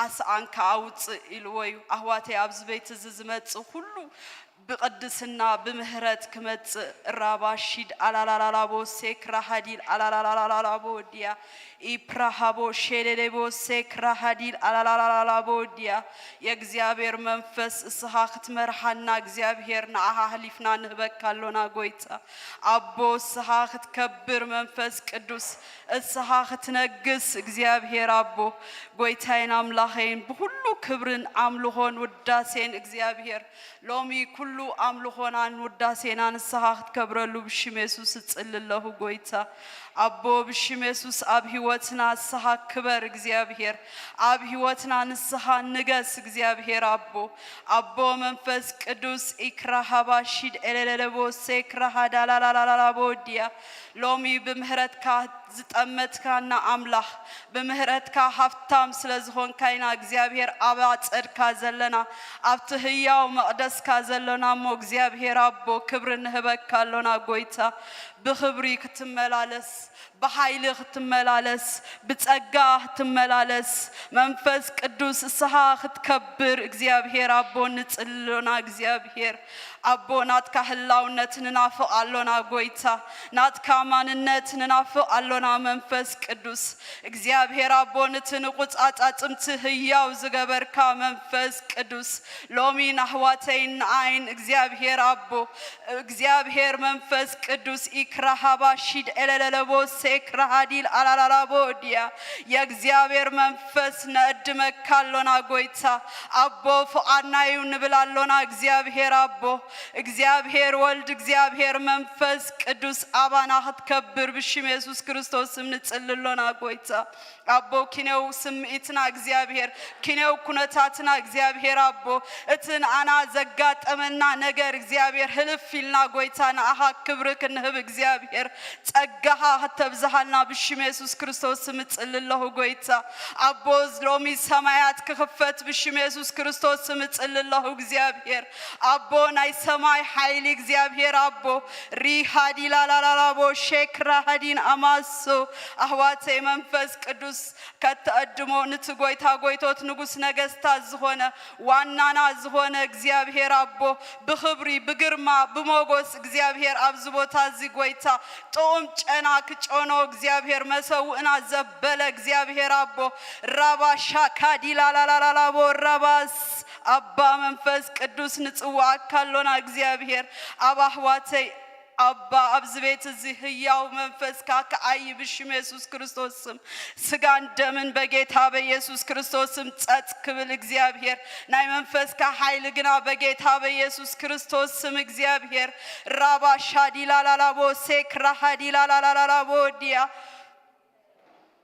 ኣስኣን ከኣውፅእ ኢልዎ እዩ። ኣህዋተይ፣ ኣብዚ ቤት እዚ ዝመጽእ ኩሉ ብቕድስና ብምህረት ክመጽእ። ራባሺድ ኣላላላላቦ ሴክራ ሃዲል ኣላላላላላቦ ድያ ኢፕራሃቦ ሼሌሌቦ ሴክራ ሃዲል ኣላላላላላቦ ድያ። የእግዚኣብሔር መንፈስ እስኻ ክትመርሓና እግዚኣብሔር ንኣኻ ኣሕሊፍና ንህበካ ኣሎና ጎይታ። ኣቦ እስኻ ክትከብር መንፈስ ቅዱስ እስኻ ክትነግስ እግዚኣብሔር ኣቦ ጎይታይን ኣምላኸይን ብኹሉ ክብርን ኣምልኾን ውዳሴን እግዚኣብሔር ሎሚ ኩሉ ኣምልኾናን ውዳሴናን ንስኻ ክትከብረሉ ብሽም የሱስ እጽሊ ኣለኹ ጎይታ። ኣቦ ብሽም የሱስ ኣብ ህይወትና ንስኻ ክበር እግዚኣብሔር። ኣብ ህይወትና ንስኻ ንገስ እግዚኣብሔር ኣቦ። ኣቦ መንፈስ ቅዱስ ኢክራሃባ ሺድ ኤሌሌሌቦ ሴክራሃ ዳላላላላቦ ድያ። ሎሚ ብምህረትካ ዝጠመትካና ኣምላኽ፣ ብምህረትካ ሃብታም ስለ ዝኾንካ ኢና እግዚኣብሔር ኣብ ኣጸድካ ዘለና፣ ኣብቲ ህያው መቕደስካ ዘለና እሞ እግዚኣብሔር ኣቦ ክብሪ ንህበካ ኣሎና ጎይታ። ብኽብሪ ክትመላለስ፣ ብሓይሊ ክትመላለስ፣ ብጸጋ ክትመላለስ፣ መንፈስ ቅዱስ እስኻ ክትከብር እግዚኣብሔር ኣቦ ንጽሊ ኣሎና እግዚኣብሔር። ኣቦ ናትካ ህላውነት ንናፍቕ ኣሎና ጎይታ፣ ናትካ ማንነት ንናፍቕ ኣሎና መንፈስ ቅዱስ እግዚኣብሔር ኣቦ። ንቲ ንቁጻጻጽምቲ ህያው ዝገበርካ መንፈስ ቅዱስ ሎሚ ናህዋተይን ንኣይን እግዚኣብሔር ኣቦ እግዚኣብሔር መንፈስ ቅዱስ ኢክራሃባ ሺድ ኤለለለቦ ሴክራሃዲል ኣላላላቦ ድያ። የእግዚኣብሔር መንፈስ ነእድመካ ኣሎና ጎይታ ኣቦ ፍቓድና እዩ ንብል ኣሎና እግዚኣብሔር ኣቦ እግዚኣብሔር ወልድ እግዚኣብሔር መንፈስ ቅዱስ ኣባና ክትከብር ብሽም የሱስ ክርስቶስ ስም ንጽሊ ኣሎና ጎይታ ኣቦ ኪነው ስምዒትና እግዚኣብሔር ኪነው ኩነታትና እግዚኣብሔር ኣቦ እቲ ንኣና ዘጋጠመና ነገር እግዚኣብሔር ህልፍ ኢልና ጎይታ ንኣኻ ክብሪ ክንህብ እግዚኣብሔር ጸጋኻ ከተብዝሃልና ብሽም የሱስ ክርስቶስ ስም እጽሊ ኣለኹ ጎይታ ኣቦ ሎሚ ሰማያት ክኽፈት ብሽም የሱስ ክርስቶስ ስም እጽሊ ኣለኹ እግዚኣብሔር ኣቦ ናይ ሰማይ ሓይሊ እግዚኣብሔር ኣቦ ሪሃዲላላላላቦ ሼክራሃዲን ኣማሶ ኣህዋተይ መንፈስ ቅዱስ ከተእድሞ ንቲ ጎይታ ጎይቶት ንጉስ ነገስታት ዝኾነ ዋናና ዝኾነ እግዚኣብሔር ኣቦ ብኽብሪ ብግርማ ብሞጎስ እግዚኣብሔር ኣብዚ ቦታ እዚ ጎይታ ጥዑም ጨና ክጨኖ እግዚኣብሔር መሰውእና ዘበለ እግዚኣብሔር ኣቦ ራባሻካዲላላላላቦ ራባስ ኣባ መንፈስ ቅዱስ ንጽዋኣካ ኣሎና እግዚኣብሔር ኣብ ኣህዋተይ ኣባ ኣብዚ ቤት እዚ ህያው መንፈስካ ክዓይ ብሽም የሱስ ክርስቶስ ስም ስጋን ደምን በጌታ በኢየሱስ ክርስቶስ ስም ጸጥ ክብል እግዚኣብሔር ናይ መንፈስካ ሓይሊ ግና በጌታ በኢየሱስ ክርስቶስ ስም እግዚኣብሔር ራባ ሻዲላላላቦ ሴክራ ሃዲላላላላቦ ድያ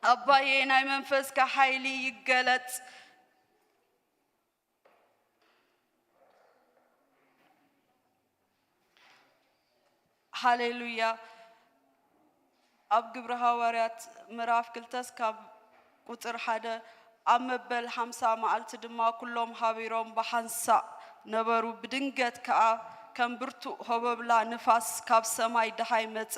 ኣባዬ ናይ መንፈስካ ሓይሊ ይገለጽ ሃሌሉያ ኣብ ግብሪ ሃዋርያት ምዕራፍ ክልተስ ካብ ቁፅር ሓደ ኣብ መበል ሓምሳ መዓልቲ ድማ ኩሎም ሃቢሮም ብሓንሳእ ነበሩ ብድንገት ከዓ ከም ብርቱእ ሆበብላ ንፋስ ካብ ሰማይ ደሃይ መፀ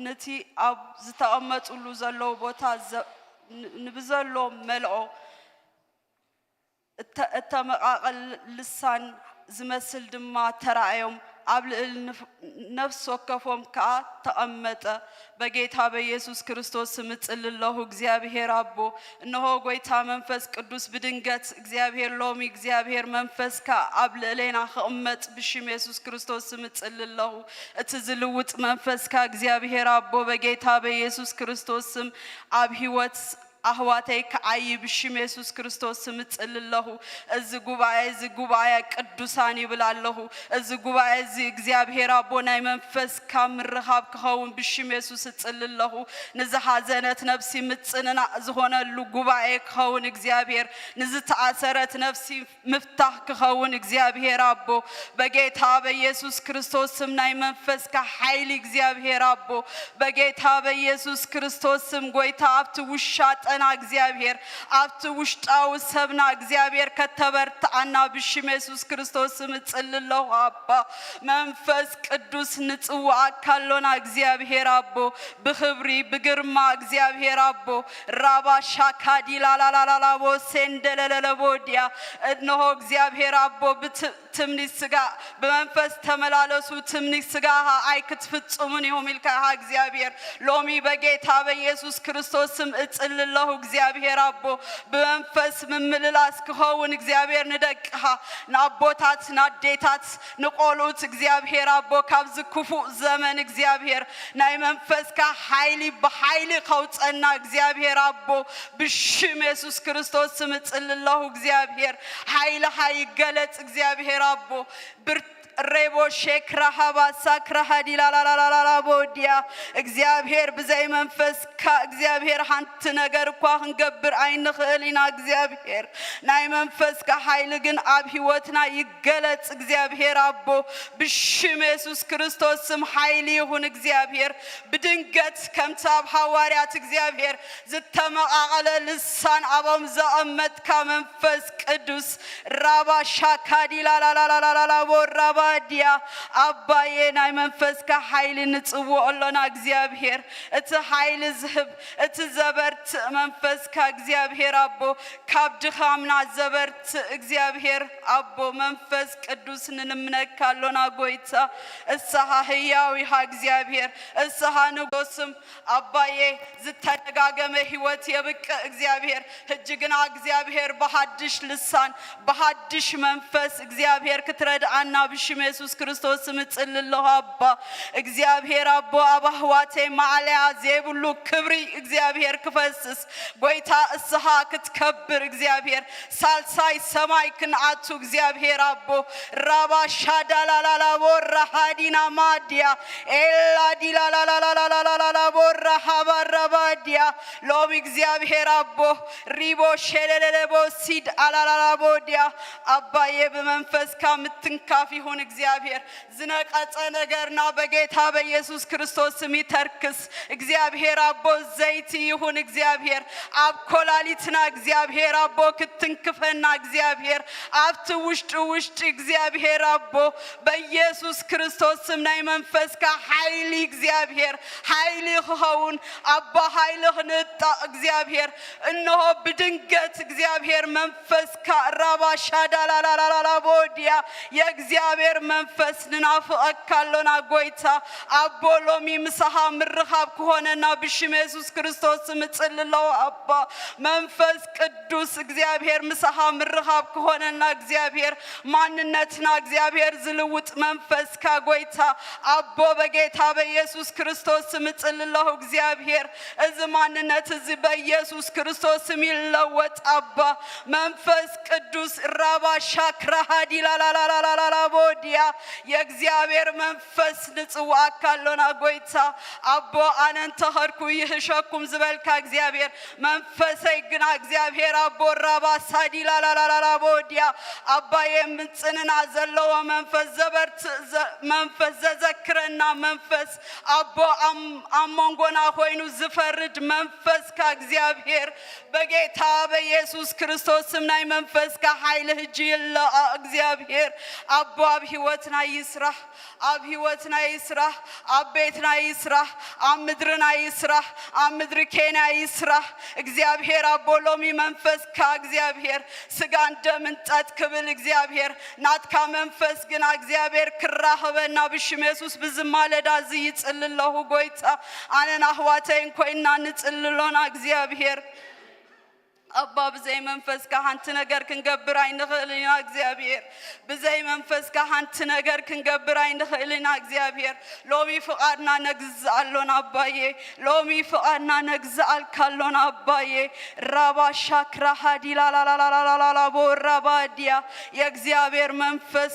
ንቲ ኣብ ዝተቐመጡሉ ዘለዉ ቦታ ንብዘሎ መልኦ እተመቓቐል ልሳን ዝመስል ድማ ተራእዮም፣ ኣብ ልዕሊ ነፍሲ ወከፎም ከኣ ተቐመጠ። በጌታ በኢየሱስ ክርስቶስ ስም እጽሊ ኣለኹ፣ እግዚኣብሄር ኣቦ፣ እንሆ፣ ጐይታ መንፈስ ቅዱስ፣ ብድንገት እግዚኣብሄር፣ ሎሚ እግዚኣብሄር መንፈስካ ኣብ ልዕሌና ክቕመጥ ብሽም የሱስ ክርስቶስ ስም እጽሊ ኣለኹ። እቲ ዝልውጥ መንፈስካ እግዚኣብሄር ኣቦ፣ በጌታ በኢየሱስ ክርስቶስ ስም ኣብ ህይወት ኣሕዋተይ ክዓዪ ብሽም የሱስ ክርስቶስ ስም እጽሊ ኣለኹ። እዚ ጉባኤ እዚ ጉባኤ ቅዱሳን ይብል ኣለኹ። እዚ ጉባኤ እዚ እግዚኣብሔር ኣቦ ናይ መንፈስካ ምርኻብ ክኸውን ብሽም የሱስ እጽሊ ኣለኹ። ንዝሓዘነት ነብሲ ምጽንናዕ ዝኾነሉ ጉባኤ ክኸውን እግዚኣብሔር ንዝተኣሰረት ነብሲ ምፍታህ ክኸውን እግዚኣብሔር ኣቦ በጌታ በኢየሱስ ክርስቶስ ስም ናይ መንፈስካ ሓይሊ እግዚኣብሔር ኣቦ በጌታ በኢየሱስ ክርስቶስ ስም ጎይታ ኣብቲ ውሻጠ ከትሕግዘና እግዚኣብሔር፣ ኣብቲ ውሽጣዊ ሰብና እግዚኣብሔር ከተበርትዓና ብሽም የሱስ ክርስቶስ ስም እጽሊ ኣለኹ ኣባ። መንፈስ ቅዱስ ንጽውዓካ ኣሎና እግዚኣብሔር ኣቦ፣ ብኽብሪ ብግርማ እግዚኣብሔር ኣቦ። ራባ ሻካዲ ላላላላላቦ ሴንደለለለቦ ድያ። እንሆ እግዚኣብሔር ኣቦ ብት ትምኒት ስጋ ብመንፈስ ተመላለሱ፣ ትምኒት ስጋ ኣይክትፍጽሙን ኢኹም ኢልካ ኢኻ እግዚኣብሔር። ሎሚ በጌታ በኢየሱስ ክርስቶስ ስም እጽሊ ኣለኹ እግዚኣብሔር ኣቦ፣ ብመንፈስ ምምልላስ ክኸውን እግዚኣብሔር ንደቅኻ፣ ንኣቦታት፣ ንኣዴታት፣ ንቆልኡት እግዚኣብሔር ኣቦ ካብዚ ክፉእ ዘመን እግዚኣብሔር ናይ መንፈስካ ሓይሊ ብሓይሊ ከውጸና እግዚኣብሔር ኣቦ ብሽም የሱስ ክርስቶስ ስም እጽሊ ኣለኹ እግዚኣብሔር። ሓይልኻ ይገለጽ እግዚኣብሔር ኣቦ። ብር ሬቦ ሼክራሃ ባሳ ክራሃ ዲላላላላላቦ ድያ። እግዚኣብሔር ብዘይ መንፈስካ እግዚኣብሔር ሓንቲ ነገር እኳ ክንገብር ኣይንኽእል ኢና እግዚኣብሔር። ናይ መንፈስካ ሓይሊ ግን ኣብ ህይወትና ይገለጽ እግዚኣብሔር ኣቦ። ብሽም የሱስ ክርስቶስ ስም ሓይሊ ይኹን እግዚኣብሔር። ብድንገት ከምቲ ኣብ ሃዋርያት እግዚኣብሔር ዝተመቓቐለ ልሳን ኣቦም ዘቐመጥካ መንፈስ ቅዱስ ራባ ሻካዲ ላላላላላላቦ ራባ ድያ። ኣባዬ ናይ መንፈስካ ሓይሊ ንጽውዖ ኣሎና እግዚኣብሔር። እቲ ሓይሊ ዝህብ፣ እቲ ዘበርትእ መንፈስካ እግዚኣብሔር ኣቦ፣ ካብ ድኻምና ዘበርትእ እግዚኣብሔር ኣቦ መንፈስ ቅዱስ ንልምነካ ኣሎና ጎይታ። እሳኻ ህያው ኢኻ እግዚኣብሔር። እሳኻ ንጎስም ኣባዬ ዝተደጋገመ ህይወት የብቅዕ እግዚኣብሔር። ሕጂ ግና እግዚኣብሔር ብሃድሽ ልሳን ብሃድሽ መንፈስ እግዚኣብሔር ክትረድኣና ብሽም የሱስ ክርስቶስ ስም እጽሊ ኣለኹ ኣባ። እግዚኣብሔር ኣቦ ኣብ ኣሕዋተይ ማዕለያ ዘይብሉ ክብሪ እግዚኣብሔር ክፈስስ ጎይታ እስኻ ክትከብር እግዚኣብሔር ሳልሳይ ሰማይ ክንኣቱ እግዚኣብሔር ኣቦ ራባ ሻዳላላላቦ ራሃዲና ማድያ ኤላ ዲላላላላላላላቦ ራሃባ ራባድያ ሎሚ እግዚኣብሔር ኣቦ ሪቦ ሸለለለቦ ሲድ ኣላላላቦ ድያ ኣባዬ ብመንፈስካ ምትንካፍ ይኹን እግዚኣብሔር ዝነቀጸ ነገርና በጌታ በኢየሱስ ክርስቶስ ስም ይተርክስ እግዚኣብሔር ኣቦ ዘይቲ ይኹን እግዚኣብሔር ኣብ ኮላሊትና እግዚኣብሔር ኣቦ ክትንክፈና እግዚኣብሔር ኣብቲ ውሽጢ ውሽጢ እግዚኣብሔር ኣቦ በኢየሱስ ክርስቶስ ስም ናይ መንፈስካ ሓይሊ እግዚኣብሔር ሓይሊ ክኸውን ኣባ ሓይሊ ክንጣቕ እግዚኣብሔር እንሆ ብድንገት እግዚኣብሔር መንፈስካ ራባ ሻዳላላላላቦ ድያ የእግዚኣብሔር መንፈስ ንናፍቐካ ኣሎና ጎይታ ኣቦ ሎሚ ምሳኻ ምርኻብ ክኾነና ብሽም የሱስ ክርስቶስ ምጽሊ ኣለዉ ኣባ መንፈስ ቅዱስ እግዚኣብሔር ምሳኻ ምርኻብ ክኾነና እግዚኣብሔር ማንነትና እግዚኣብሔር ዝልውጥ መንፈስካ ጎይታ ኣቦ በጌታ በኢየሱስ ክርስቶስ ምጽሊ ኣለኹ እግዚኣብሔር እዚ ማንነት እዚ በኢየሱስ ክርስቶስ ስም ይለወጥ ኣባ መንፈስ ቅዱስ ራባ ሻክራ ሃዲላላላላላላቦ ድያ የእግዚኣብሔር መንፈስ ንጽዋኣካ ኣሎና ጎይታ ኣቦ ኣነ እንተኸድኩ ይህሸኩም ዝበልካ እግዚኣብሔር መንፈሰይ ግና እግዚኣብሔር ኣቦ ራባ ሳዲላላላላላቦ ድያ ኣባየ ምጽንና ዘለዎ መንፈስ ዘበርት መንፈስ ዘዘክረና መንፈስ ኣቦ ኣብ መንጎና ኮይኑ ዝፈርድ መንፈስካ እግዚኣብሔር በጌታ በኢየሱስ ክርስቶስ ስም ናይ መንፈስካ ሓይሊ ህጂ ይለቐቕ እግዚኣብሔር ኣቦ ኣብ ህይወትና ይስራሕ ኣብ ህይወትና ይስራሕ ኣብ ቤትና ይስራሕ ኣብ ምድርና ይስራሕ ኣብ ምድሪ ኬንያ ይስራሕ እግዚኣብሔር ኣቦ ሎሚ መንፈስካ እግዚኣብሔር ስጋን ደምን ጸጥ ክብል እግዚኣብሔር ናትካ መንፈስ ግና እግዚኣብሔር ክራኸበና ብሽም የሱስ ብዝማለዳ እዚ ይጽሊ ኣለኹ ጎይታ ኣነን ኣሕዋተይን ኮይንና ንጽሊ ኣሎና እግዚኣብሔር ኣባ ብዘይ መንፈስካ ሓንቲ ነገር ክንገብር ኣይንኽእል ኢና እግዚኣብሔር ብዘይ መንፈስካ ሓንቲ ነገር ክንገብር ኣይንኽእል ኢና እግዚኣብሔር ሎሚ ፍቓድና ነግዝእ ኣሎና ኣባዬ ሎሚ ፍቓድና ነግዝኣልካ ኣሎና ኣባዬ ራባ ሻክራ ሃዲላላላላላላቦ ራባ ድያ የእግዚኣብሔር መንፈስ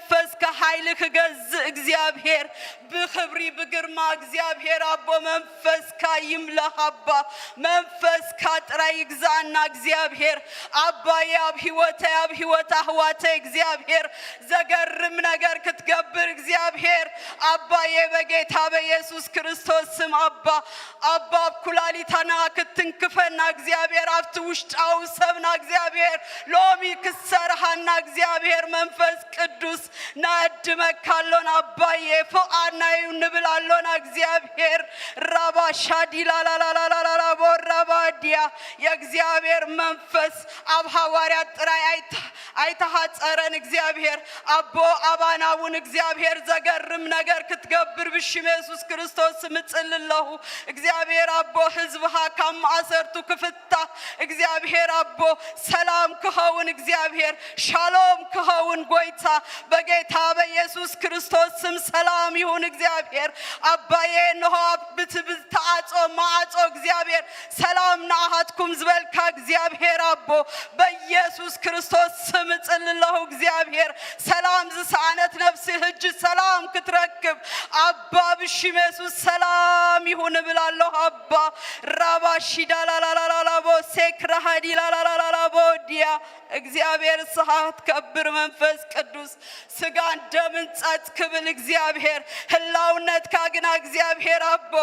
መንፈስካ ሓይሊ ክገዝእ እግዚኣብሔር ብኽብሪ ብግርማ እግዚኣብሔር ኣቦ መንፈስካ ይምለኽ ኣባ መንፈስካ ጥራይ ይግዛኣና እግዚኣብሔር ኣባዬ ኣብ ህይወተይ ኣብ ህይወት ኣህዋተይ እግዚኣብሔር ዘገርም ነገር ክትገብር እግዚኣብሔር ኣባዬ በጌታ በኢየሱስ ክርስቶስ ስም ኣባ ኣባ ኣብ ኩላሊታና ክትንክፈና እግዚኣብሔር ኣብቲ ውሽጣዊ ሰብና እግዚኣብሔር ሎሚ ክትሰርሃና እግዚኣብሔር መንፈስ ቅዱስ ናድመካ ኣሎና ኣባዬ ፍቓድና እዩ ንብል ኣሎና እግዚኣብሔር ራባ ሻዲላላላላላቦ ራባ ድያ የእግዚኣብሔር መንፈስ ኣብ ሃዋርያት ጥራይ ኣይተ ኣይተሃጸረን እግዚኣብሔር ኣቦ ኣባና እውን እግዚኣብሔር ዘገርም ነገር ክትገብር ብሽም የሱስ ክርስቶስ ምጽል ኣለኹ እግዚኣብሔር ኣቦ ህዝብኻ ካብ ማእሰርቱ ክፍታ እግዚኣብሔር ኣቦ ሰላም ክኸውን እግዚኣብሔር ሻሎም ክኸውን ጎይታ በጌታ በኢየሱስ ክርስቶስ ስም ሰላም ይሁን እግዚኣብሔር ኣባዬ እንሆ ብትብዝተዓጾ ማዓጾ እግዚኣብሔር ሰላም ንኣኻትኩም ዝበልካ እግዚኣብሔር ኣቦ በኢየሱስ ክርስቶስ ስም እጽሊ ኣለኹ እግዚኣብሔር ሰላም ዝሰኣነት ነፍሲ ህጂ ሰላም ክትረክብ ኣባ ብሽም የሱስ ሰላም ይሁን እብል ኣለኹ ኣባ ራባ ሺዳላላላላቦ ሴክራሃዲላላላላቦ ድያ እግዚኣብሔር እስኻ ክትከብር መንፈስ ቅዱስ ስጋን ደምን ጸጥ ክብል እግዚኣብሔር ህላውነትካ ግና እግዚኣብሔር ኣቦ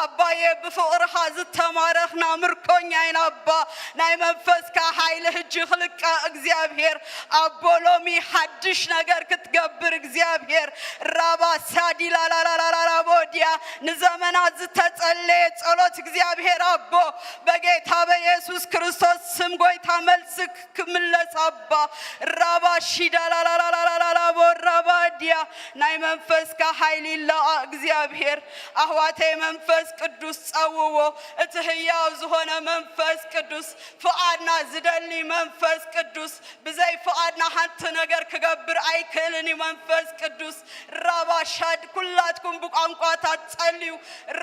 ኣባዬ ብፍቕርኻ ዝተማረኽና ምርኮኛ ኢና ኣባ ናይ መንፈስካ ሓይሊ ህጂ ክልቀቕ እግዚኣብሔር ኣቦ ሎሚ ሓድሽ ነገር ክትገብር እግዚኣብሔር ራባ ሳዲላላላላላቦ ድያ ንዘመናት ዝተጸለየ ጸሎት እግዚኣብሔር ኣቦ በጌታ በኢየሱስ ክርስቶስ ስም ጎይታ መልስክ ክምለስ ኣባ ራባ ሺዳላላላላላቦ ራባ ድያ ናይ መንፈስካ ሓይሊ ይለኣ እግዚኣብሔር ኣሕዋተይ መንፈስ ቅዱስ ጸውዎ እቲ ህያው ዝኾነ መንፈስ ቅዱስ ፍቓድና ዝደሊ መንፈስ ቅዱስ ብዘይ ፍቓድና ሓንቲ ነገር ክገብር ኣይክእልን እዩ መንፈስ ቅዱስ ራባ ሻድ ኩላትኩም ብቋንቋታት ጸልዩ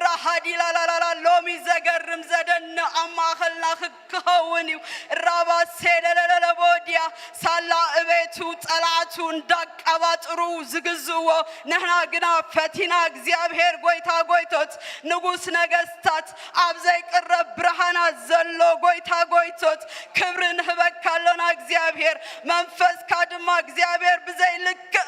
ራሃዲላላላላ ሎሚ ዘገርም ዘደንቕ ኣብ ማእኸልና ክኸውን እዩ ራባ ሴለለለለቦድያ ሳላ እቤቱ ጸላእቱ እንዳቀባጥሩ ዝግዝእዎ ንሕና ግና ፈቲና እግዚኣብሔር ጎይታ ጎይቶት ንጉስ ነገስታት ኣብ ዘይቅረብ ብርሃናት ዘሎ ጎይታ ጎይቶት ክብሪ ንህበካ ኣሎና እግዚኣብሔር መንፈስካ ድማ እግዚኣብሔር ብዘይልክእ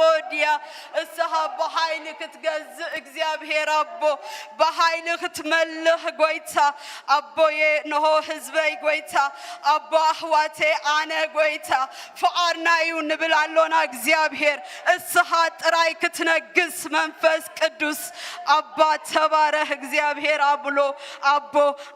ዲያ። እስኻ ብሓይሊ ክትገዝእ እግዚኣብሔር ኣቦ፣ ብሓይሊ ክትመልኽ ጎይታ ኣቦየ፣ ንሆ ህዝበይ ጎይታ ኣቦ፣ ኣሕዋተይ ኣነ ጎይታ ፍቓድና እዩ ንብል ኣሎና። እግዚኣብሔር እስኻ ጥራይ ክትነግስ መንፈስ ቅዱስ ኣባ ተባረኽ። እግዚኣብሔር ኣብሎ ኣቦ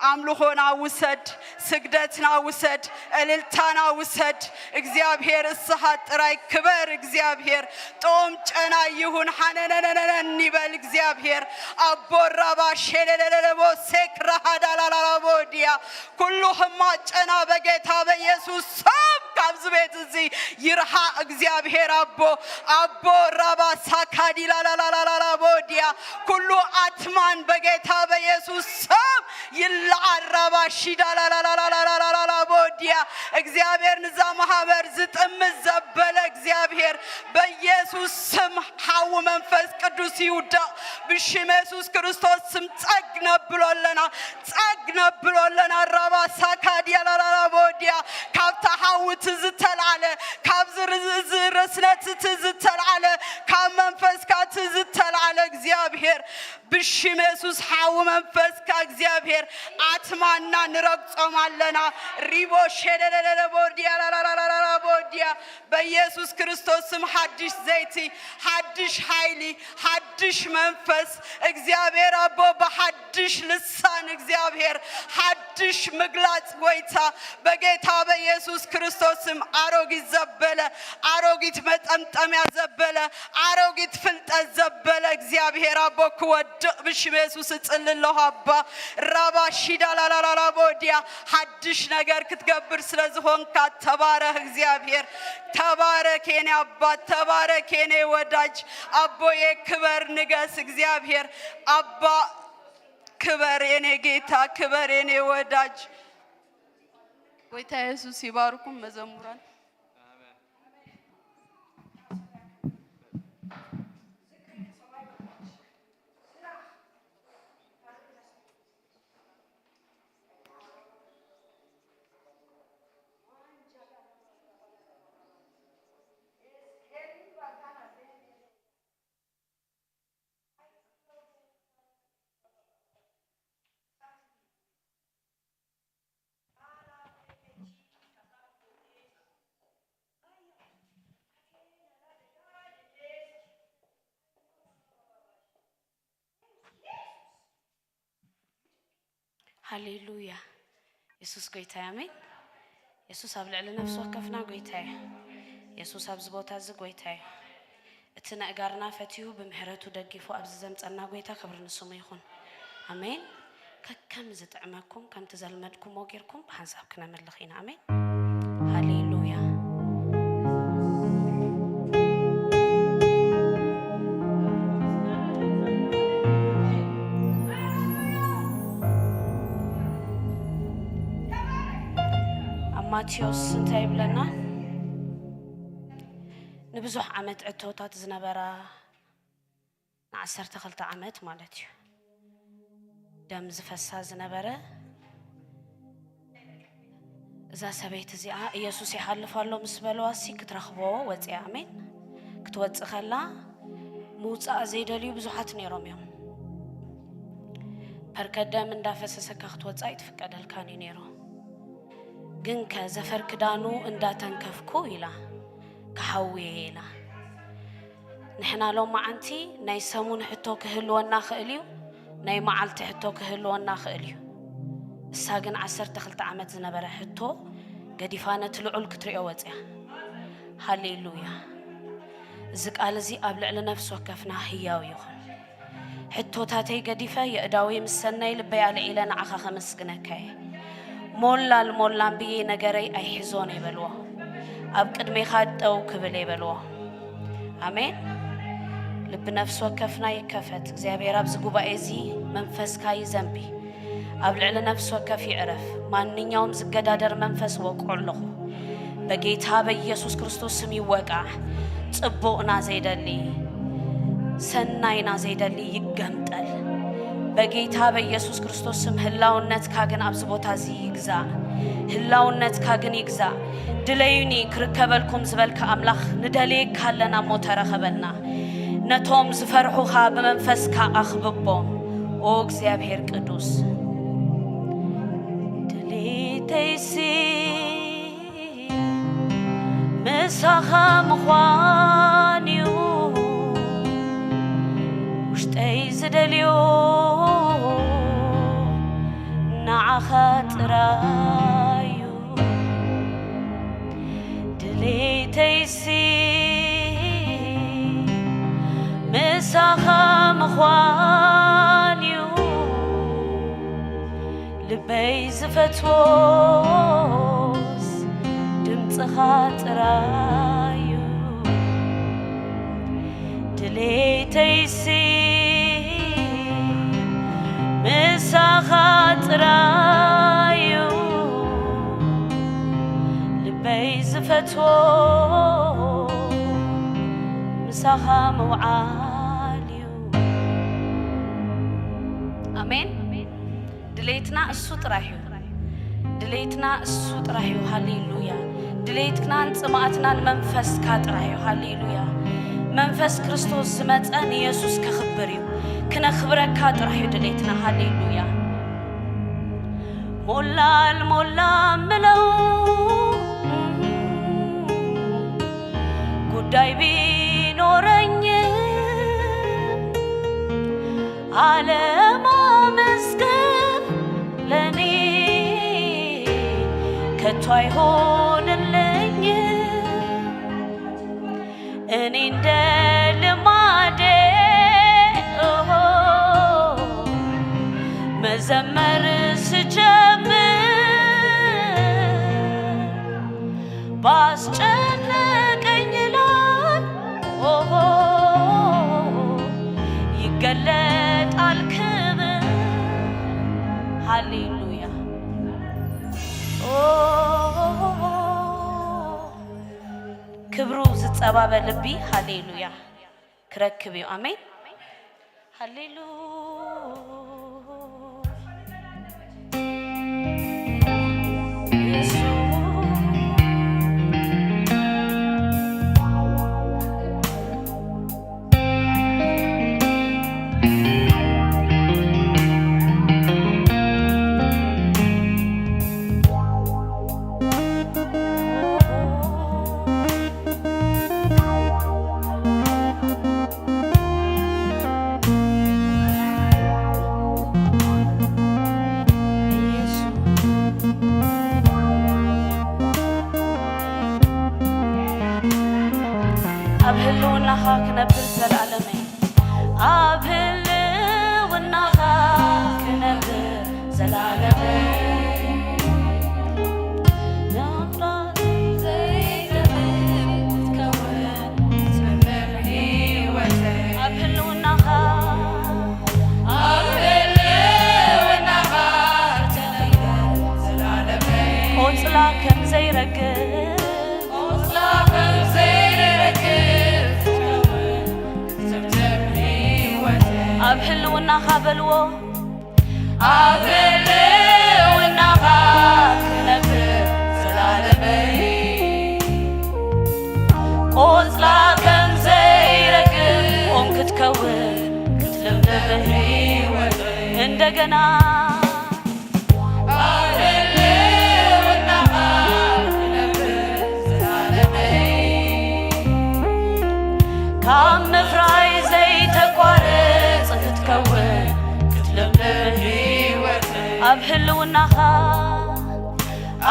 ኣምልኾና ውሰድ፣ ስግደትና ውሰድ፣ እልልታና ውሰድ። እግዚኣብሔር እስኻ ጥራይ ክበር። እግዚኣብሔር ጦም ጨና ይሁን ሓነነነነን ይበል። እግዚኣብሔር ኣቦ ራባ ሸለለለለቦ ሴክ ራሃዳላላላቦ ዲያ ኩሉ ህማ ጨና በጌታ በኢየሱስ ስም ካብዚ ቤት እዚ ይርሓ። እግዚኣብሔር ኣቦ ኣቦ ራባ ሳካዲላላላላላቦ ዲያ ኩሉ ኣትማን በጌታ በኢየሱስ ስም ይለዓል። ራባ ሺዳላላላላላላቦ ዲያ እግዚኣብሔር ንዛ ማህበር ዝጥምት ዘበለ እግዚኣብሔር በኢየሱስ ስም ሓዊ መንፈስ ቅዱስ ይውዳእ። ብሽም የሱስ ክርስቶስ ስም ጸግ ነብሎ ኣለና፣ ጸግ ነብሎ ኣለና። ራባ ሳካ ዲያ ላላላ ቦዲያ ካብታ ሓዊ እቲ ዝተልዓለ ካብዚ ርዝእዚ ርስነት እቲ ዝተልዓለ ካብ መንፈስካ እቲ ዝተልዓለ እግዚኣብሔር ብሽም የሱስ ሓዊ መንፈስካ እግዚኣብሔር ኣትማና ንረግጾም ኣለና። ሪቦ ሸደደደደ ቦዲያ ላላላላላ ቦዲያ በኢየሱስ ክርስቶስ ስም ሓድሽ ዘይቲ፣ ሓድሽ ሓይሊ፣ ሓድሽ መንፈስ እግዚኣብሔር ኣቦ ብሓድሽ ልሳን እግዚኣብሔር ሓድሽ ምግላጽ ጎይታ በጌታ በኢየሱስ ክርስቶስ ስም ኣሮጊት ዘበለ ኣሮጊት መጠምጠምያ ዘበለ ኣሮጊት ፍልጠት ዘበለ እግዚኣብሔር ኣቦ ክወድቕ ብሽም የሱስ እጽሊ ኣለኹ ኣባ ራባ ሺዳ ላላላላ ቦዲያ ሓድሽ ነገር ክትገብር ስለ ዝኾንካ ተባረኽ እግዚኣብሔር ተባረክ የኔ ኣባት ተባረክ የኔ ወዳጅ ኣቦዬ ክበር ንገስ እግዚኣብሔር ኣባ ክበር የኔ ጌታ ክበር የኔ ወዳጅ ጎይታ የሱስ ይባርኩም መዘሙራን ሃሌሉያ። የሱስ ጎይታ እዩ። ኣሜን። የሱስ ኣብ ልዕሊ ነፍሲ ወከፍና ጎይታ እዩ። የሱስ ኣብዚ ቦታ እዚ ጎይታ እዩ። እቲ ነእጋርና ፈትዩ ብምሕረቱ ደጊፉ ኣብዚ ዘምጸና ጎይታ ክብሪ ንስሙ ይኹን። ኣሜን። ከከም ዝጥዕመኩም ከምቲ ዘልመድኩሞ ጌርኩም ብሓንሳብ ክነምልኽ ኢና። ኣሜን። ሃሌሉያ። ኣብ ማቴዎስ እንታይ ይብለና? ንብዙሕ ዓመት ዕቶታት ዝነበራ ንዓሰርተ ክልተ ዓመት ማለት እዩ ደም ዝፈሳ ዝነበረ እዛ ሰበይቲ እዚኣ ኢየሱስ ይሓልፍ ኣሎ ምስ በለዋ ሲ ክትረኽቦ ወፅያ ኣሜን ክትወፅእ ከላ ምውፃእ ዘይደልዩ ብዙሓት ነይሮም እዮም ፐርከት ደም እንዳፈሰሰካ ክትወፅእ ኣይትፍቀደልካን እዩ ነይሩ ግን ከ ዘፈር ክዳኑ እንዳተንከፍኩ ኢላ ክሓውየ ኢላ ንሕና ሎማዓንቲ ናይ ሰሙን ሕቶ ክህልወና ክእል እዩ ናይ መዓልቲ ሕቶ ክህልወና ክእል እዩ እሳ ግን ዓሰርተ ክልተ ዓመት ዝነበረ ሕቶ ገዲፋ ነቲ ልዑል ክትሪኦ ወፅያ ሃሌሉያ እዚ ቃል እዚ ኣብ ልዕሊ ነፍሲ ወከፍና ህያው ይኹን ሕቶታተይ ገዲፈ የእዳወይ ምስ ሰናይ ልበይ ኣልዒለ ንዓኻ ከመስግነካ እየ። ሞላል ሞላን ብየይ ነገረይ ኣይሕዞን እየ በልዎ። ኣብ ቅድሜኻ ደው ክብል እየ በልዎ። ኣሜን። ልቢ ነፍሲ ወከፍና ይከፈት። እግዚኣብሔር ኣብዚ ጉባኤ እዚ መንፈስካ ይዘንቢ። ኣብ ልዕሊ ነፍሲ ወከፍ ይዕረፍ። ማንኛውም ዝገዳደር መንፈስ እወቅዖ ኣለኹ። በጌታ በኢየሱስ ክርስቶስ ስም ይወቃዕ። ጽቡቕና ዘይደሊ ሰናይና ዘይደሊ ይገምጠል። በጌታ በኢየሱስ ክርስቶስ ስም ህላውነትካ ግን ኣብዚ ቦታ እዚ ይግዛእ። ህላውነትካ ግን ይግዛእ። ድለዩኒ ክርከበልኩም ዝበልካ ኣምላኽ ንደልየካ ኣለና እሞ ተረኸበልና። ነቶም ዝፈርሑኻ ብመንፈስካ ኣኽብቦም። ኦ እግዚኣብሔር ቅዱስ ድሌተይሲ ምሳኻ ምዃን እዩ ውሽጠይ ዝደልዮ ንዓኻ ጥራዩ ድሌተይሲ ምሳኻ ምዃን እዩ ልበይ ዝፈትዎስ ድምፅኻ ጥራዩ ድሌተይሲ ምሳኻ ጥራዩ ልበይ ዝፈትዎ ምሳኻ ምውዓል እዩ ኣሜን ድሌትና እሱ ጥራሕ እዩ ድሌትና እሱ ጥራሕ እዩ ሃሌሉያ ድሌትናን ጽማእትናን መንፈስካ ጥራሕ እዩ ሃሌሉያ መንፈስ ክርስቶስ ዝመጸ ንየሱስ ከኽብር እዩ ክነኽብረካ ጥራሕ እዩ ድሌትና ሃሌሉያ ሞላ ኣልሞላ ምለው ጉዳይ ቢኖረኝ ኣለማመስገን ለኔ ከቶ ኣይሆንልኝ። እኔ እንደ ልማዴ ኦሆ መዘመር ስጀምር ባስጨነቀኝ ላይ ኦሆ ይገለጣል ክብር። ሃሌሉያ። ኦሆ ክብሩ ዝጸባበ ልቢ ሃሌሉያ ክረክብ እዩ። ኣሜን። ሃሌሉ ኣብ ህልውናኻ ክነብር ዘላለመይ፣ ኣብ ህልውናኻ ክነብር ዘላለመይ። ኣብ ህልውናኻ፣ ኣብ ህልውናኻ ቆጽላ ከም ዘይረግፍ፣ ቆጽላ ከም ዘይረግፍ ኣብ ህልውናኻ በልዎ። ኣብ ህልውናኻ ክነብር ዘላለመይ። ቆጽላ ከም ዘይረግፍ ኦም ክትከውን ክትልምልም ህይወት እንደገና። ኣብ ህልውናኻ ክነብር ዘላለመይ። ካብ ምፍራይ ዘይተቋርጽ ክትከውን ክትልምልም ህይወት ኣብ ህልውናኻ፣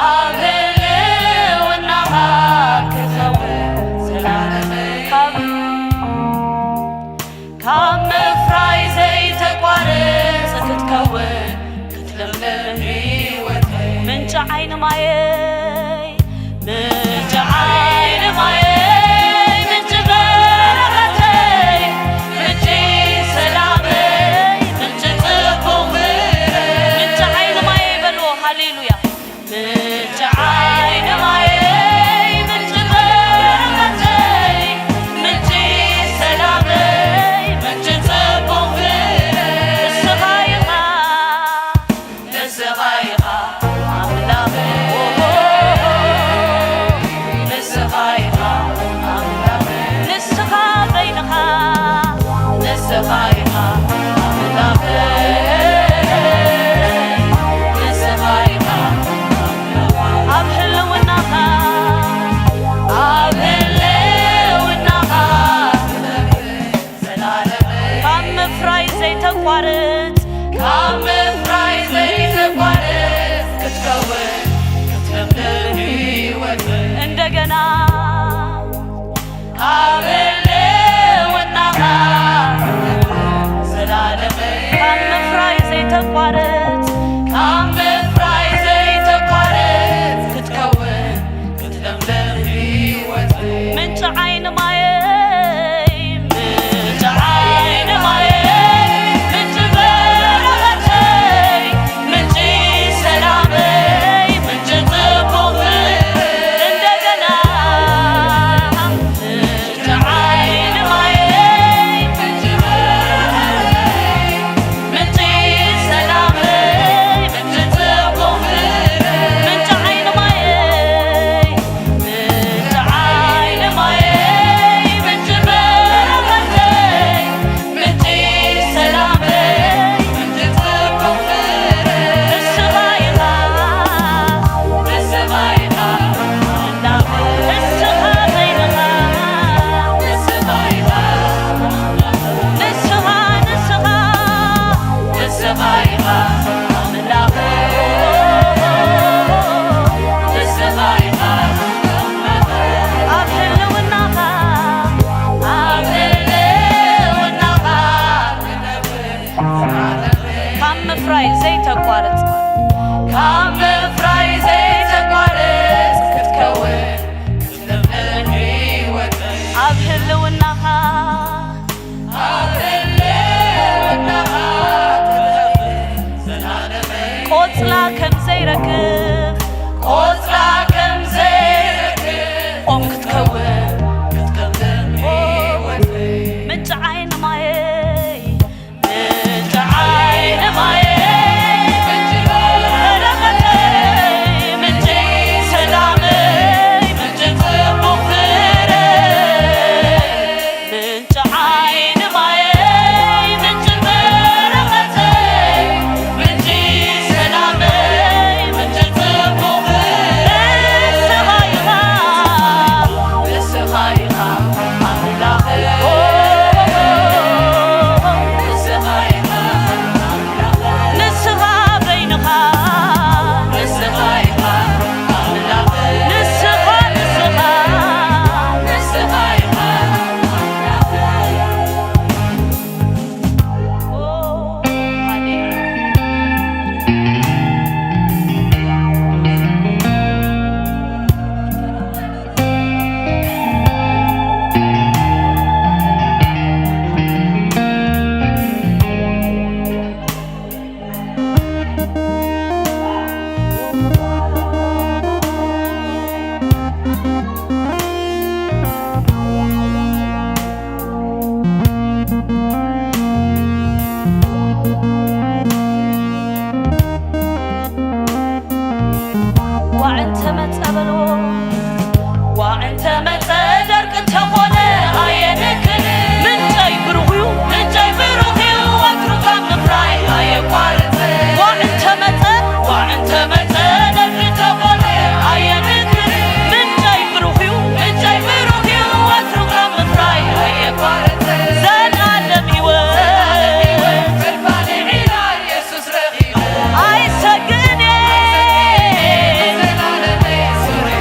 ኣብ ህልውናኻ ክኸውን ዘላለመይ። ካብ፣ ካብ ምፍራይ ዘይተቋርጽ ክትከውን ክትልምልም ህይወተይ። ምንጪ ዓይኒ ማየይ፣ ምንጪ ዓይኒ ማየይ፣ ምንጪ በረኸተይ፣ ምንጪ ሰላመይ፣ ምንጪ ጽቡቕ ፍረይ። ምንጪ ዓይኒ ማየይ በልዎ። ሃሌሉያ። ምንጪ ዓይኒ ማየይ፣ ምንጪ በረኸተይ፣ ምንጪ ሰላመይ፣ ምንጪ ጽቡቕ ፍረይ። ንስኻ ኢኻ፣ ንስኻ ኢኻ ኣምላኸይ። ንስኻ ኢኻ ኣምላኸይ። ንስኻ በይንኻ። ንስኻ ኢኻ ኣምላኸይ። ንስኻ ኢኻ ኣምላኸይ። ኣብ እንተ መጸ በልዎ። ዋዕ እንተ መጸ ደርቂ እንተኾነ ኣየንክን። ምንጨይ ብሩኽ'ዩ፣ ምንጨይ ብሩኽ'ዩ፣ ወትሩ ካብ ምፍራይ ኣየቋርጽን። ዋዕ እንተ መጸ፣ ዋዕ እንተ መጸ ደርቂ እንተኾነ ኣየንክን። ምንጨይ ብሩኽ'ዩ፣ ምንጨይ ብሩኽ'ዩ፣ ወትሩ ካብ ምፍራይ ኣየቋርጽን። ዘልኣለም ህይወት፣ ዘልኣለም ህይወት፣ ሕልፋ ንዒላ ኢየሱስ ረኺበ። ኣይሰግእን እየ። ዘላለመይ ሱረይ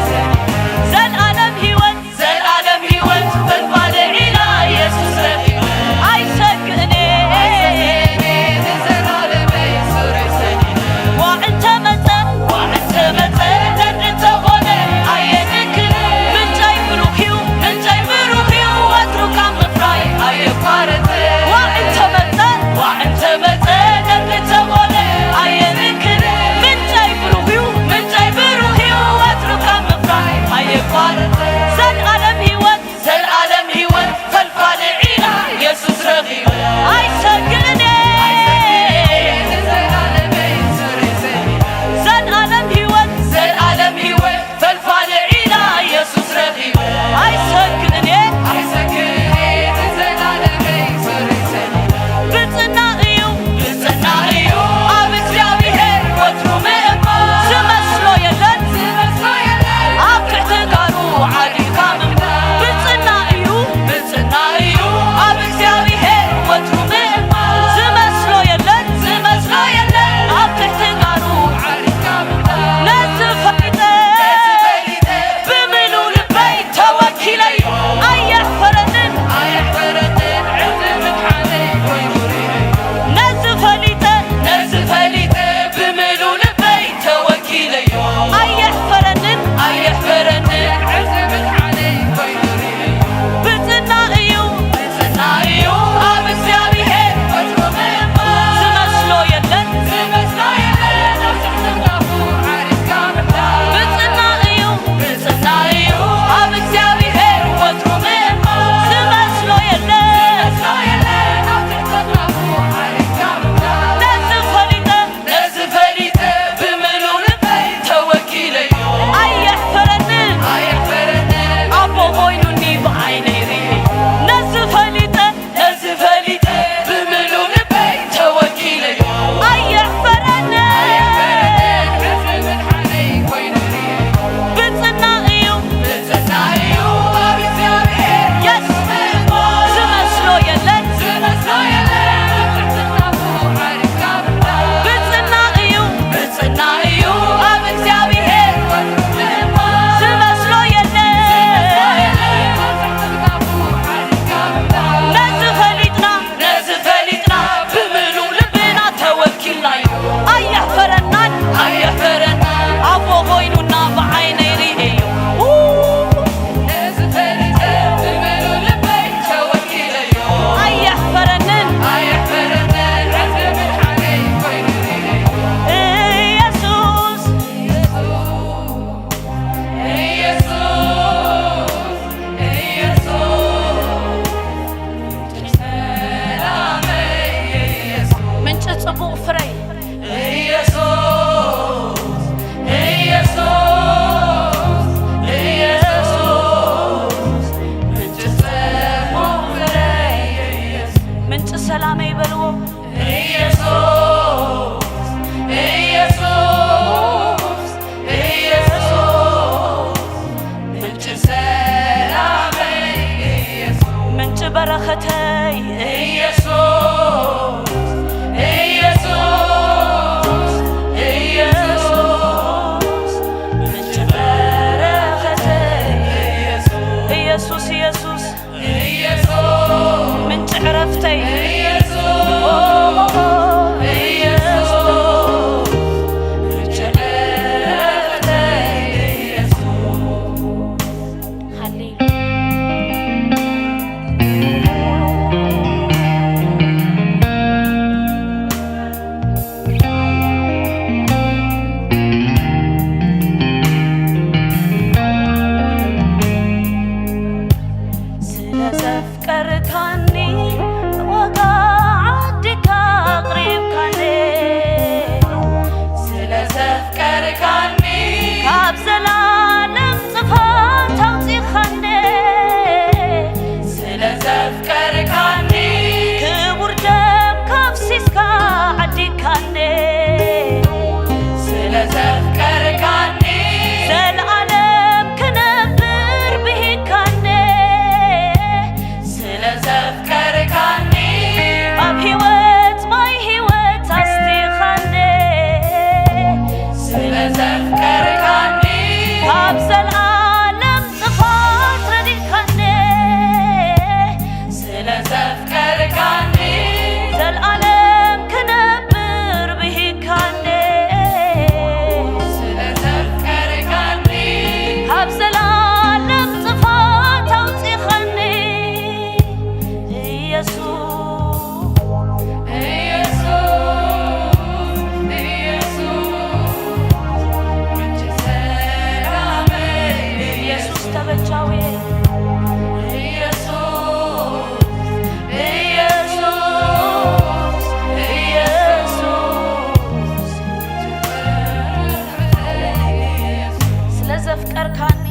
ዘፍቀርካኒ፣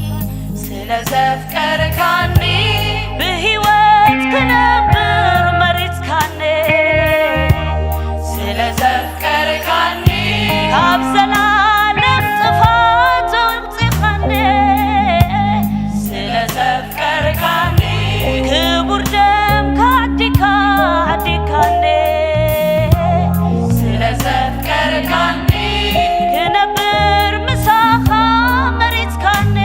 ስለ ዘፍቀርካኒ፣ ብህይወት ክነብር መሪጽካኒ፣ ስለ ዘፍቀርካኒ፣ ካብ ዘላለም ጥፋት ኣውጺኻኒ፣ ስለ ዘፍቀርካኒ፣ ክቡር ደምካ ዓዲካ ዓዲካኒ፣ ስለ ዘፍቀርካኒ፣ ክነብር ምሳኻ መሪጽካኒ።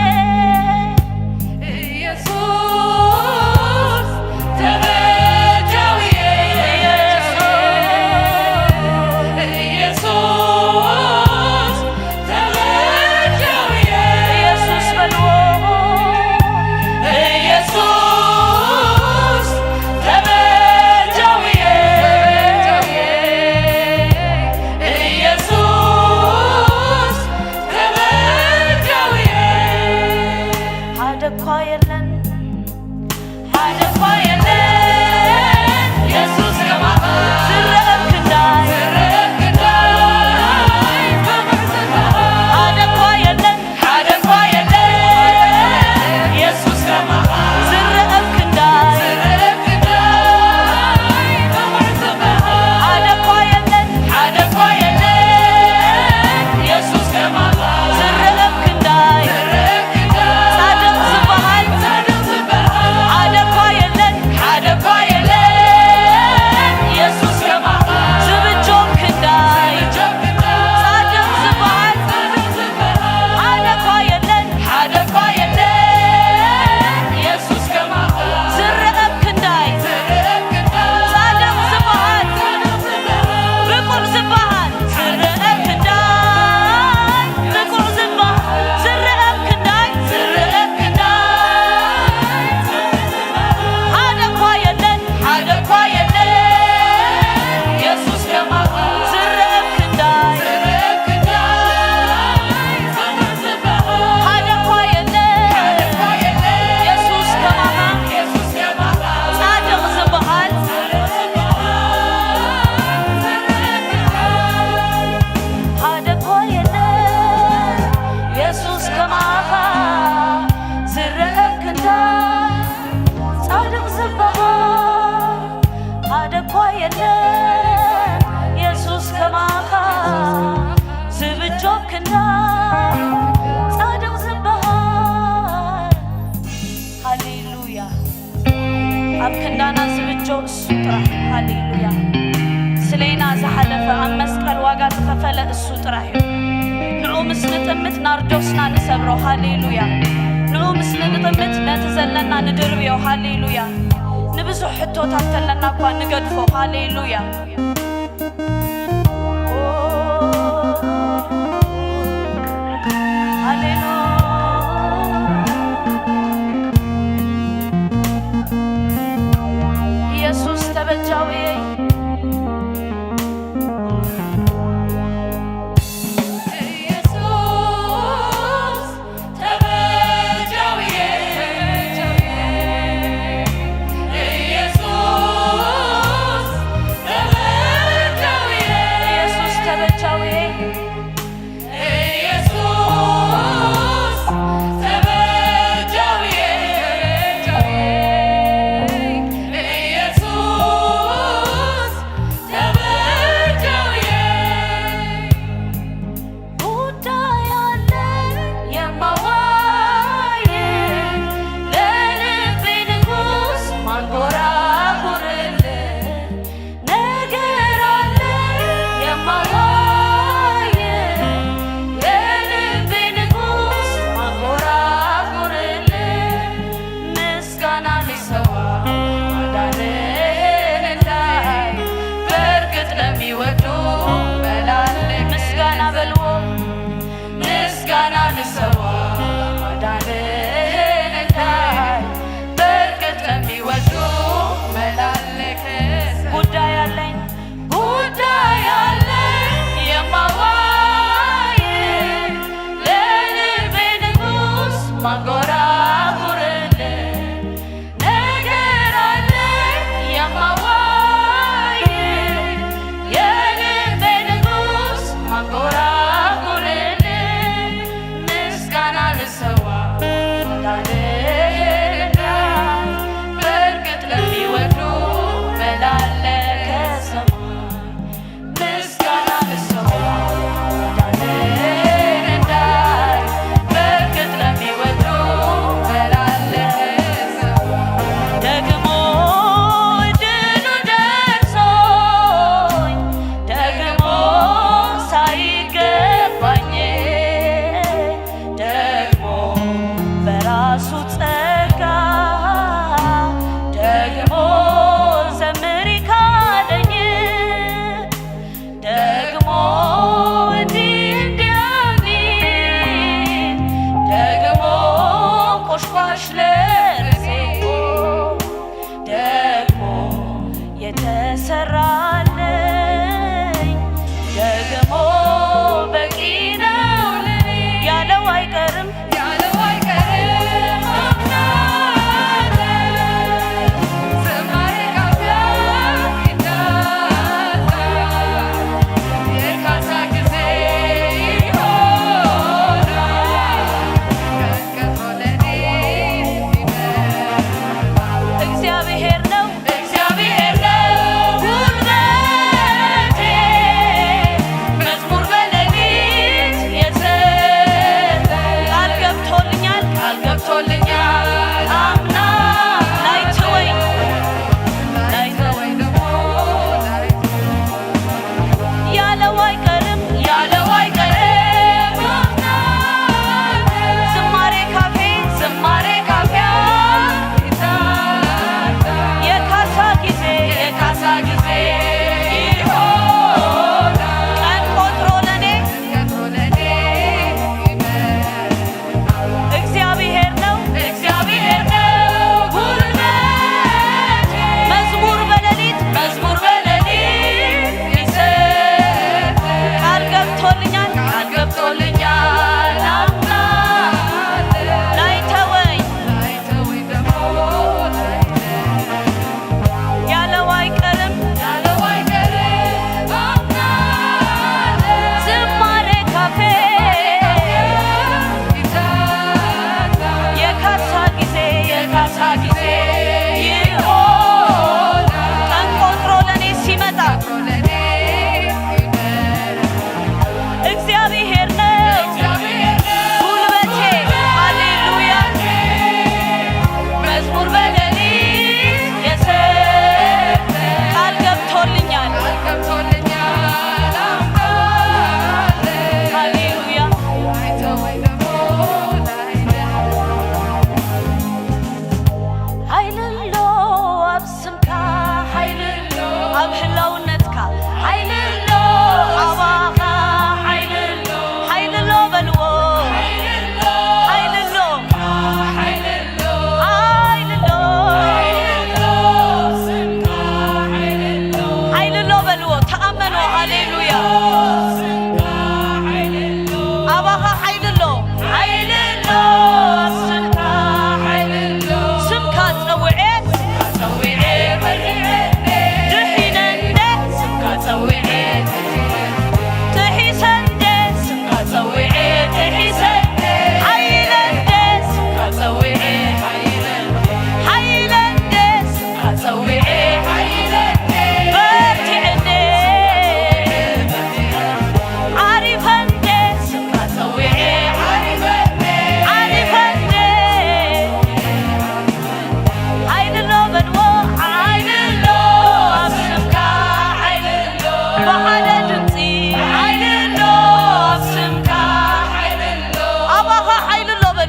ኢየሱስ ተበጃውየ፣ ኢየሱስ ተበጃውየ፣ ኢየሱስ በልዎ። ኢየሱስ ተበጃውየ፣ ኢየሱስ ተበጃውየ። ሓደ እኳ የለን፣ ሓደ እኳ የለን፣ ኢየሱስ ከማኻ ዝረአ ክንዳይ፣ ዝረአ ክንዳይ፣ ሓደ እኳ የለን፣ ሓደ እኳ የለን፣ ኢየሱስ ከማኻ ዝረአ ክንዳይ፣ ዝረአ ክንዳይ፣ ሓደ እኳ የለን፣ ሓደ እኳ የለን፣ ኢየሱስ ከማኻ ዝረአ ክንዳይ፣ ጻድቕ ዝበሃል ሓደ እኳ የለን፣ ሓደ እኳ የለን፣ ኢየሱስ ከማኻ ዝብጆ ክንዳይ፣ ጻድቕ ዝበሃል ሓደ እኳ የለን፣ ሓደ እኳ የለን፣ ኢየሱስ ከማኻ ዝረአ ክንዳይ፣ ጻድቕ ዝበሃል፣ ብቁዕ ዝበሃል፣ ዝረአ ክንዳይ፣ ብቁዕ ዝበሃል፣ ዝረአ ክንዳይ፣ ዝረአ ክንዳይ፣ ሓደ እኳ የለን፣ ሓደ እኳ የለን፣ ኢየሱስ ከማኻ ዝረአ ክንዳይ፣ ዝረአ ክንዳይ፣ ሓደ እኳ የለን፣ ሓደ እኳ የለን፣ ኢየሱስ ከማኻ፣ ኢየሱስ ከማኻ ጻድቕ ዝበሃል፣ ሓደ እኳ የለን፣ ኢየሱስ ከማኻ ዝረአ ክንዳይ፣ ጻድቕ ዝበሃል ሓደ እኳ የለን፣ ኢየሱስ ከማኻ ዝብጆ ክንዳይ፣ ጻድቕ ዝበሃል። ሃሌሉያ። ኣብ ክንዳና ዝብጆ እሱ ጥራሕ። ሃሌሉያ። ስሌና ዝሓለፈ፣ ኣብ መስቀል ዋጋ ዝኸፈለ እሱ ጥራሕ እዩ። ንዑ ምስ ንጥምት ናርዶስና ንሰብሮ። ሃሌሉያ። ንዑ ምስ ንጥምት ነቲ ዘለና ንድርብዮ። ሃሌሉያ። ንብዙሕ ሕቶታት ተለና እኳ ንገድፎ። ሃሌሉያ። ሃሌሉያ። ኢየሱስ ተበጃውየይ። ኢየሱስ ተበጃውየይ። ኢየሱስ ተበጃውየይ። ኢየሱስ ተበጃውየይ። ኢየሱስ ተበጃውየይ። ኢየሱስ ተበጃውየይ። ጉዳይ አለኝ የማዋይ፣ ለልቤ ንጉሥ ማንጎራጉርልህ። ነገር አለኝ የማዋይ፣ ለልቤ ንጉሥ ማንጎራጉርልህ። ምስጋና ልሰዋ ማዳንህን እንዳይ፣ በእርግጥ ለሚወዱ መላልክ ምስጋና በልዎ። ምስጋና ልሰዋ ማዳንህን እንዳይ፣ በእርግጥ ለሚወዱ መላልክ ጉዳይ አለኝ። ጉዳይ አለኝ የማዋይ፣ ለልቤ ንጉሥ ማንጎራጉርልህ። ነገር አለኝ የማዋይ፣ የልቤ ንጉሥ ማንጎራጉርልህ። ምስጋ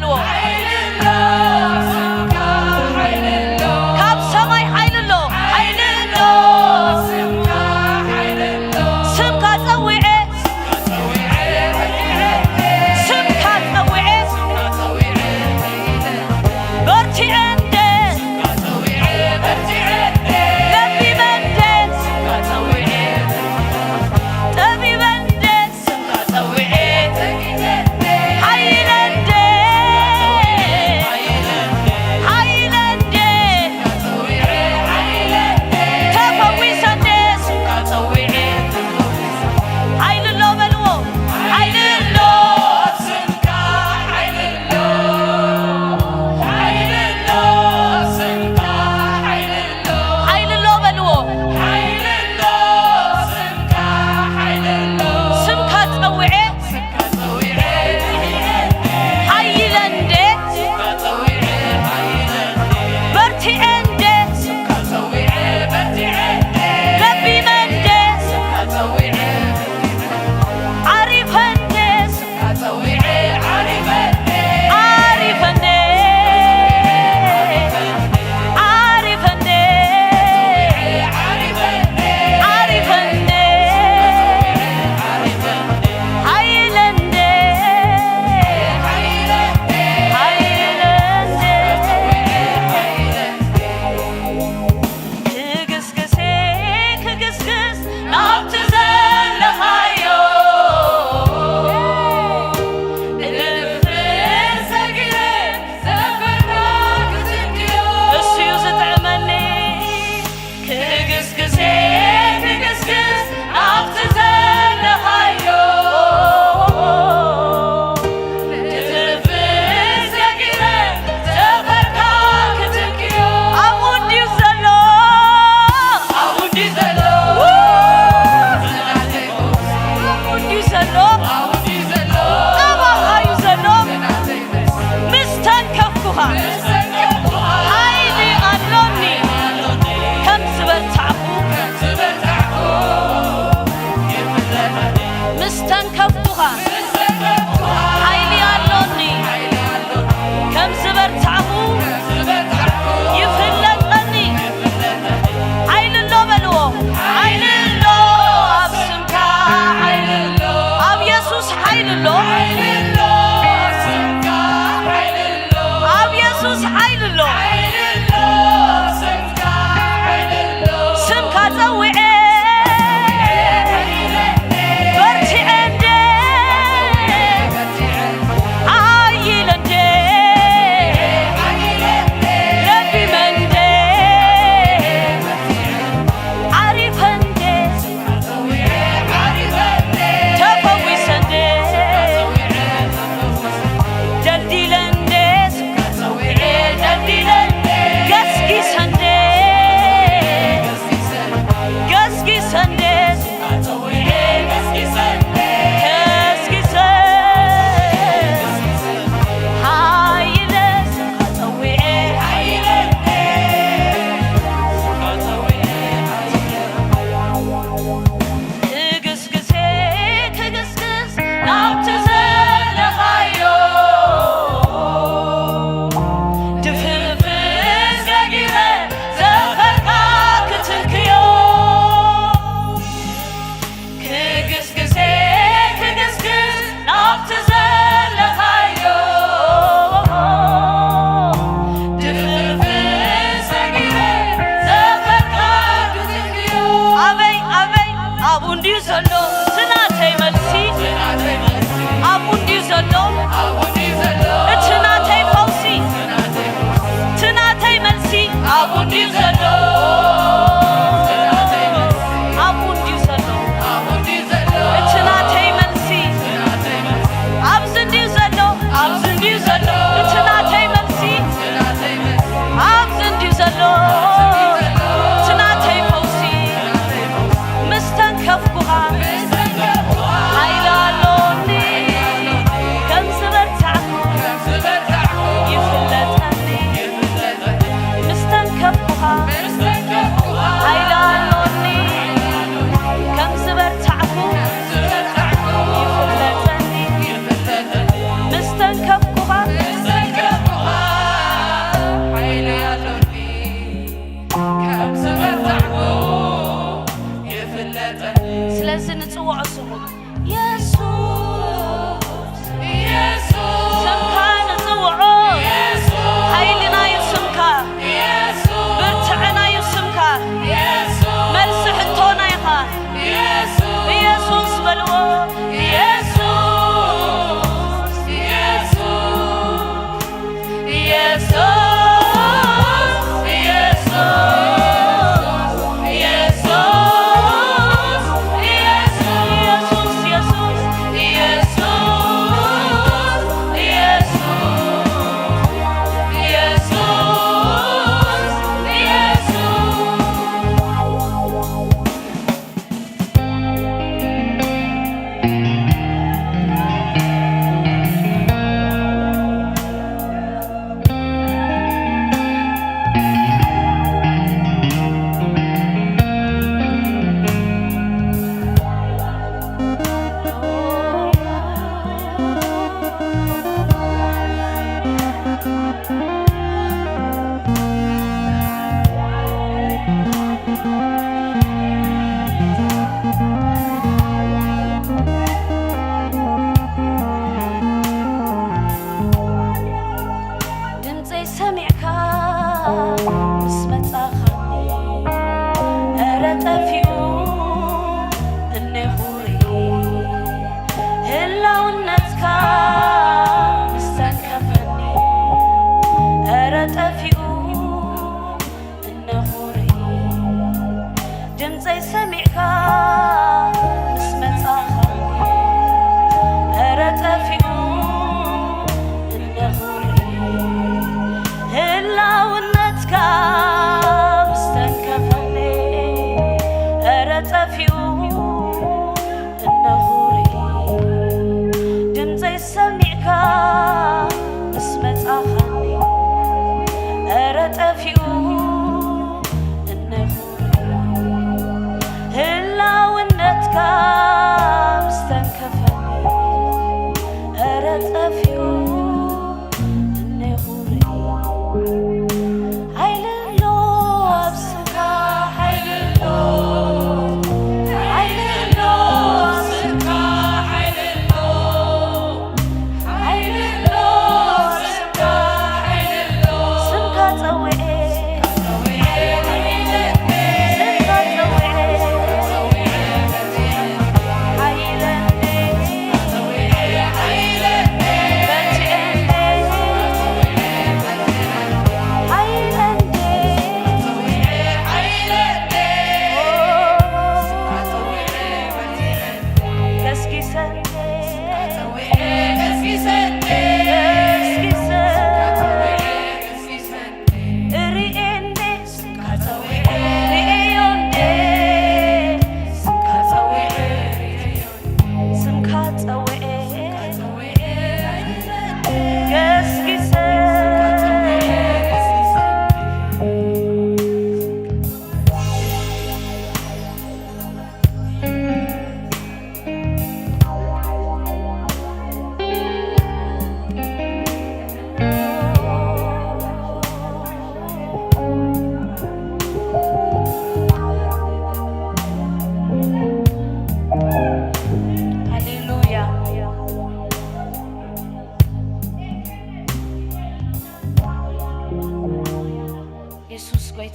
ኣለዎ። ካብ ሰማይ ሓይሊ ኣሎ። ሓይሊ ኣሎ። ስምካ ጸዊዐ፣ ስምካ ጸዊዐ፣ በርቲዐ እንደ ለቢበ እንደ ጠቢበ እንደ ሓይለ እንደ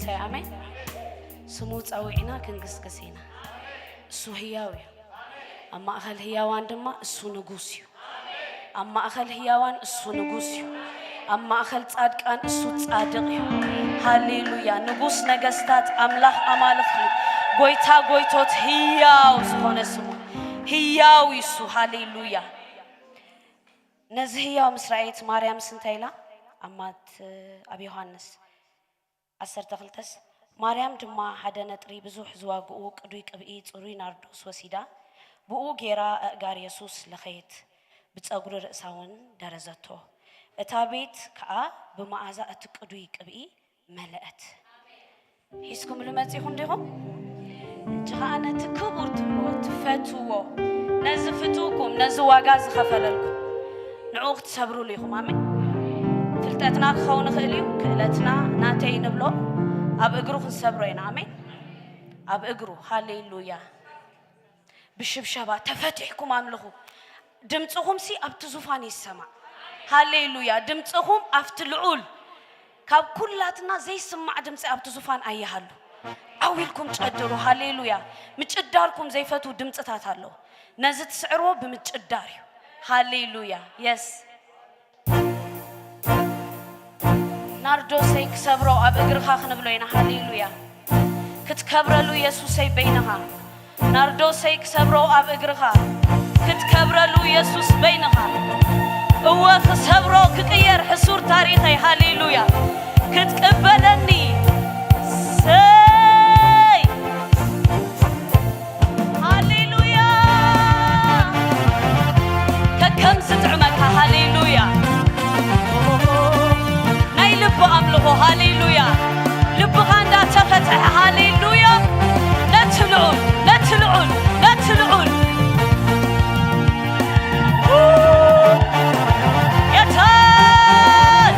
እንታይ ኣሜን። ስሙ ጸዊዕና ክንግስግስ ኢና። እሱ ህያው እዩ። ኣብ ማእኸል ህያዋን ድማ እሱ ንጉስ እዩ። ኣብ ማእኸል ህያዋን እሱ ንጉስ እዩ። ኣብ ማእኸል ጻድቃን እሱ ጻድቕ እዩ። ሃሌሉያ። ንጉስ ነገስታት፣ ኣምላኽ ኣማልኽ እዩ። ጎይታ ጎይቶት ህያው ዝኾነ ስሙ ህያው እዩ እሱ። ሃሌሉያ። ነዚ ህያው ምስ ረኣየት ማርያምስ እንታይ ኢላ? ኣብ ማት-፣ ኣብ ዮሃንስ ዓሰርተ ክልተስ፣ ማርያም ድማ ሓደ ነጥሪ ብዙሕ ዝዋግኡ ቅዱይ ቅብኢ ጽሩይ ናርዶስ ወሲዳ፣ ብኡ ጌራ ኣእጋር የሱስ ለኸየት፣ ብጸጉሪ ርእሳ እውን ደረዘቶ። እታ ቤት ከኣ ብመኣዛ እቲ ቅዱይ ቅብኢ መለአት። ሒዝኩምሉ መጺኹም ዲኹም? ሕጂ ኸኣ ነቲ ክቡር ትብልዎ፣ ትፈትዎ፣ ነዚ ፍትውኩም፣ ነዚ ዋጋ ዝኸፈለልኩም፣ ንዕኡ ክትሰብሩሉ ኢኹም። ኣሜን። ፍልጠትና ክኸውን ይኽእል እዩ፣ ክእለትና ናተይ ንብሎ፣ ኣብ እግሩ ክንሰብሮ ኢና። ኣሜን። ኣብ እግሩ። ሃሌሉያ። ብሽብሸባ ተፈቲሕኩም ኣምልኹ። ድምፅኹምሲ ኣብቲ ዙፋን ይሰማዕ። ሃሌሉያ። ድምፅኹም ኣብቲ ልዑል፣ ካብ ኩላትና ዘይስማዕ ድምፂ ኣብቲ ዙፋን ኣይሃሉ። ዓው ኢልኩም ጨድሩ። ሃሌሉያ። ምጭዳርኩም ዘይፈትዉ ድምፅታት ኣለዉ። ነዚ ትስዕርዎ ብምጭዳር እዩ። ሃሌሉያ። የስ። ናርዶሰይ ክሰብሮ ኣብ እግርኻ ክንብሎ ኢና። ሃሌሉያ። ክትከብረሉ የሱሰይ በይንኻ። ናርዶሰይ ክሰብሮ ኣብ እግርኻ። ክትከብረሉ የሱስ በይንኻ። እወ ክሰብሮ ክቅየር ሕሱር ታሪኸይ። ሃሌሉያ። ክትቅበለኒ ሰይ ሃሌሉያ። ከከም ዝጥዕመካ። ሃሌሉያ። ናይ ልቢ ኣምልኾ። ሃሌሉያ። ልብኻ እንዳተፈትሐ። ሃሌሉያ። ነቲ ልዑል፣ ነቲ ልዑል፣ ነቲ ልዑል። የታን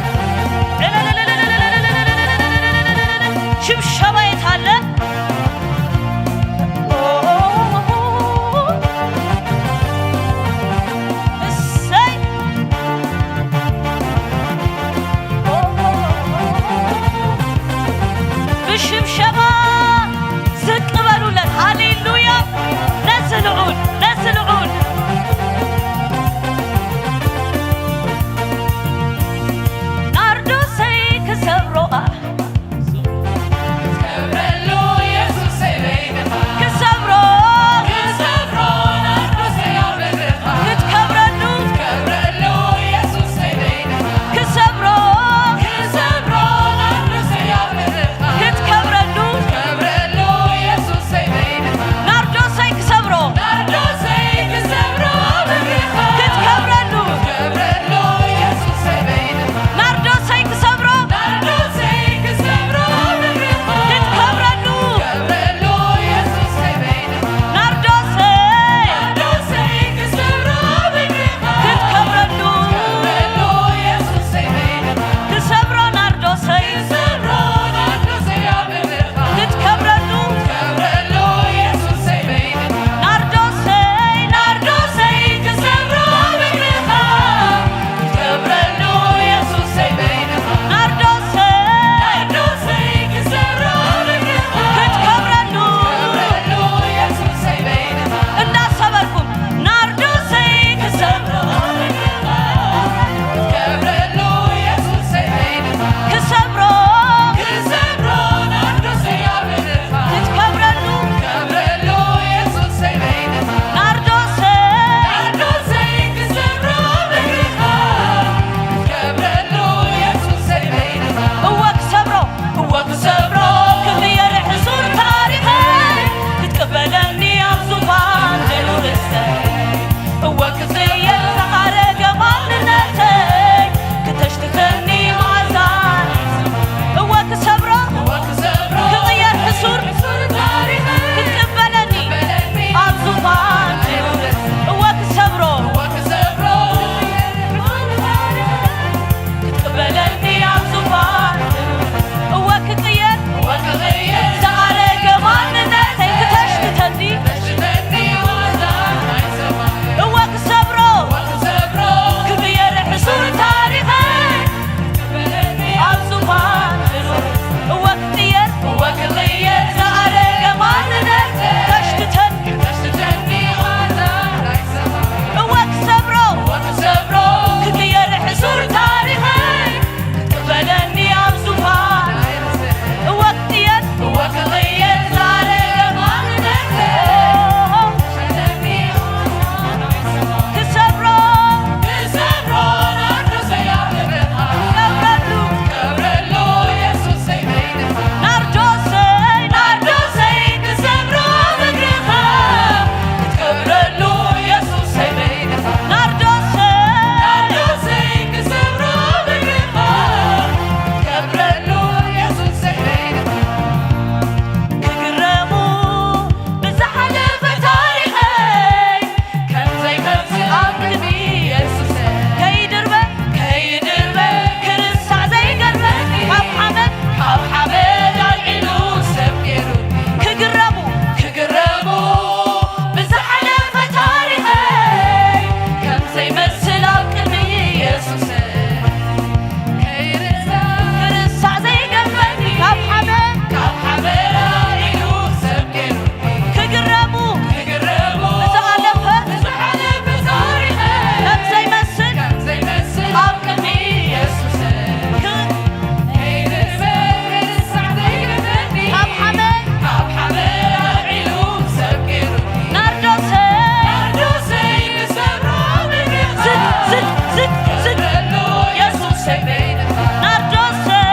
ናርዶሰይ፣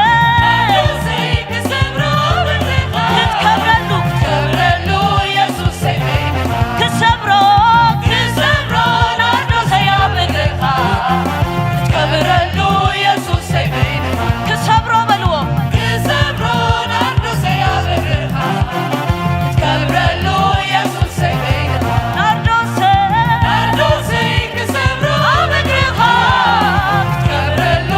ናርዶሰይ ክሰብሮ በትርኻ ክትከብረሉ፣ ክትከብረሉ ኢየሱሰይ በይንኻ ክሰብሮ፣ ክሰብሮ ናርዶሰይ ኣብ እግርኻ ክትከብረሉ ኢየሱሰይ በይንኻ ክሰብሮ በልዎ። ክሰብሮ ናርዶሰይ ኣብ እግርኻ ክትከብረሉ ኢየሱሰይ በይንኻ ናርዶሰይ፣ ናርዶሰይ ክሰብሮ ኣብ እግርኻ ክትከብረሉ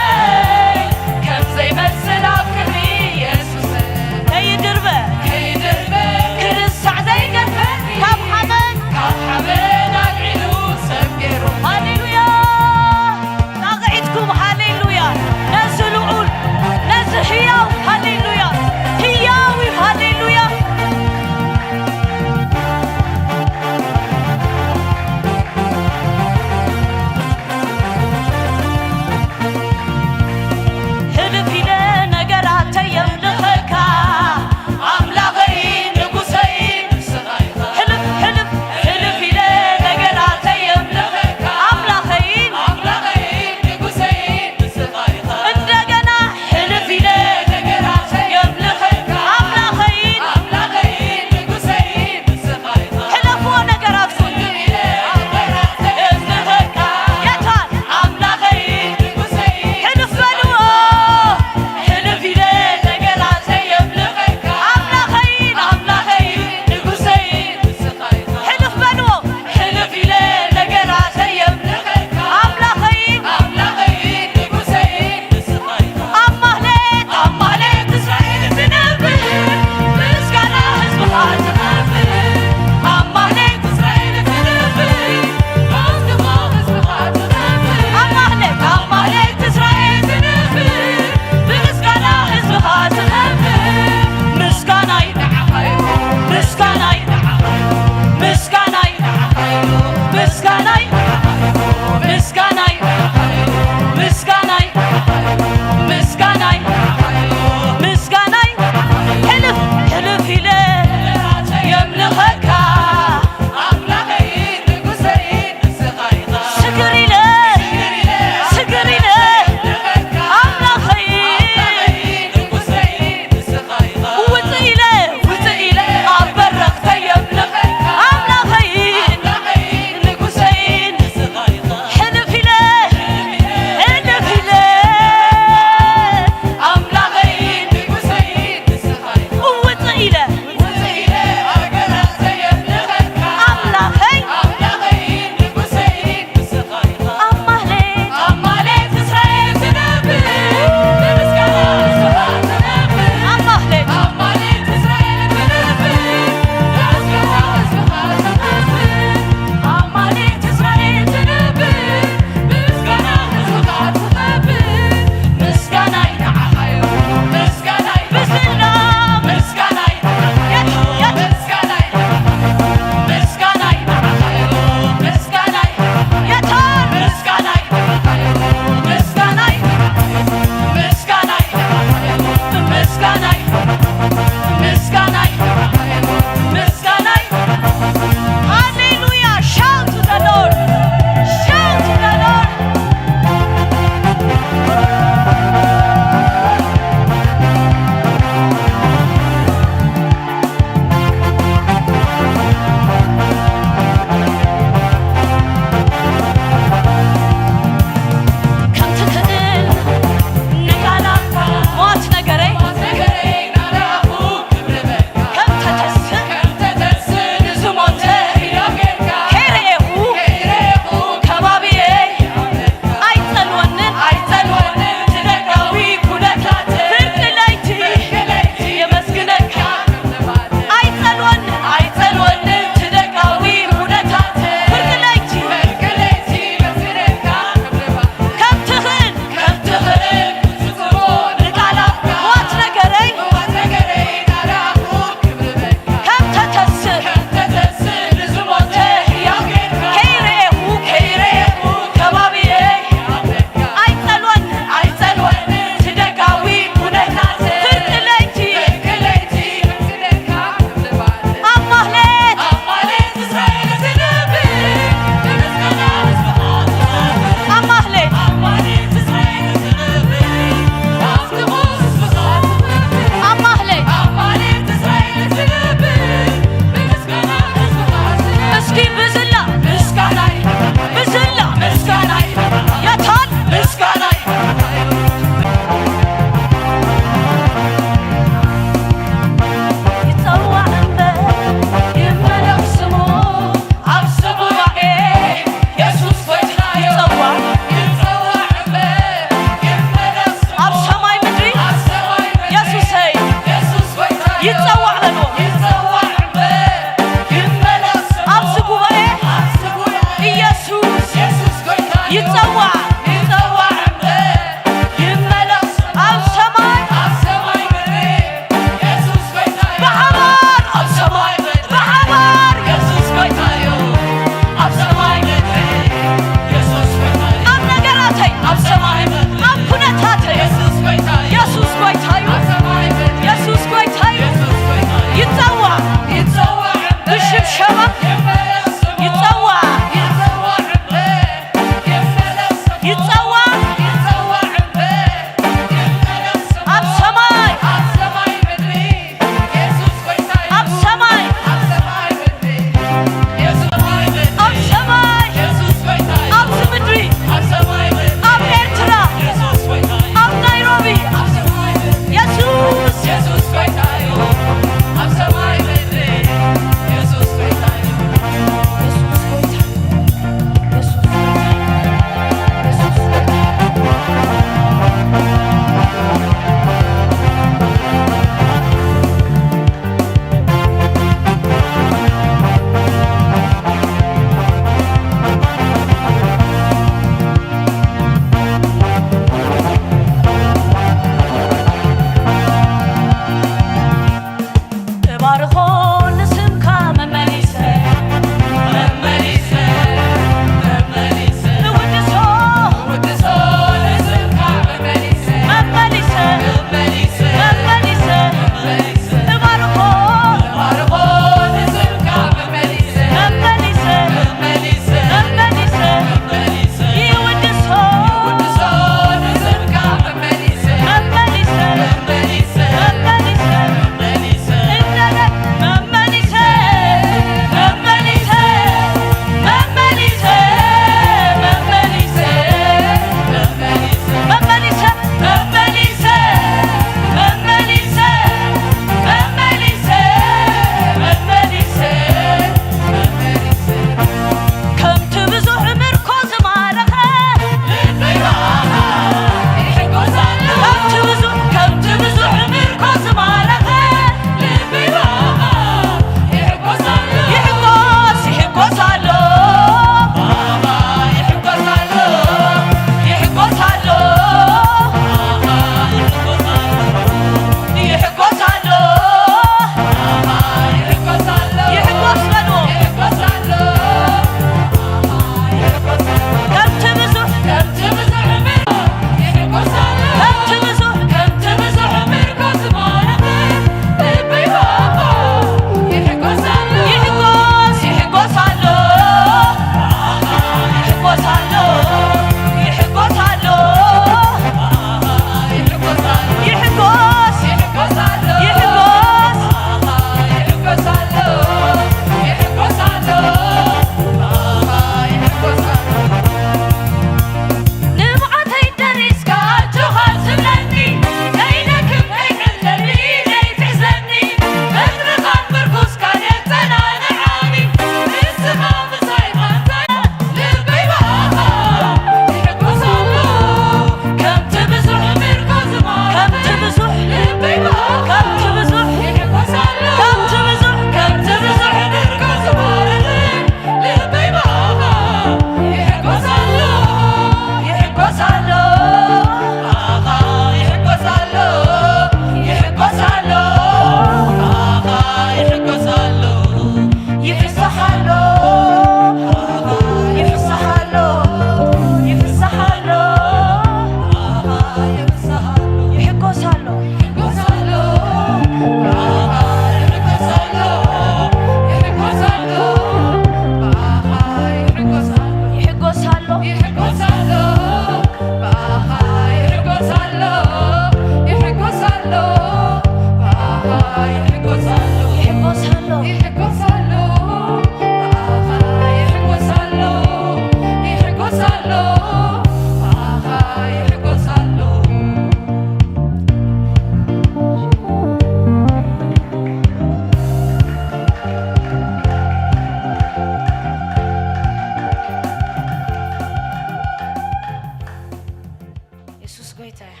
ኢየሱስ ጎይታ እዩ።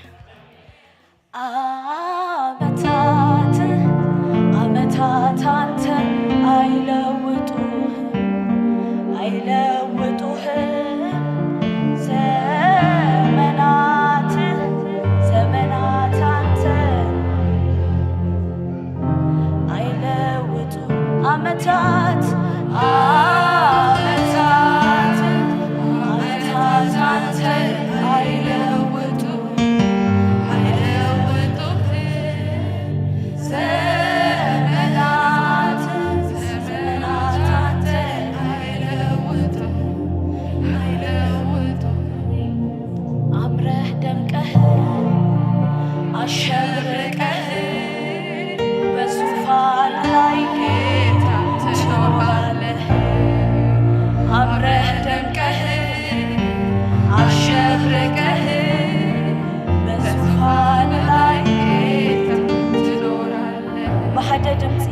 ዓመታት ዓመታት አንተ አይለውጡህም አይለውጡህም። ዘመናት ዘመናት አንተ አይለውጡ። ዓመታት ዓመታት ዓመታት አንተ አይለውጡ። አይለውጡህም። ዘመናት ዘመናት አንተ አይለውጡ። አይለውጡ። አምረህ ደምቀህ አሸብርቀህ በዙፋን ላይ ጌታ ትኖራለህ። አምረህ ደምቀህ አሸብርቀህ በዙፋን ላይ ጌታ ትኖራለህ። ብሓደ ድምፂ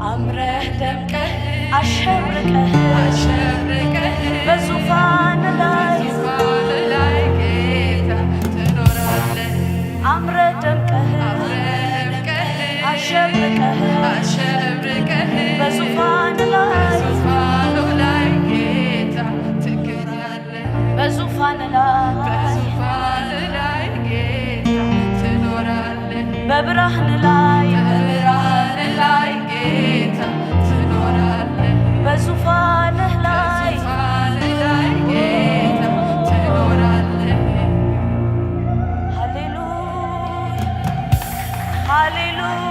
አምረህ ደምቀህ አሸብርቀህ አሸብርቀህ በዙፋን ላይ በዙፋን ላይ ጌታ ትኖራለህ። አምረህ ደምቀህ አምረህ ደምቀህ አሸብርቀህ አሸብርቀህ በዙፋን ላይ በዙፋኑ ላይ ጌታ ትገኛለህ። በዙፋን ላይ በዙፋን ላይ ጌታ ትኖራለህ። በብርሃን ላይ በብርሃን ላይ ጌታ ትኖራለህ። በዙፋንህ ላይ በዙፋንህ ላይ ጌታ ትኖራለህ። ሃሌሉያ ሃሌሉያ።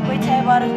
ጎይታ ይባርክ።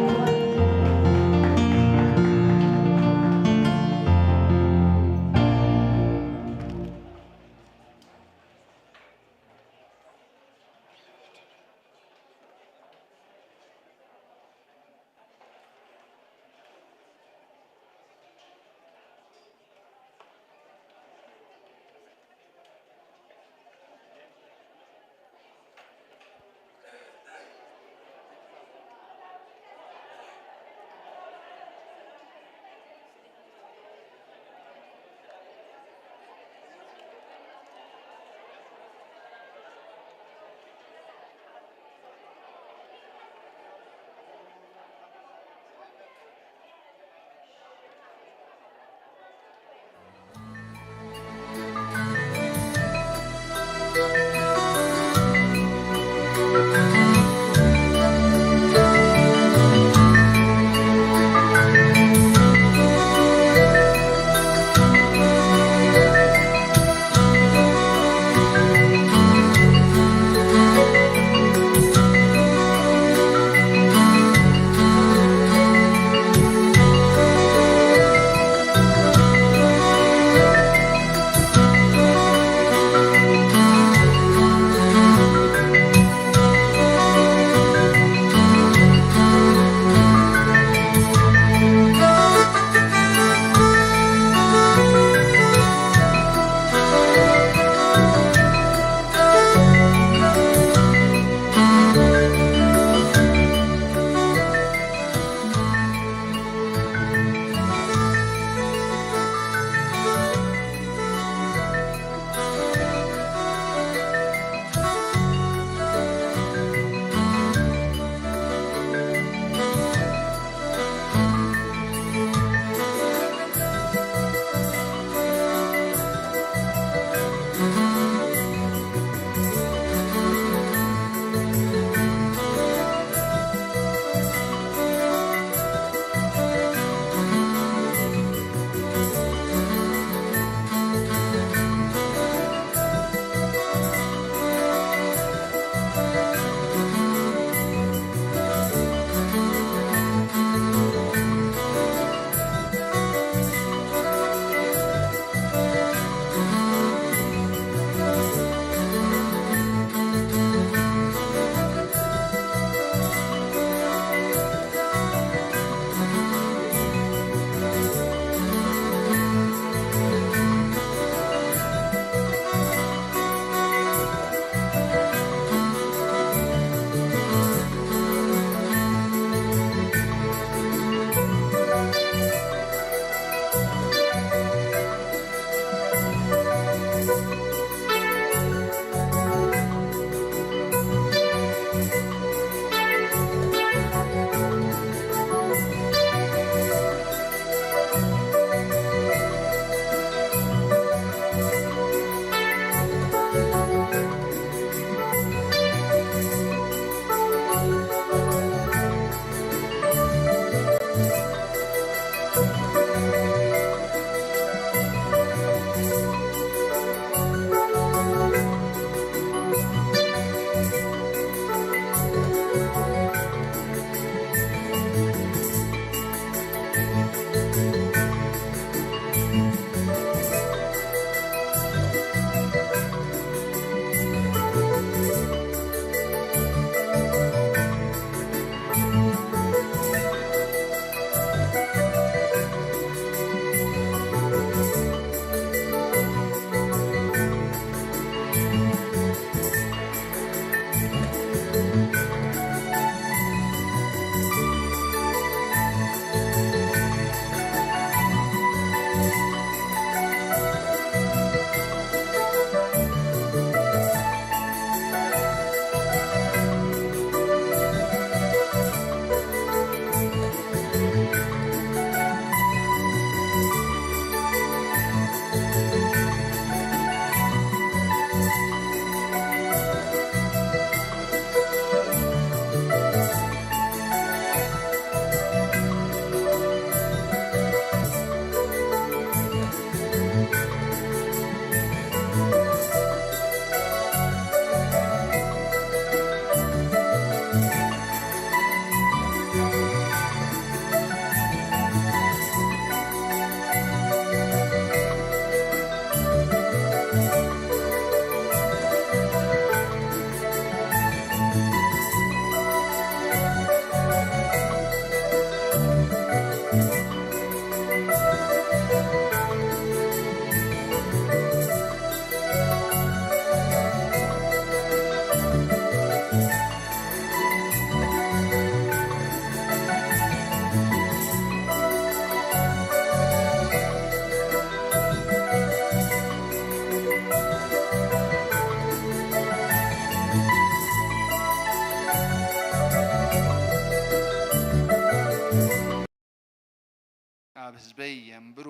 ህዝበይ የንብሩ፣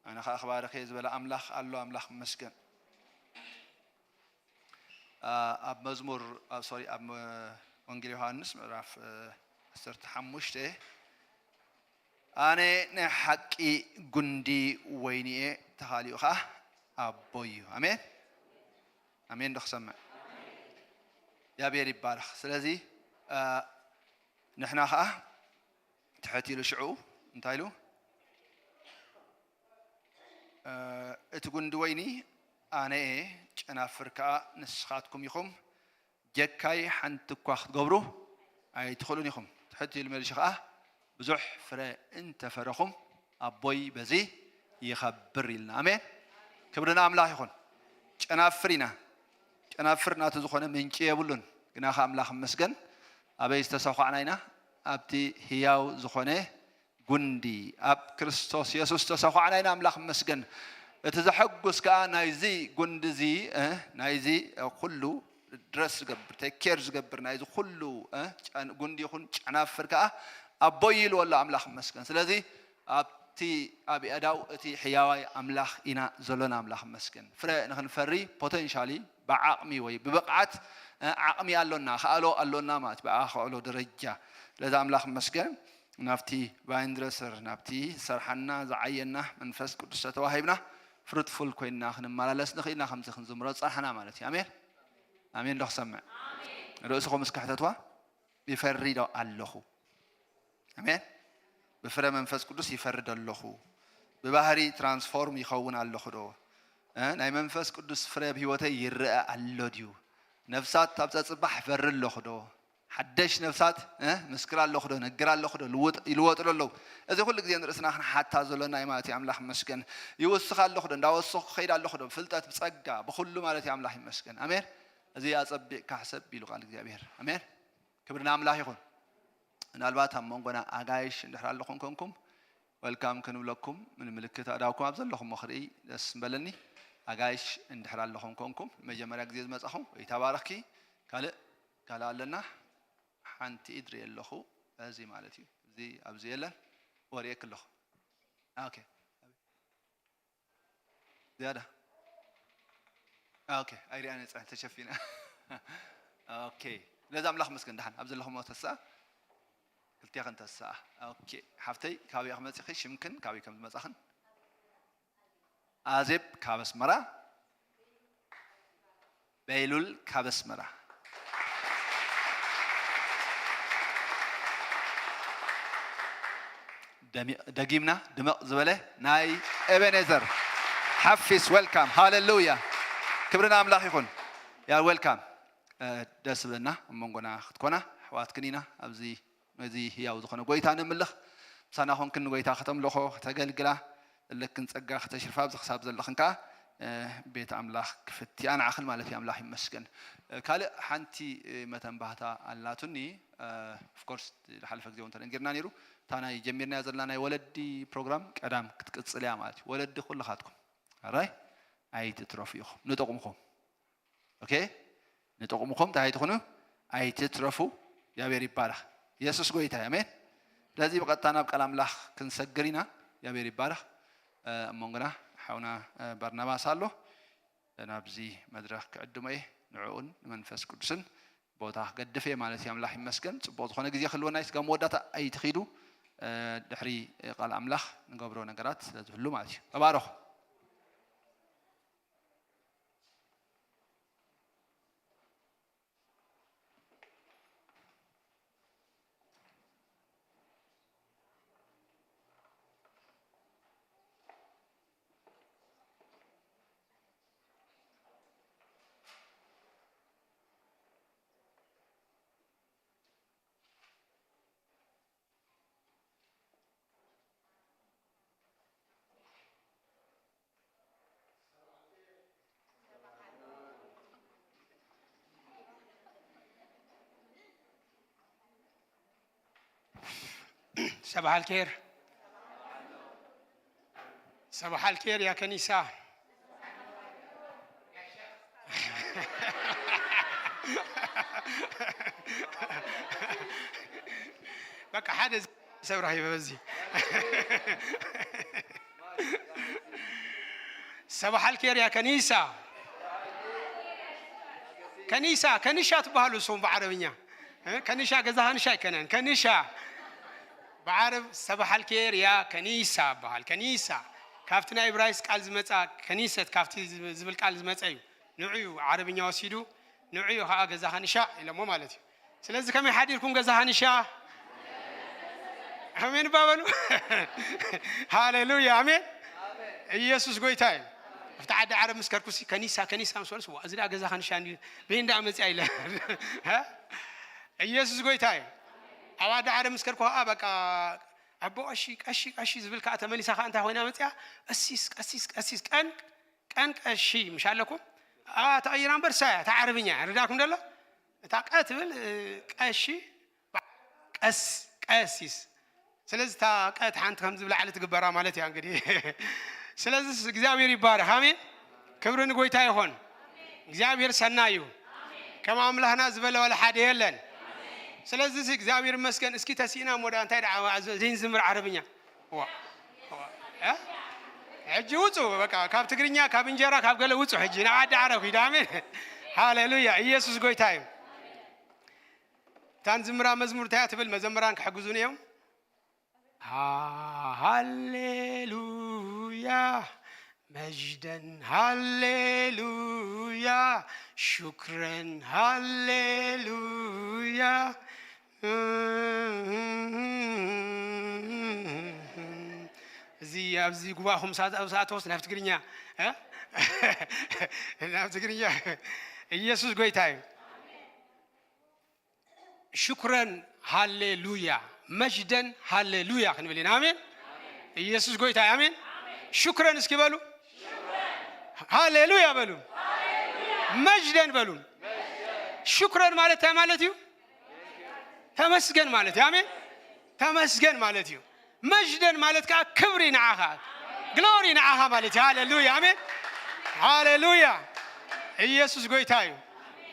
ኣነ ኸኣ ክባርኽ እየ ዝበለ ኣምላኽ ኣሎ። ኣምላኽ ይመስገን። ኣብ መዝሙር፣ ኣብ፣ ሶሪ፣ ኣብ ወንጌል ዮሃንስ ምዕራፍ ዓሰርተ ሓሙሽተ፣ ኣነ ናይ ሓቂ ጉንዲ ወይኒ እየ፣ ተኻሊኡ ኸዓ ኣቦይ እዩ። ኣሜን። ኣሜን ዶ ክሰምዕ? እግዚኣብሔር ይባረኽ። ስለዚ ንሕና ኸዓ ትሕት ኢሉ ሽዑ እንታይ ኢሉ? እቲ ጉንዲ ወይኒ ኣነ እየ፣ ጨናፍር ከኣ ንስኻትኩም ኢኹም፣ ጀካይ ሓንቲ እኳ ክትገብሩ ኣይትኽእሉን ኢኹም። ትሕት ኢሉ መሊሹ ከኣ ብዙሕ ፍረ እንተፈረኹም ኣቦይ በዚ ይኸብር ኢልና። ኣሜን። ክብሪ ንኣምላኽ ይኹን። ጨናፍር ኢና። ጨናፍር ናቱ ዝኾነ ምንጪ የብሉን። ግና ከኣ ኣምላኽ ይመስገን ኣበይ ዝተሰዃዕና ኢና? ኣብቲ ህያው ዝኾነ ጉንዲ ኣብ ክርስቶስ የሱስ ተሰዃዕና ኢና። ኣምላኽ ይመስገን። እቲ ዘሐጉስ ከኣ ናይዚ ጉንዲ እዚ፣ እ፣ ናይዚ፣ እ፣ ኩሉ ድረስ ዝገብር፣ ቴክ ኬር ዝገብር፣ ናይዚ ኩሉ፣ እ፣ ጨን-፣ ጉንዲ ይኹን ጨናፍር ከኣ ኣቦይ ኢልዎ ኣሎ። ኣምላኽ ይመስገን። ስለዚ ኣብቲ፣ ኣብ ኣእዳው እቲ ሕያዋይ ኣምላኽ ኢና ዘሎና። ኣምላኽ ይመስገን። ፍረ ንኽንፈሪ ፖቴንሻሊ ብዓቕሚ ወይ ብብቕዓት፣ እ፣ ዓቕሚ ኣሎና፣ ክኣሎ ኣሎና ማለት ብኣኽእሎ ደረጃ። ስለዚ ኣምላኽ ይመስገን። ናብቲ ቫይን ድረሰር፣ ናብቲ ዝሰርሓና፣ ዝዓየና መንፈስ ቅዱስ ተተዋሂብና፣ ፍሩትፉል ኮይንና ክንመላለስ ንኽኢልና ከምዚ ክንዝምሮ ዝጸናሕና ማለት እዩ። ኣሜን። ኣሜን ዶ ክሰምዕ? ርእስኹም እስኪ ሕተትዋ። ይፈሪ ዶ ኣለኹ? ኣሜን። ብፍረ መንፈስ ቅዱስ ይፈሪ ዶ ኣለኹ? ብባህሪ ትራንስፎርም ይኸውን ኣለኹ ዶ? እ፣ ናይ መንፈስ ቅዱስ ፍረ ኣብ ህይወተይ ይረአ ኣሎ ድዩ? ነፍሳት ኣብ ጸጽባሕ ይፈሪ ኣለኹ ዶ? ሓደሽ ነፍሳት፣ እ፣ ምስክር ኣለኹ ዶ? ነግር ኣለኹ ዶ? ልውጥ-፣ ይልወጡ ዶ ኣለዉ? እዚ ኩሉ ግዜ ንርእስና ክንሓታ ዘሎና እዩ ማለት እዩ። ኣምላኽ ይመስገን። ይውስኽ ኣለኹ ዶ? እንዳወሰኹ ክኸይድ ኣለኹ ዶ? ብፍልጠት፣ ብጸጋ፣ ብኹሉ ማለት እዩ። ኣምላኽ ይመስገን። ኣሜን። እዚ ኣጸቢቕካ ሕሰብ ኢሉ ቃል እግዚኣብሔር። ኣሜን። ክብሪ ንኣምላኽ ይኹን። ምናልባት ኣብ መንጎና ኣጋይሽ እንድሕር ኣለኹም ኮንኩም፣ ወልካም ክንብለኩም፣ ንምልክት ኣእዳውኩም ኣብ ዘለኹሞ ክርኢ ደስ ምበለኒ። ኣጋይሽ እንድሕር ኣለኹም ኮንኩም፣ መጀመርያ ግዜ ዝመጻኹም፣ ወይ ተባረኽኪ። ካልእ፣ ካልእ ኣለና? ሓንቲ ኢድ ርኢ ኣለኹ። እዚ ማለት እዩ። እዚ ኣብዚ የለን። ወርእየክ ኣለኹ። ኦኬ። ዝያዳ? ኦኬ፣ ኣይሪኣን እየ፣ ጸ-፣ ተሸፊነ። ኦኬ፣ ስለዚ ኣምላኽ መስገን። ደሓን ኣብ ዘለኹሞ ተስኣ፣ ክልቴኽን ተስኣ። ኦኬ፣ ሓፍተይ፣ ካበይ ኢኺ መጺኺ? ሽምክን ካበይ ከም ዝመጻኽን? ኣዜብ ካብ ኣስመራ። በይሉል ካብ ኣስመራ። ደሚ-፣ ደጊምና ድምቕ ዝበለ ናይ ኤቤኔዘር ሓፊስ፣ ዌልካም። ሃሌሉያ፣ ክብሪ ንኣምላኽ ይኹን። ያ ዌልካም። እ፣ ደስ ዝብለና ኣብ መንጎና ክትኮና፣ ኣሕዋትክን ኢና። ኣብዚ ነዚ ህያው ዝኾነ ጎይታ ነምልኽ። ምሳና ኮንክን ንጎይታ ከተምልኾ፣ ከተገልግላ ዘለክን ጸጋ ከተሽርፋ፣ ኣብዚ ክሳብ ዘለኽን ከኣ፣ እ፣ ቤት ኣምላኽ ክፍት እያ ንዓኽን ማለት እዩ። ኣምላኽ ይመስገን። እ፣ ካልእ ሓንቲ፣ እ፣ መተንባህታ ኣላቱኒ። እ፣ ኦፍ ኮርስ፣ ዝሓለፈ ግዜ እውን ተነጊርና ነይሩ። እታ ናይ ጀሚርናያ ዘለና ናይ ወለዲ ፕሮግራም ቀዳም ክትቅጽል እያ ማለት እዩ። ወለዲ ኩልኻትኩም፣ ኣራይ፣ ኣይትትረፉ ኢኹም፣ ንጥቕምኹም። ኦኬ? ንጥቕምኹም እንታይ ኣይትኹኑ? ኣይትትረፉ። እግዚኣብሔር ይባረኽ። የሱስ ጎይታ እዩ። ኣሜን። ስለዚ ብቐጥታ ናብ ቃል ኣምላኽ ክንሰግር ኢና። እግዚኣብሔር ይባረኽ። እ፣ ኣብ መንጎና ሓውና፣ እ፣ ባርናባስ ኣሎ። ናብዚ መድረኽ ክዕድሞ እየ። ንዕኡን ንመንፈስ ቅዱስን ቦታ ክገድፍ እየ ማለት እዩ። ኣምላኽ ይመስገን። ጽቡቕ ዝኾነ ግዜ ክህልወና እዩ። ስጋ መወዳእታ ኣይትኺዱ። እ፣ ድሕሪ ቃል ኣምላኽ ንገብሮ ነገራት ስለ ዝህሉ ማለት እዩ። ተባረኹ። صباح الخير. صباح الخير يا كنيسة. በቃ ሓደ ሰብ ረኺበ በዚ። ሰባሕ ኣልኬር እያ ከኒሳ። ከኒሳ፣ ከኒሻ ትበሃሉ እሱም ብዓረብኛ። እ? ከኒሻ ገዛ ኸንሻ ኣይከነን። ከኒሻ። ብዓረብ ሰባሕ ኣልኬር እያ ከኒሳ በሃል። ከኒሳ። ካብቲ ናይ እብራይስ ቃል ዝመጻ ከኒሰት ካብቲ ዝብል ቃል ዝመጸ እዩ። ንዑ እዩ ዓረብኛ ወሲዱ፣ ንዑ እዩ ኸዓ ገዛ ኸንሻ ኢሎሞ ማለት እዩ። ስለዚ ከመይ ሓዲርኩም ገዛ ኸንሻ? ኣሜን ባበሉ። ሃሌሉያ፣ ኣሜን። ኢየሱስ ጎይታ እዩ። ኣብቲ ዓዲ ዓረብ ምስ ከድኩሲ ከኒሳ፣ ከኒሳ ምስ በሉስ፣ "ዋ፣ እዚ ደኣ ገዛ ኸንሻ እንድዩ፣ በይን ደኣ መጺኣ?" ኢለ። ሃ? ኢየሱስ ጎይታ እዩ። ኣብ ዓዲ ዓረብ ምስ ከድኩ ኸዓ በቃ፣ "ኣቦ ቀሺ፣ ቀሺ፣ ቀሺ" ዝብል ከኣ ተመሊሳ ከኣ እንታይ ኮይና መጺኣ? "ቀሲስ፣ ቀሲስ፣ ቀሲስ፣ ቀን፣ ቀን ቀሺ" ምሽ ኣለኩም? ኣ፣ ተቐይራ እምበር እሳ እያ፣ እታ ዓረብኛ እያ። ርዳእኩም ደሎ? እታ ቀ ትብል፣ እ፣ ቀሺ፣ ቀስ፣ ቀሲስ። ስለዚ እታ ቀ ሓንቲ ከም ዝብላዕሊ ትግበራ ማለት እያ እንግዲህ። ስለዚ እግዚኣብሔር ይባረኽ። ኣሜን። ክብሪ ንጎይታ ይኹን። እግዚኣብሔር ሰናይ እዩ። ከም ኣምላኽና ዝበለ ዋላ ሓደ የለን። ስለዚ እግዚኣብሔር ይመስገን። እስኪ ተሲእና እሞ ደኣ እንታይ ደኣ ዘይንዝምር ዓረብኛ? ዋ፣ ዋ፣ እ? ሕጂ ውጹ፣ በቃ ካብ ትግርኛ፣ ካብ እንጀራ፣ ካብ ገለ ውጹ። ሕጂ ናብ ዓዲ ዓረብ ኪዱ። ኣሜን። ሃሌሉያ። ኢየሱስ ጎይታ እዩ። እታ ንዝምራ መዝሙር እንታይ እያ ትብል? መዘምራን ክሕግዙኒ እዮም። ሃሌሉያ፣ መጅደን ሃሌሉያ፣ ሹክረን ሃሌሉያ። እዚ ኣብዚ ጉባኤኹም ሰዓት-፣ ኣብ ሰዓት ወስድ ናብ ትግርኛ፣ እ? ናብ ትግርኛ። ኢየሱስ ጎይታ እዩ። ሽኩረን ሃሌሉያ፣ መጅደን ሃሌሉያ ክንብል ኢና። ኣሜን። ኢየሱስ ጎይታ እዩ። ኣሜን። ሽኩረን እስኪ በሉ። ሃሌሉያ በሉ። መጅደን በሉ። ሽኩረን ማለት እንታይ ማለት እዩ? ተመስገን ማለት እዩ። ኣሜን። ተመስገን ማለት እዩ። መጅደን ማለት ከዓ ክብሪ ንዓኻ፣ ግሎሪ ንዓኻ ማለት እዩ። ሃሌሉያ፣ ኣሜን። ሃሌሉያ። ኢየሱስ ጎይታ እዩ።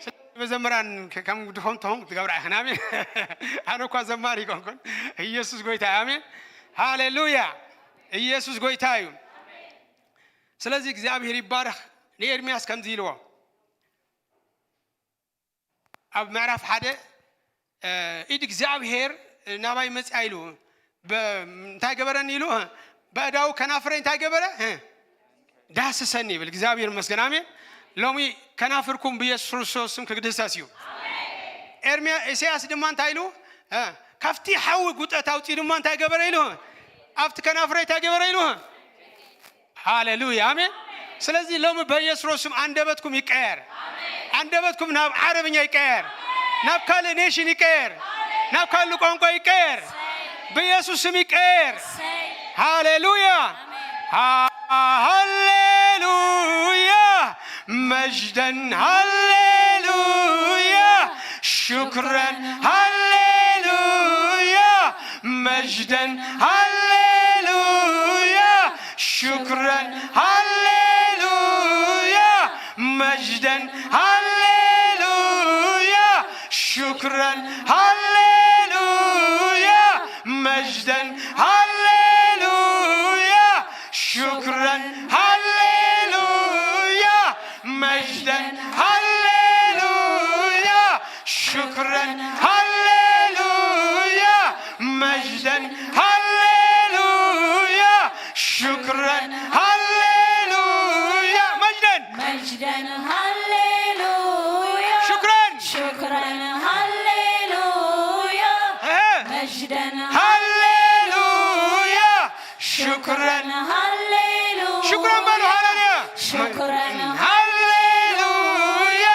ስለዚ መዘምራን ከ-፣ ከም ድኾም ትኾን ትገብራ ኢኽን። ኣሜን። ኣነ እኳ ዘማሪ ይኮንኩን። ኢየሱስ ጎይታ እዩ። ኣሜን። ሃሌሉያ። ኢየሱስ ጎይታ እዩ። ስለዚ እግዚኣብሔር ይባረኽ። ንኤርምያስ ከምዚ ኢልዎ፣ ኣብ ምዕራፍ ሓደ፣ እ፣ ኢድ እግዚኣብሔር ናባይ መጽኣ ኢሉ፣ በ-፣ እንታይ ገበረኒ ኢሉ፣ እ፣ በእዳው ከናፍረይ እንታይ ገበረ? እ፣ ዳህስሰኒ ይብል። እግዚኣብሔር ይመስገን። ኣሜን። ሎሚ ከናፍርኩም ብኢየሱስ ክርስቶስ ስም ክድህሰስ እዩ። ኤርምያ-፣ ኢሳያስ ድማ እንታይ ኢሉ? እ፣ ካብቲ ሓዊ ጉጠት ኣውጺኡ ድማ እንታይ ገበረ ኢሉ? ኣብቲ ከናፍረይ እንታይ ገበረ ኢሉ? ሃሌሉያ፣ ኣሜን። ስለዚ ሎሚ በኢየሱስ ስም ኣንደበትኩም ይቀየር። ኣንደበትኩም ናብ ዓረብኛ ይቀየር። ናብ ካልእ ኔሽን ይቀየር። ናብ ካልእ ቋንቋ ይቀየር። በኢየሱስ ስም ይቀየር። ሃሌሉያ። ሃሌሉያ። መጅደን ሃሌሉያ። ሽኩረን ሃሌሉያ። መጅደን ሃሌሉያ። ሽኩረን ሃሌሉያ። መጅደን ሃሌሉያ። ሽኩረን ሃሌሉያ። መጅደን ሃሌሉያ። ሽኩረን ሃሌሉያ። መጅደን ሃሌሉያ። ሽኩረን ሃሌሉያ። መጅደን ሃሌሉያ። ሽኩረን ሃሌሉያ። መጅደን መጅደን ሃሌሉያ። ሽኩረን ሽኩረን ሃሌሉያ። እህ። መጅደን ሃሌሉያ። ሽኩረን ሃሌሉያ። ሽኩረን በሉ ሃሌሉያ። ሽኩረን ሃሌሉያ።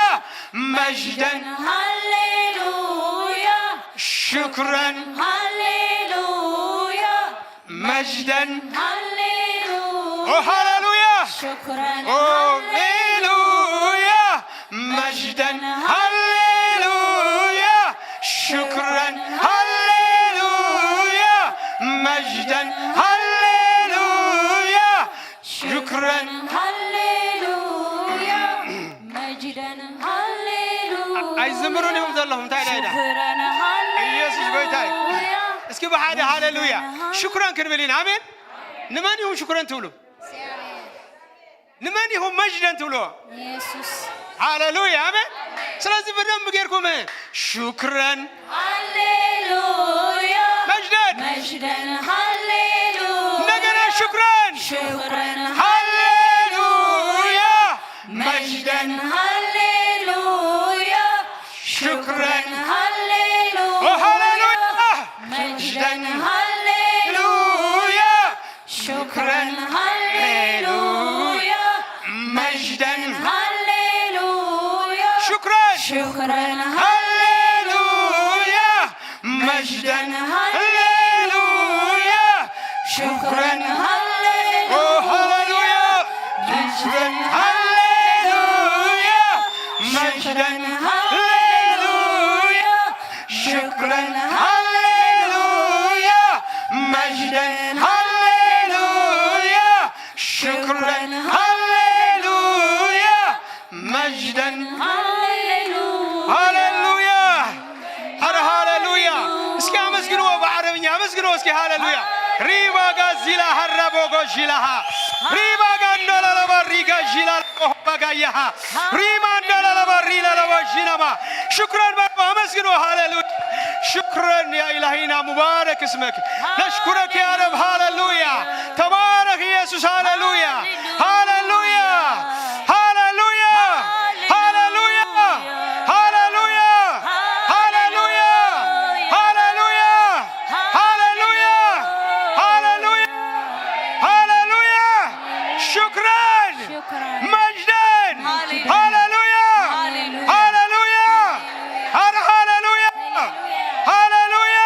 መጅደን ሃሌሉያ። ሽኩረን ሃሌሉያ። መጅደን ሃሌሉያ። ኦ ሃሌሉያ። ሽኩረን ኦ ሃሌሉያ። መጅደን ሃሌሉያ። ሽኩረን ሃሌሉያ። መጅደን ሃሌሉያ። ሽኩረን ሃሌሉያ። መጅደን ሃሌሉያ። ኣይዝምሩን እዮም ዘለኹም። እንታይ ኢዳ ኢዳ? ሽኩረን ኢየሱስ ጎይታ እዩ። ሃሌሉያ። እስኪ ብሓደ ሃሌሉያ ሽኩረን ክንብል ኢና። ኣሜን። ንመን ኢኹም ሽኩረን ትብሉ? ንመን ኢኹም መጅደን ትብልዎ? ኢየሱስ። ሃሌሉያ ኣሜን። ስለዚ ብደንብ ጌርኩም ሽኩረን ሃሌሉያ መጅደን መጅደን ሃሌሉያ እንደገና ሽኩረን ሽኩረን ሃሌሉያ መጅደን ሃሌሉያ ሽኩረን ሃሌሉያ ኦ ሃሌሉያ መጅደን ሃሌሉያ ሃሌሉያ ሽኩረን ሃሌሉያ መጅደን ሃሌሉያ ሽኩረን ሽኩረን ሃሌሉያ መጅደን ሃሌሉያ ሽኩረን ሃሌሉያ ኦ ሃሌሉያ ሽኩረን ሃሌሉያ መጅደን ሃሌሉያ ሽኩረን ሃሌሉያ መጅደን ሃሌሉያ ሽኩረን ሃሌሉያ መጅደን ሃሌሉያ ሃሌሉያ ኧረ ሃሌሉያ እስኪ አመስግንዎ በአረብኛ አመስግንዎ እስኪ ሃሌሉያ ሪባ ጋዚላ ሀራቦጎ ዢላሃ ሪባ ጋንዶ ለለባ ሪጋ ዢላ ለቆሆ ባጋያሃ ሪማ እንዶ ለለባ ሪ ለለባ ዢናማ ሽኩረን በሉ አመስግንዎ ሃሌሉያ ሽኩረን ያ ኢላሂና ሙባረክ እስመክ ነሽኩረክ ያ ረብ ሃሌሉያ ተባረክ ኢየሱስ ሃሌሉያ ሃሌሉያ ሃሌሉያ ሃሌሉያ ሃሌሉያ ሃሌሉያ ሃሌሉያ ሃሌሉያ ሃሌሉያ ሃሌሉያ ሽኩረን ሽኩረን መጅደን ሃሌሉያ ሃሌሉያ ሃሌሉያ ሃሌሉያ ኧረ ሃሌሉያ ሃሌሉያ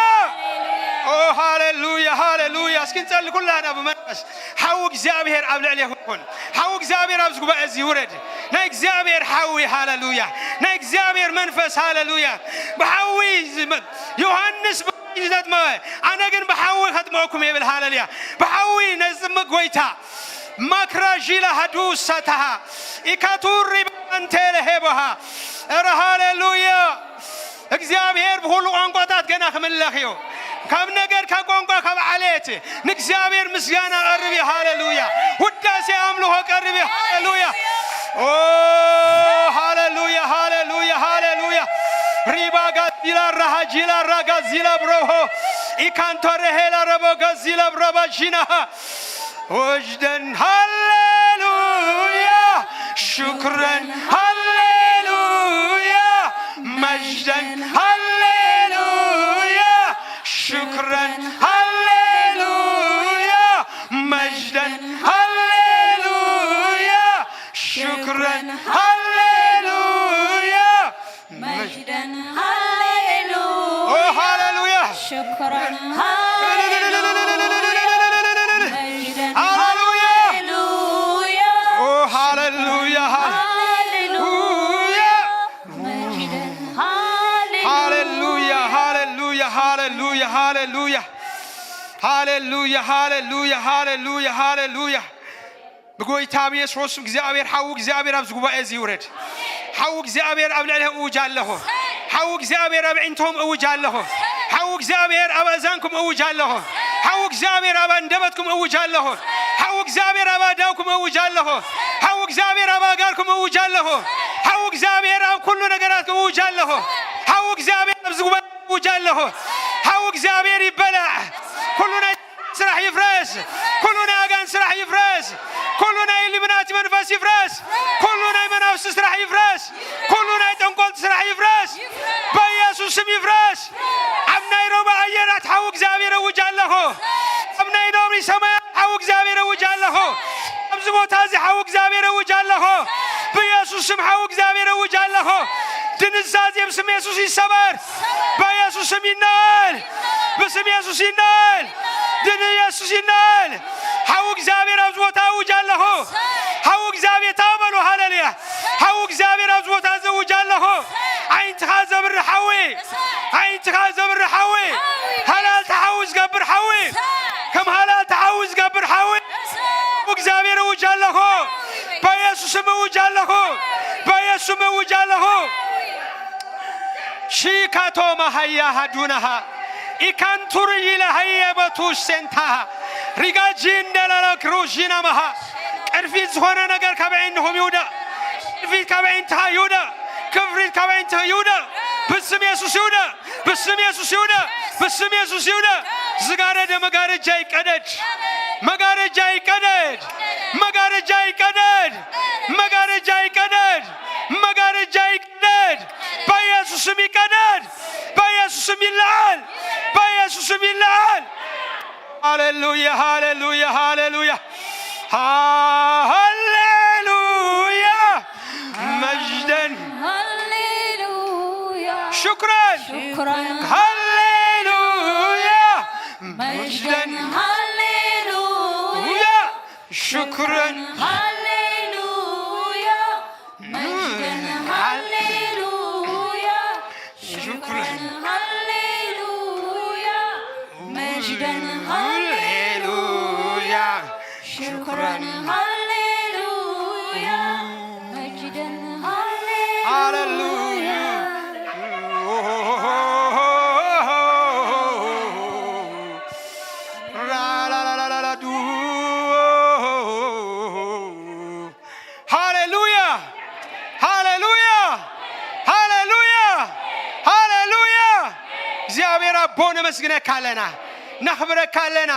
ኦ ሃሌሉያ ሃሌሉያ እስኪ ንጸሊ ኩላና ብመንፈስ ሓዊ እግዚኣብሔር ኣብ ልዕሌኹም ይኹን ሓዊ እግዚኣብሔር ኣብዚ ጉባኤ እዚ ይውረድ ናይ እግዚኣብሔር ሓዊ ሃሌሉያ ናይ እግዚኣብሔር መንፈስ ሃሌሉያ ብሓዊ ዝመ- ዮሃንስ ብማይ ዘጥመቐ ኣነ ግን ብሓዊ ከጥምቐኩም ይብል ሃሌሉያ ብሓዊ ነዝጥምቅ ጎይታ ማክራ ዢላ ሃዱ ሳታሃ ኢካቱሪ ባንቴ ለሄቦሃ ኧረ ሃሌሉያ እግዚኣብሔር ብኩሉ ቋንቋታት ገና ክምለኽ እዩ ካብ ነገር ካብ ቋንቋ ካብ ዓሌት ንእግዚኣብሔር ምስጋና ቀርብ እዩ ሃሌሉያ ውዳሴ ኣምልኾ ቀርብ እዩ ሃሌሉያ ኦ ሃሌሉያ ሃሌሉያ ሃሌሉያ ሪባ ጋዚላ ራሃ ጂላ ራጋዚላ ብሮሆ ኢካንቶ ረሄላ ረቦ ጋዚላ ብሮባ ሺናሃ ወጅደን ሃሌሉያ ሽኩረን ሃሌሉያ መጅደን ሃሌሉያ ሽኩረን ሃሌሉያ መጅደን ሃሌሉያ ሽኩረን ሃሌሉያ መጅደን ሃሌሉያ ኦ ሃሌሉያ ሽኩረን ሃሌሉያ መጅደን ሃሌሉያ ሃሌሉያ ኦ ሃሌሉያ ሃሌሉያ ሃሌሉያ መጅደን ሃሌሉያ ሃሌሉያ ሃሌሉያ ሃሌሉያ ሃሌሉያ ሃሌሉያ ሃሌሉያ ሃሌሉያ ብጎይታ ብየሱስ ክርስቶስ እግዚኣብሔር ሓዊ እግዚኣብሔር ኣብዚ ጉባኤ እዚ ይውረድ ሓዊ እግዚኣብሔር ኣብ ልዕሊ እውጅ ኣለኹ ሓዊ እግዚኣብሔር ኣብ ዕንቶም እውጅ ኣለኹ ሓዊ እግዚኣብሔር ኣብ ኣእዛንኩም እውጅ ኣለኹ ሓዊ እግዚኣብሔር ኣብ ኣንደበትኩም እውጅ ኣለኹ ሓዊ እግዚኣብሔር ኣብ ኣዳውኩም እውጅ ኣለኹ ሓዊ እግዚኣብሔር ኣብ ኣጋርኩም እውጅ ኣለኹ ሓዊ እግዚኣብሔር ኣብ ኩሉ ነገራትኩም እውጅ ኣለኹ ሓዊ እግዚኣብሔር ኣብዚ ጉባኤ እውጅ ኣለኹ ሓዊ እግዚኣብሔር ይበላዕ ኩሉ ናይ ስራሕ ይፍረስ ኩሉ ናይ ኣጋን ስራሕ ይፍረስ ኩሉ ናይ ኢሉሚናቲ መንፈስ ይፍረስ ኩሉ ናይ መናፍስቲ ስራሕ ይፍረስ ኩሉ ናይ ጠንቆልቲ ስራሕ ይፍረስ በኢየሱስ ስም ይፍረስ ኣብ ናይ ሮባ ኣየራት ሓዊ እግዚኣብሔር እውጅ ኣለኹ ኣብ ናይ ዶብሪ ሰማያት ሓዊ እግዚኣብሔር እውጅ ኣለኹ ኣብዚ ቦታ እዚ ሓዊ እግዚኣብሔር እውጅ ኣለኹ ብኢየሱስ ስም ሓዊ እግዚኣብሔር እውጅ ኣለኹ ድንዛዜ ብስም የሱስ ይሰበር በኢየሱስ ስም ይነል ብስም የሱስ ይነል ድን የሱስ ይነል ሓዊ እግዚኣብሔር ኣብዚ ቦታ እውጅ ኣለኹ ሓዊ እግዚኣብሔር ተቐበሉ ሃሌሉያ ሓዊ እግዚኣብሔር ኣብዚ ቦታ እዚ እውጅ ኣለኹ ዓይንትኻ ዘብሪ ሓዊ ዓይንትኻ ዘብሪ ሓዊ ሃላልቲ ሓዊ ዝገብር ሓዊ ከም ሃላልቲ ሓዊ ዝገብር ሓዊ እግዚኣብሔር እውጅ ኣለኹ በኢየሱስ ስም እውጅ ኣለኹ በኢየሱስ ስም እውጅ ኣለኹ ሺካቶ ማሃያ ሃዱናሃ ኢካንቱር ኢለ ሃየ በቱሽ ሴንታ ሪጋጂ እንደለለ ክሩዥና መሃ ቅርፊት ዝኾነ ነገር ካብ ዓይንኹም ይውደቕ። ቅርፊት ካብ ዓይንትኻ ይውደቕ። ክፍሪት ካብ ዓይንትኻ ይውደቕ። ብስም የሱስ ይውደቕ። ብስም የሱስ ይውደቕ። ብስም የሱስ ይውደቕ። ዝጋረደ መጋረጃ ይቀደድ። መጋረጃ ይቀደድ። መጋረጃ ይቀደድ። መጋረጃ ይቀደድ። መጋረጃ ይቀደድ። በኢየሱስ ስም ይቀደድ። በኢየሱስ ስም ይለዓል። በኢየሱስ ስም ይለዓል። ሃሌሉያ፣ ሃሌሉያ፣ ሃሌሉያ፣ ሃሌሉያ። መጅደን ሃሌሉያ። ሹክራን። ሹክራን። ሃሌሉያ። መጅደን ሃሌሉያ። ሹክራን። ሃሌሉያ። መጅደን ሃሌሉያ። ሹክራን። ሃሌሉያ። መጅደን ሃሌሉያ። ሹክራን። ሃሌሉያ። መጅደን ሃሌሉያ። ሃሌሉያ። ራላላላላዱ። ሃሌሉያ፣ ሃሌሉያ፣ ሃሌሉያ፣ ሃሌሉያ። እግዚኣብሔር ኣቦ ነመስግነካ ኣለና፣ ነኽብረካ ኣለና።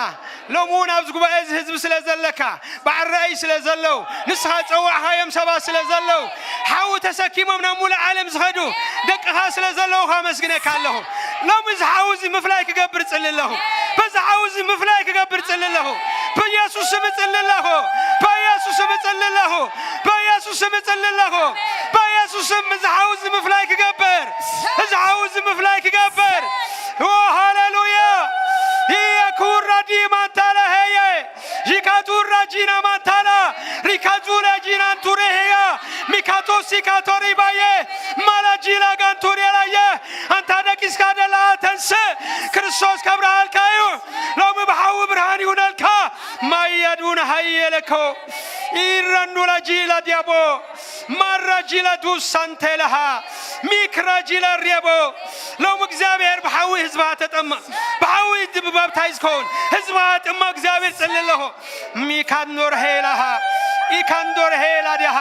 ሎሚ እውን ኣብዚ ጉባኤ እዚ ህዝቢ ስለ ዘለካ፣ በዓል ራእይ ስለ ዘለዉ፣ ንስኻ ጸዋዕኻዮም ሰባት ስለ ዘለዉ፣ ሓዊ ተሰኪሞም ናብ ሙሉእ ዓለም ዝኸዱ ደቅኻ ስለ ዘለዉ ከመስግነካ ኣለኹ። ሎሚ እዚ ሓዊ እዚ ምፍላይ ክገብር ጽሊ ኣለኹ። በዚ ሓዊ እዚ ምፍላይ ክገብር ጽሊ ኣለኹ። በኢየሱስ ስም እጽሊ ኣለኹ። በኢየሱስ ስም እጽሊ ኣለኹ። በኢየሱስ ስም እጽሊ ኣለኹ። በኢየሱስ ስም እዚ ሓዊ እዚ ምፍላይ ክገብር፣ እዚ ሓዊ እዚ ምፍላይ ክገብር። ኦ ሃሌሉያ። ኢየ ኩራ ዲማንታለ ሄየ ጂካቱራ ጂና ማንታላ ሪካዙላ ጂናንቱሬ ሄያ ሚካቶሲ ካቶሪባዬ ማላጂላ ጋንቱሬላዬ። ኣንታ ደቂስካ ደላ ተንስእ፣ ክርስቶስ ከብርሃልካ እዩ። ሎሚ ብሓዊ ብርሃን ይሁነልካ። ማያዱን ሃየለኮ ኢረኑላ ጂላ ዲያቦ ማራ ጂላ ዱሳንቴ ለሃ ሚክራ ጂላ ሪያቦ። ሎም እግዚኣብሔር ብሓዊ ህዝብኻ ተጠምቕ፣ ብሓዊ ባብታይዝ ከውን ህዝብኻ ጥማ እግዚኣብሔር ጽሊ ኣለኹ። ሚካንዶር ሄላሃ ኢካንዶር ሄላ ዲሃ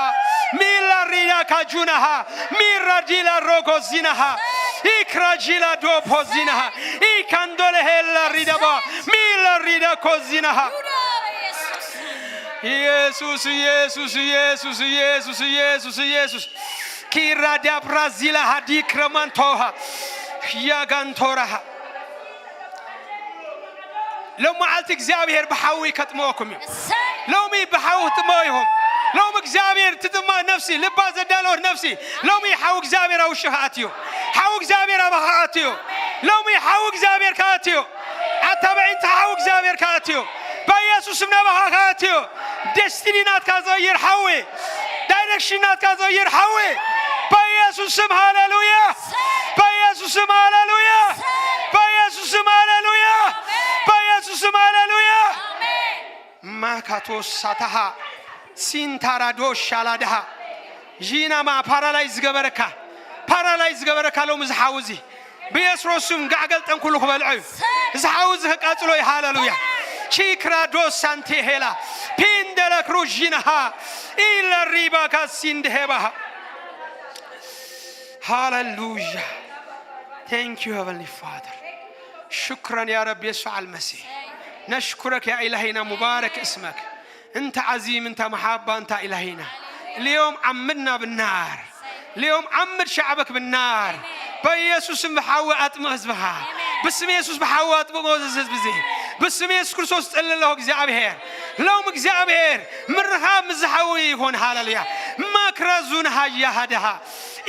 ሚላ ሪዳ ካጁናሃ ሚራ ጂላ ሮጎ ዚናሃ ኢክራ ጂላ ዶፖ ዚናሃ ኢካንዶለ ሄላ ሪዳባ ሚላ ሪዳ ኮዚናሃ። ኢየሱስ ኢየሱስ ኢየሱስ ኢየሱስ ኢየሱስ ኢየሱስ ኪራ ዲያ ብራዚላ ሃዲ ክረማንቶሃ ያጋንቶራሃ። ሎም መዓልቲ እግዚኣብሔር ብሓዊ ከጥምወኩም እዩ። እሰይ! ሎሚ ብሓዊ ክትጥመው ኢኹም። ሎም እግዚኣብሔር ትጥማ ነፍሲ፣ ልባ ዘዳለወት ነፍሲ፣ ሎሚ ሓዊ እግዚኣብሔር ኣብ ውሽጢ ከኣትዩ። ሓዊ እግዚኣብሔር ኣባኻ ከኣትዩ። ሎሚ ሓዊ እግዚኣብሔር ከኣትዩ። ኣታ በዒንቲ ሓዊ እግዚኣብሔር ከኣትዩ። በኢየሱስ ስም ናባኻ ከኣትዩ። ደስቲኒ ናትካ ዘየር ሓዊ። ዳይሬክሽን ናትካ ዘየር ሓዊ። በኢየሱስ ስም ሃሌሉያ። በኢየሱስ ስም ሃሌሉያ። በኢየሱስ ስም ሃሌሉያ። በኢየሱስ ስም ሃሌሉያ። ማካቶስ ሳታሃ ሲንታራዶ ሻላዳሃ ዢናማ ፓራላይዝ ዝገበረካ፣ ፓራላይዝ ዝገበረካ ሎም እዚ ሓዊ እዚ ብየስሮስ ስም ጋዕገልጠን ኩሉ ክበልዖ እዩ። እዚ ሓዊ እዚ ክቃጽሎ እዩ። ሃሌሉያ። ቺክራ ዶ ሳንቴ ሄላ ፒንደለ ክሩዥናሃ ኢለ ሪባ ካሲንድ ሄባሃ። ሃሌሉያ። Thank you, Heavenly Father. شكرا يا رب يسوع المسيح. نشكرك يا إلهنا، مبارك اسمك. أنت عظيم، أنت محبة، أنت إلهنا. اليوم عمدنا بالنار. اليوم عمد شعبك بالنار. በኢየሱስ ስም ብሓዊ ኣጥምቕ ህዝብኻ። ብስም የሱስ ብሓዊ ኣጥምቕ እዚ ህዝቢ እዚ። ብስም የሱስ ክርስቶስ ጸሊ ኣለኹ እግዚኣብሔር። ሎም እግዚኣብሔር ምርኻብ ምስ ዝሓዊ ይኹን። ሃሌሉያ። ማክራዙን ሃያ ሃደሃ።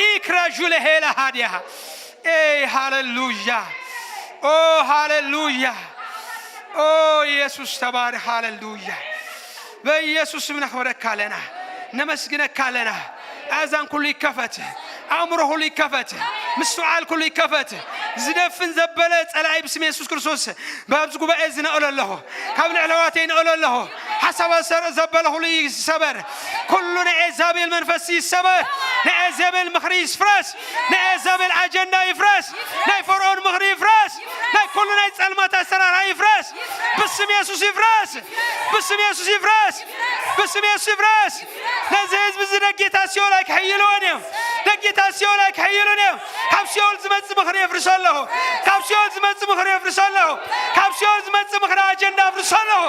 ኢክራዡ ለሄላ ሃዲያሃ። ኤይ ሃሌሉያ። ኦ ሃሌሉያ። ኦ ኢየሱስ ተባረክ። ሃሌሉያ። በኢየሱስ ስም ነኽብረካ ኣለና፣ ነመስግነካ ኣለና። ኣእዛን ኩሉ ይከፈት፣ ኣእምሮ ኩሉ ይከፈት፣ ምስትውዓል ኩሉ ይከፈት። ዝደፍን ዘበለ ጸላኢ ብስም የሱስ ክርስቶስ ኣብዚ ጉባኤ እዚ ነቕሎ ኣለኹ፣ ካብ ልዕሊ ኣሕዋተይ ነቕሎ ኣለኹ። ሓሳባት ዘር ዘበለ ኩሉ ይሰበር፣ ኩሉ ናይ ኤዛቤል መንፈስ ይሰበር። ናይ ኤዛቤል ምኽሪ ይፍረስ፣ ናይ ኤዛቤል ኣጀንዳ ይፍረስ፣ ናይ ፈርዖን ምኽሪ ይፍረስ፣ ናይ ኩሉ ናይ ጸልማት ኣሰራርሓ ይፍረስ። ብስም የሱስ ይፍረስ። ብስም የሱስ ይፍረስ። ብስም የሱስ ይፍረስ። ነዚ ህዝቢ እዚ ደጌታት ሲኦል ኣይክሕይልዎን እዮም። ደጌታት ሲኦል ኣይክሕይሉን እዮም። ካብ ሲኦል ዝመጽእ ምኽሪ የፍርሶ ኣለኹ። ካብ ሲኦል ዝመጽእ ምኽሪ የፍርሶ ኣለኹ። ካብ ሲኦል ዝመጽእ ምኽሪ ኣጀንዳ ኣፍርሶ ኣለኹ።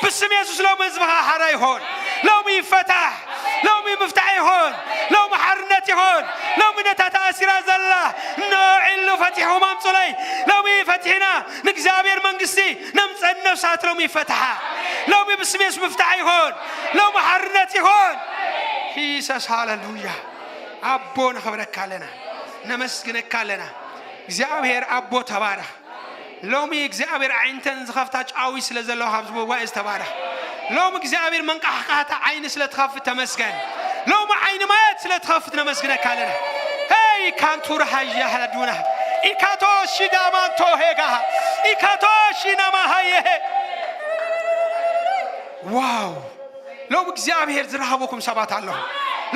ብስም የሱስ ሎሚ ህዝብኻ ሓራ ይኹን። ሎሚ ይፈታሕ። ሎሚ ምፍታሕ ይኹን። ሎሚ ሓርነት ይኹን። ሎሚ ነታ ተኣሲራ ዘላ ንዒሉ ፈቲሕኩም ኣምጹለይ። ሎሚ ፈቲሕና ንእግዚኣብሔር መንግስቲ ነምጸን ነፍሳት ሎሚ ይፈትሓ። ሎሚ ብስም የሱስ ምፍታሕ ይኹን። ሎሚ ሓርነት ይኹን። ሂሰስ ሃለሉያ። ኣቦ ነኽብረካ ኣለና፣ ነመስግነካ ኣለና። እግዚኣብሔር ኣቦ ተባረኽ። ሎሚ እግዚኣብሔር ዓይንተን ዝኸፍታ ጫዊ ስለ ዘለዋ ካብዚ ጉባኤ ዝተባረኽ። ሎሚ እግዚኣብሔር መንቃሕቃሕታ ዓይኒ ስለ ትኸፍት ተመስገን። ሎሚ ዓይኒ ማየት ስለ ትኸፍት ነመስግነካ ኣለና። ሄይ ካንቱ ረሃያ ሃላዱና ኢካቶ ሺዳማንቶ ሄጋ ኢካቶ ሺናማ ሃየ ዋው ሎም እግዚኣብሔር ዝረሃበኩም ሰባት ኣለኹም።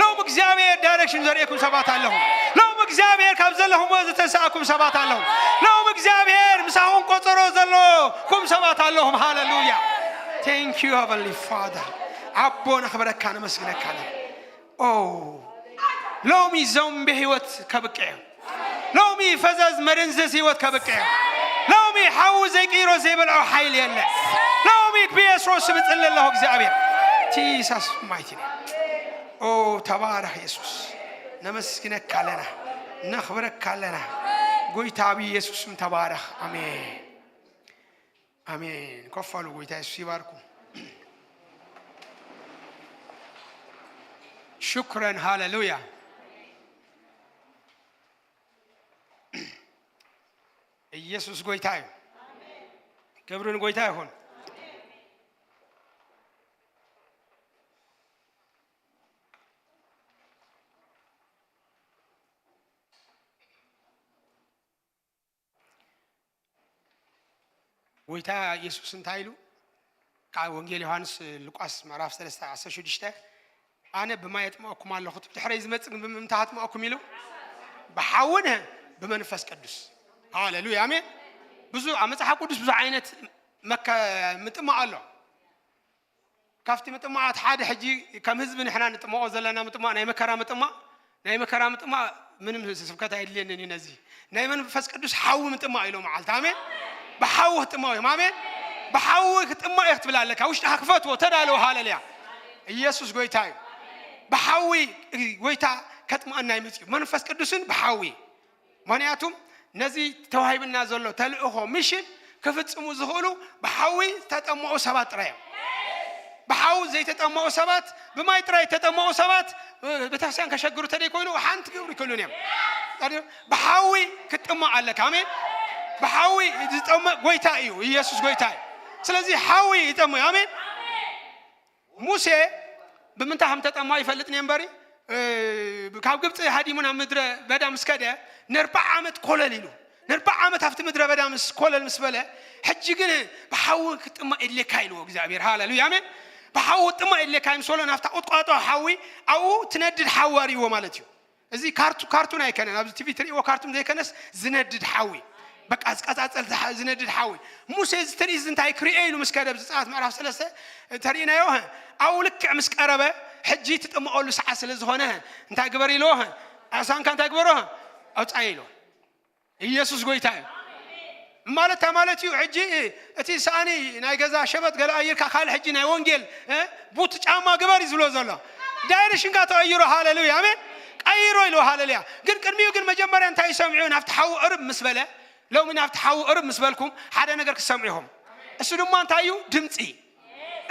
ሎም እግዚኣብሔር ዳይሬክሽን ዘርእኩም ሰባት ኣለኹም። ሎም እግዚኣብሔር ካብ ዘለኹምዎ ዝተንሳእኩም ሰባት ኣለኹም። ሎም እግዚኣብሔር ምሳኹም ቆጸሮ ዘለኩም ሰባት ኣለኹም። ሃለሉያ። Thank you, Heavenly Father. ኣቦ ነኽብረካ ነመስግነካ ኣለና። ኦ ሎሚ ዞምቢ ህይወት ከብቅዕ እዩ። ሎሚ ፈዘዝ መደንዘዝ ህይወት ከብቅዕ እዩ። ሎሚ ሓዊ ዘይቅይሮ ዘይበልዖ ሓይሊ የለ። ሎሚ ብየሱስ ስም እጽሊ ኣለኹ እግዚኣብሔር። ቲሳስ ማይቲ ኔም። ኦ ተባረኽ የሱስ። ነመስግነካ ኣለና። ነኽብረካ ኣለና። ጎይታ ብየሱስ ስም ተባረኽ። ኣሜን። ኣሜን። ኮፍ በሉ። ጎይታ የሱስ ይባርኩም። ሽኩረን ሃለሉያ። ኢየሱስ ጎይታ እዩ። ክብሪ ንጎይታ ይኹን። ጎይታ የሱስ እንታይ ኢሉ? ካብ ወንጌል ዮሃንስ፣ ሉቃስ ምዕራፍ ሰለስተ ዓሰርተ ሽዱሽተ፣ ኣነ ብማይ የጥምቐኩም ኣለኹ፣ እቲ ብድሕረይ ዝመጽእ ግን ብምንታይ ኣጥምቐኩም ኢሉ? ብሓውን ብመንፈስ ቅዱስ። ሃሌሉያ ኣሜን። ብዙ ኣብ መጽሓፍ ቅዱስ ብዙ ዓይነት መከ ምጥማቕ ኣሎ። ካብቲ ምጥማቓት ሓደ ሕጂ ከም ህዝቢ ንሕና ንጥመቖ ዘለና ምጥማቕ ናይ መከራ ምጥማቕ፣ ናይ መከራ ምጥማቕ ምንም ስብከት ኣይድልየንን እዩ። ነዚ ናይ መንፈስ ቅዱስ ሓዊ ምጥማቕ ኢሎ መዓልቲ ኣሜን። ብሓዊ ክጥማቕ እዮም ኣሜን። ብሓዊ ክጥማቕ እየ ክትብል ኣለካ። ውሽጥኻ ክፈትዎ ተዳለዎ። ሃለልያ ኢየሱስ ጎይታ እዩ። ብሓዊ ጎይታ ከጥምቐና ይመጽእ እዩ። መንፈስ ቅዱስን ብሓዊ ምኽንያቱም ነዚ ተዋሂብና ዘሎ ተልእኾ ሚሽን ክፍጽሙ ዝኽእሉ ብሓዊ ዝተጠመቑ ሰባት ጥራይ እዮም። ብሓዊ ዘይተጠመቑ ሰባት፣ ብማይ ጥራይ ዝተጠመቑ ሰባት ቤተክርስትያን ከሸግሩ ተደይ ኮይኑ ሓንቲ ክገብሩ ይክእሉን እዮም። ብሓዊ ክትጥመቕ ኣለካ። ኣሜን። ብሓዊ ዝጠመቕ ጎይታ እዩ። ኢየሱስ ጎይታ እዩ። ስለዚ ሓዊ ይጠመቕ። ኣሜን። ሙሴ ብምንታይ ከም ተጠማ ይፈልጥ ነበር። ካብ ግብፂ ሃዲሙ ናብ ምድረ በዳ ምስ ከደ ንርባዕ ዓመት ኮለል ኢሉ፣ ንርባዕ ዓመት ኣብቲ ምድረ በዳ ምስ ኮለል ምስ በለ፣ ሕጂ ግን ብሓዊ ክትጥማ የድልየካ ኢልዎ እግዚኣብሔር። ሃሌሉያ ኣሜን። ብሓዊ ክትጥማ የድልየካ ምስ በሎ ናብታ ቁጥቋጦ ሓዊ ኣብኡ ትነድድ ሓዊ ኣርእይዎ ማለት እዩ። እዚ ካርቱ ካርቱን ኣይከነን። ኣብዚ ቲቪ ትርእይዎ ካርቱን ዘይከነስ ዝነድድ ሓዊ፣ በቃ ዝቀጻጸል ዝሓ- ዝነድድ ሓዊ። ሙሴ እዚ ትርኢ እዚ እንታይ ክርእዮ ኢሉ ምስ ከደ፣ ብዘጸኣት ምዕራፍ ሰለስተ እንተርእናዮ ኣብኡ ልክዕ ምስ ቀረበ፣ ሕጂ ትጥምቐሉ ሰዓት ስለ ዝኾነ እንታይ ግበር ኢልዎ? ኣእሳንካ እንታይ ግበሮ? ኣውጻዮ ኢልዎ። ኢየሱስ ጎይታ እዩ። ማለት እንታይ ማለት እዩ? ሕጂ እቲ ሰኣኒ ናይ ገዛ ሸበጥ ገለ ኣየርካ ካልእ ሕጂ ናይ ወንጌል ቡት ጫማ ግበር እዩ ዝብሎ ዘሎ። ዳይሬክሽንካ ተቐይሮ። ሃሌሉያ ኣሜን። ቀይሮ ኢልዎ። ሃሌሉያ። ግን ቅድሚኡ ግን መጀመርያ እንታይ ሰምዑ? ናብቲ ሓዊ ቅርብ ምስ በለ፣ ሎሚ ናብቲ ሓዊ ቅርብ ምስ በልኩም ሓደ ነገር ክትሰምዑ ኢኹም። እሱ ድማ እንታይ እዩ? ድምፂ።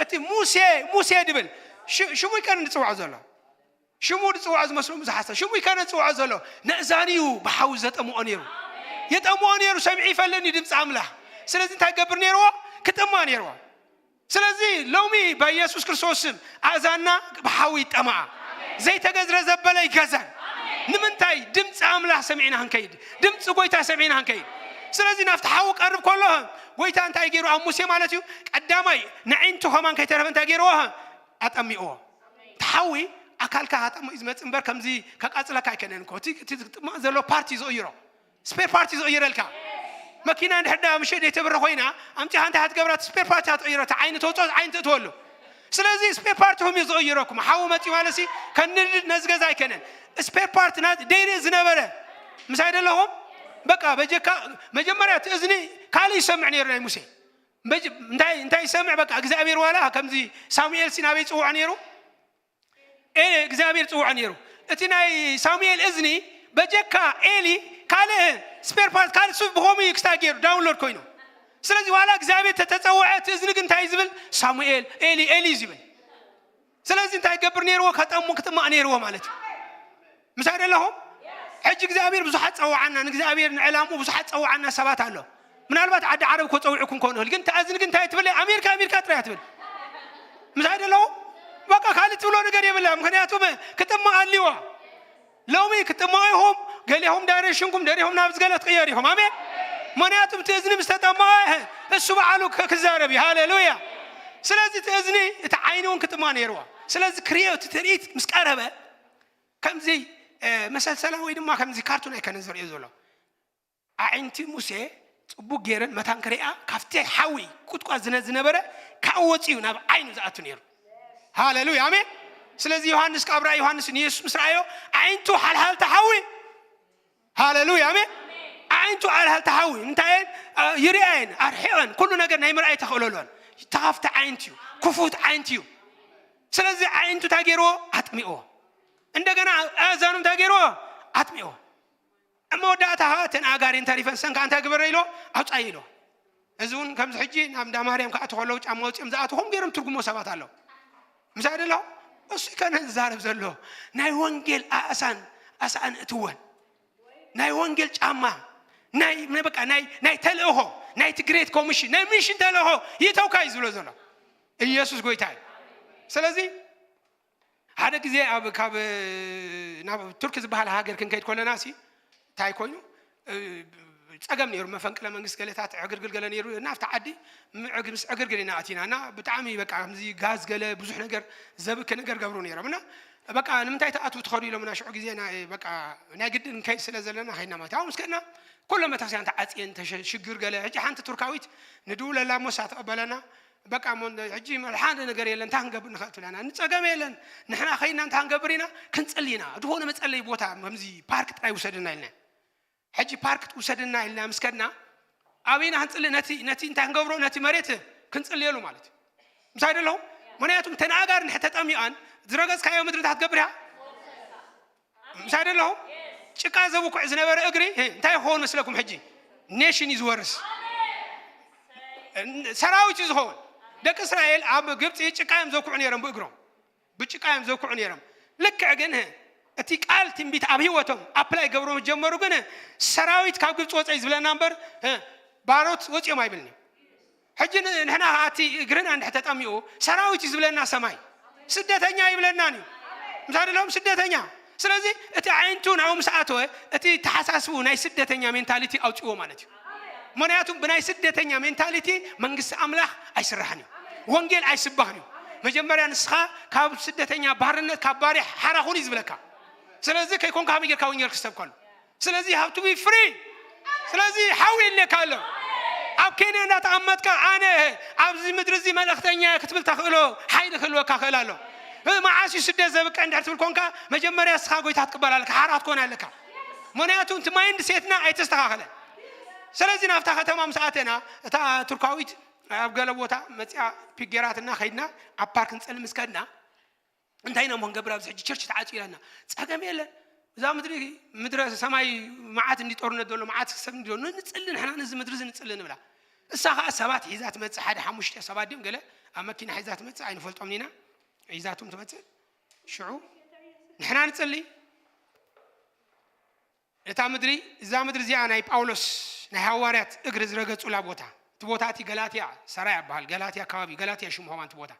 እቲ ሙሴ ሙሴ ድብል ሽሙ ይከን ንፅውዖ ዘሎ ሽሙ ዝፅውዖ ዝመስሉ ብዙሓት ሰብ ሽሙ ይከነ ዝፅውዖ ዘሎ ነእዛን እዩ። ብሓዊ ዘጠምኦ ነይሩ። የጠምኦ ነይሩ። ሰሚዑ ይፈልኒ ድምፂ ኣምላኽ። ስለዚ እንታይ ገብር ነይርዎ? ክጥማ ነይርዎ። ስለዚ ሎሚ በኢየሱስ ክርስቶስ ስም ኣእዛንና ብሓዊ ይጠማኣ። ዘይተገዝረ ዘበለ ይገዘን። ንምንታይ? ድምፂ ኣምላኽ ሰሚዕና ክንከይድ፣ ድምፂ ጎይታ ሰሚዕና ክንከይድ። ስለዚ ናብቲ ሓዊ ቀርብ ከሎ ጎይታ እንታይ ገይሩ? ኣብ ሙሴ ማለት እዩ ቀዳማይ ንዒንቱ ከማን ከይተረፈ እንታይ ገይርዎ? ኣጠሚእዎ። እቲ ሓዊ ኣካልካ ከጠምእ እዩ ዝመፅእ እምበር ከምዚ ከቃፅለካ ኣይከነን እኮ። እቲ እቲ ዝጥማእ ዘሎ ፓርቲ ዝቕይሮ፣ ስፔር ፓርቲ ዝቕይረልካ። መኪና እንድሕር ዳ ምሸት ዘይተብረ ኮይና ኣምፂኻ እንታይ ክትገብራ? ስፔር ፓርት እያ ትቕይሮ። እቲ ዓይኒ ተውፅኦ፣ ዓይኒ ትእትወሉ። ስለዚ ስፔር ፓርትኹም እዩ ዝቕይረኩም። ሓዊ መፂኡ ማለት ሲ ከንድድ ነዚ ገዛ ኣይከነን። ስፔር ፓርትና ደይርኢ ዝነበረ ምሳይ ደለኹም በቃ በጀካ መጀመርያ እቲ እዝኒ ካልእ ይሰምዕ ነይሩ ናይ ሙሴ። በጅ- እንታይ እንታይ ይሰምዕ? በቃ እግዚኣብሔር ዋላ ከምዚ ሳሙኤል ሲ ናበይ ጽውዖ ነይሩ? ኤ እግዚኣብሔር ጽውዖ ነይሩ። እቲ ናይ ሳሙኤል እዝኒ በጀካ ኤሊ ካልእ ስፔር ፓርት ካልእ ሱብ ብኸምኡ እዩ ክስታይ ገይሩ ዳውንሎድ ኮይኑ። ስለዚ ዋላ እግዚኣብሔር ተተጸውዐ እቲ እዝኒ ግን እንታይ እዩ ዝብል? ሳሙኤል ኤሊ ኤሊ እዩ ዝብል። ስለዚ እንታይ ይገብር ነይርዎ? ከጠሙ ክጥማቕ ነይርዎ ማለት እዩ። ምሳይ ደለኹም? ሕጂ እግዚኣብሔር ብዙሓት ጸውዓና፣ ንእግዚኣብሔር ንዕላምኡ ብዙሓት ጸውዓና ሰባት ኣሎ። ምናልባት ዓዲ ዓረብ እኮ ጸዊዕኩም ክኾን ይኽእል፣ ግን ተኣዝን ግን እንታይ ትብል? ኣሜሪካ ኣሜሪካ ጥራይ ትብል። ምሳይ ደለኹም? በቃ ካልእ ትብሎ ነገር የብላ። ምክንያቱም ክጥማቕ ኣልዋ። ሎሚ ክጥማቑ ኢኹም፣ ገሊኹም ዳይሬክሽንኩም ደሪኹም ናብ ዝገለ ትቕየር ኢኹም። ኣሜን። ምክንያቱም እቲ እዝኒ ምስ ተጠማቐ እሱ በዓሉ ክ- ክዛረብ እዩ። ሃሌሉያ። ስለዚ እቲ እዝኒ እቲ ዓይኒ እውን ክጥማቕ ነይርዎ። ስለዚ ክርእዮ እቲ ትርኢት ምስ ቀረበ ከምዚ እ፣ መሰልሰላ ወይ ድማ ከምዚ ካርቱን ኣይከነ ዝርእዮ ዘሎ። ኣዒንቲ ሙሴ ጽቡቅ ገይረን መታን ክሪኣ ካብቲ ሓዊ ቁጥቋጥ ዝነ ዝነበረ ካብኡ ወጺኡ ናብ ዓይኑ ዝኣቱ ነይሩ። ሃሌሉያ ኣሜን። ስለዚ ዮሃንስ ካብ ራእይ ዮሃንስ ንየሱስ ምስ ረኣዮ ኣዒንቱ ሓልሃልቲ ሓዊ። ሃሌሉያ ኣሜን። ኣዒንቱ ሓልሃልቲ ሓዊ እንታይ እየን? እ፣ ይሪኣየን ኣርሒቐን ኩሉ ነገር ናይ ምርኣይ ተኽእሎ ኣለወን። ተኻፍቲ ዓይንቲ እዩ። ክፉት ዓይንቲ እዩ። ስለዚ ዓይንቱ እንታይ ገይርዎ? ኣጥሚቕዎ። እንደገና ኣእዛኑ እንታይ ገይርዎ? ኣጥሚቕዎ። ኣብ መወዳእታ ኸዓ እተን ኣጋሪን ተሪፈን ሰንካ እንታይ ግበረ ኢሎ? ኣውፃኢ ኢሎ። እዚ እውን ከምዚ ሕጂ ናብ እንዳ ማርያም ክኣቱ ከለዉ ጫማ ወፂኦም ዝኣትኹም ገይሮም ትርጉሞ ሰባት ኣለዉ። ምሳይ ደለኹ እሱ ከነ ዝዛረብ ዘሎ ናይ ወንጌል ኣእሳን ኣስኣን እትወን ናይ ወንጌል ጫማ ናይ ናይ በቃ ናይ ናይ ተልእኾ ናይቲ ግሬት ኮሚሽን ናይ ሚሽን ተልእኾ ይእተውካ እዩ ዝብሎ ዘሎ ኢየሱስ ጎይታ እዩ። ስለዚ ሓደ ግዜ ኣብ ካብ ናብ ቱርኪ ዝበሃል ሃገር ክንከይድ ከለና ሲ እንታይ ኮይኑ እ፣ ጸገም ነይሩ። መፈንቅለ መንግስት ገለታት ዕግርግር ገለ ነይሩ። ናብቲ ዓዲ ምዕግ ምስ ዕግርግር ኢና ኣቲና እና ብጣዕሚ በቃ ከምዚ ጋዝ ገለ ብዙሕ ነገር ዘብክ ነገር ገብሩ ነይሮም እና በቃ ንምንታይ ተኣትዉ ትኸዱ ኢሎምና ሽዑ ግዜ ናይ በቃ ናይ ግድን ንከይድ ስለ ዘለና ከይድና ማለት ኣብኡ ምስ ከድና ኩሎም ቤተክርስትያን ተዓፅየን ተሸ- ሽግር ገለ ሕጂ ሓንቲ ቱርካዊት ንድውለላ ሞሳ ተቐበለና በቃ እሞ እንደ- ሕጂ መ- ሓደ ነገር የለን እንታይ ክንገብር ንኽእል ትብለና ንፀገም የለን ንሕና ከይድና እንታይ ክንገብር ኢና ክንፅሊ ኢና ዝኾነ መፀለይ ቦታ ከምዚ ፓርክ ጥራይ ውሰድና ኢልና ሕጂ ፓርክ ትውሰድና ኢልና ምስ ከድና ኣበይና ክንፅሊ ነቲ ነቲ እንታይ ክንገብሮ ነቲ መሬት ክንፅልየሉ ማለት እዩ ምሳይ ደለኹም ምክንያቱም ተናጋር እንድሕር ተጠሚቐን ዝረገፅካዮ ምድሪ እንታይ ክትገብር እያ ምሳይ ደለኹም ጭቃ ዘብኩዕ ዝነበረ እግሪ እ፣ እንታይ ይኸውን መስለኩም ሕጂ ኔሽን እዩ ዝወርስ ሰራዊት እዩ ዝኸውን ደቂ እስራኤል ኣብ ግብፂ ጭቃ እዮም ዘብኩዑ ነይሮም ብእግሮም ብጭቃ እዮም ዘብኩዑ ነይሮም ልክዕ ግን እ፣ እቲ ቃል ትንቢት ኣብ ህይወቶም ኣፕላይ ገብሮ ምስ ጀመሩ ግን እ፣ ሰራዊት ካብ ግብፂ ወፀ እዩ ዝብለና እምበር እ፣ ባሮት ወፂኦም ኣይብልን እዩ ሕጂ ን- ንሕና ከኣ እቲ እግርና እንድሕር ተጠሚኡ ሰራዊት እዩ ዝብለና ሰማይ ስደተኛ ይብለናን እዩ ምሳሌ ለዎም ስደተኛ ስለዚ እቲ ዓይንቱ ናብኡ ምስ ኣተወ እቲ ተሓሳስቡ ናይ ስደተኛ ሜንታሊቲ ኣውፅዎ ማለት እዩ ምክንያቱም ብናይ ስደተኛ ሜንታሊቲ መንግስቲ ኣምላኽ ኣይስራሕን እዩ ወንጌል ኣይስበኽን እዩ መጀመርያ ንስኻ ካብ ስደተኛ ባርነት ካብ ባርያ ሓራኹን እዩ ዝብለካ ስለዚ ከይኮንካ ከመይ ጌርካ ወንጌል ክሰብከሉ ስለዚ you have to be free ስለዚ ሓዊ ኢለካ ኣሎ ኣብ ኬንያ እንዳተቐመጥካ ኣነ ኣብዚ ምድሪ እዚ መልእኽተኛ ክትብል ተኽእሎ ሓይሊ ክህልወካ ክእል ኣሎ መዓስ እዩ ስደት ዘብቅዕ እንድሕር ትብል ኮንካ መጀመርያ እስኻ ጎይታ ትቅበል ኣለካ ሓራ ትኮን ኣለካ ምክንያቱ እቲ ማይንድ ሴትና ኣይተስተኻኸለን ስለዚ ናብታ ከተማ ምስ ኣተና እታ ቱርካዊት ኣብ ገለ ቦታ መፅያ ፒጌራትና ከይድና ኣብ ፓርክ ንፀሊ ምስ ከድና እንታይ ኢና እሞ ክንገብር ኣብዚ ሕጂ ቸርች ተዓፅዩ ኢላና ፀገም የለን እዛ ምድሪ ምድረ ሰማይ መዓት እንዲ ጦርነት ዘሎ መዓት ሰብ እንዲ ዘሎ ንፅሊ ንሕና ነዚ ምድሪ እዚ ንፅሊ ንብላ እሳ ከዓ ሰባት ሒዛ ትመፅእ ሓደ ሓሙሽተ ሰባት ድዮም ገለ ኣብ መኪና ሒዛ ትመፅእ ኣይንፈልጦም ኢና ሒዛቶም ትመፅእ ሽዑ ንሕና ንፅሊ እታ ምድሪ እዛ ምድሪ እዚኣ ናይ ጳውሎስ ናይ ሃዋርያት እግሪ ዝረገጹላ ቦታ እቲ ቦታ እቲ ገላትያ ሰራይ ኣበሃል ገላትያ ከባቢ ገላትያ ሽሙ ሆማን እቲ ቦታ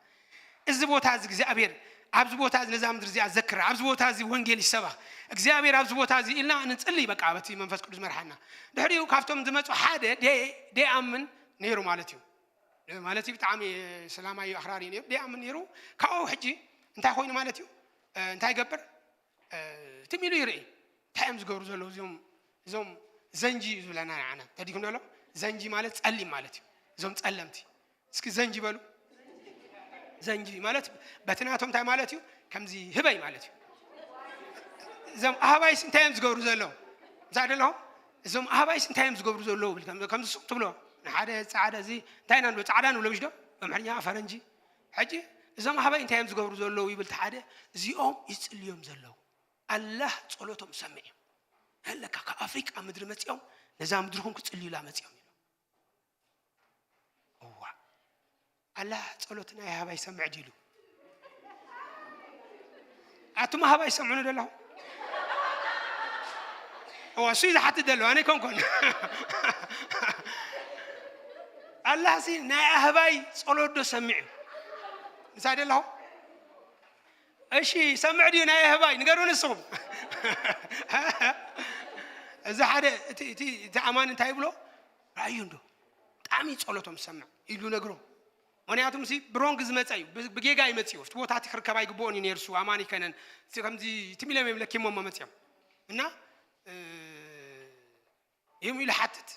እዚ ቦታ እዚ እግዚኣብሔር ኣብዚ ቦታ እዚ ነዛ ምድሪ እዚኣ ዘክራ ኣብዚ ቦታ እዚ ወንጌል ይሰበኽ እግዚኣብሔር ኣብዚ ቦታ እዚ ኢልና ንጽልይ በቃ በቲ መንፈስ ቅዱስ መርሓና ድሕሪኡ ካብቶም ዝመፁ ሓደ ደይኣምን ነይሩ ማለት እዩ ማለት እዩ ብጣዕሚ ሰላማዊ ኣኽራሪ ነይሩ ደይኣምን ነይሩ ካብኡ ሕጂ እንታይ ኮይኑ ማለት እዩ እንታይ ይገብር ትም ኢሉ ይርኢ እንታይ እዮም ዝገብሩ ዘለዉ እዚኦም እዞም ዘንጂ እዩ ዝብለና ንዓና ተዲኩም ደሎ ዘንጂ ማለት ጸሊም ማለት እዩ። እዞም ጸለምቲ እስኪ ዘንጂ በሉ። ዘንጂ ማለት በቲ ናቶም እንታይ ማለት እዩ? ከምዚ ህበይ ማለት እዩ። እዞም ኣህባይስ እንታይ እዮም ዝገብሩ ዘለዉ? እዛ ደለኹም እዞም ኣህባይስ እንታይ እዮም ዝገብሩ ዘለዉ ብል ከም- ከምዚ ሱቅ ትብሎ ንሓደ ጻዕዳ እዚ እንታይ ኢና ንብሎ? ጻዕዳ ንብሎ ምሽ ዶ? በምሕርኛ ፈረንጂ። ሕጂ እዞም ኣህባይ እንታይ እዮም ዝገብሩ ዘለዉ ይብል እቲ ሓደ። እዚኦም ይጽልዮም ዘለዉ። ኣላህ ጸሎቶም ሰምዕ እዩ። ኣለካ ካብ ኣፍሪቃ ምድሪ መጺኦም ነዛ ምድርኹም ክጽልዩላ መጺኦም ኢሉ። እዋ ኣላ ጸሎት ናይ ሃባይ ሰምዕ ድዩ ኢሉ። ኣቱም ሃባይ ሰምዑኒ ደለኹም። እዋ እሱ እዩ ዝሓትት ደለኹ ኣነ ኣይኮንኩን። ኣላህ ሲ ናይ ኣህባይ ጸሎት ዶ ሰሚዑ ምሳይ ደለኹም። እሺ ሰምዕ ድዩ ናይ ኣህባይ ንገሩ ንስኹም። እዚ ሓደ እቲ እቲ እቲ ኣማኒ እንታይ ይብሎ ራእዩ እንዶ ብጣዕሚ ጸሎቶም ሰምዕ ኢሉ ነግሮ። ምክንያቱም ሲ ብሮንግ ዝመፀ እዩ ብ- ብጌጋ ይመፅኡ እቲ ቦታ እቲ ክርከብ ኣይግብኦን እዩ ነርሱ ኣማኒ ከነን እቲ ከምዚ እቲ ሚሎም እዮም ለኪሞሞ መፅኦም እና እ፣ ይህም ኢሉ ሓትት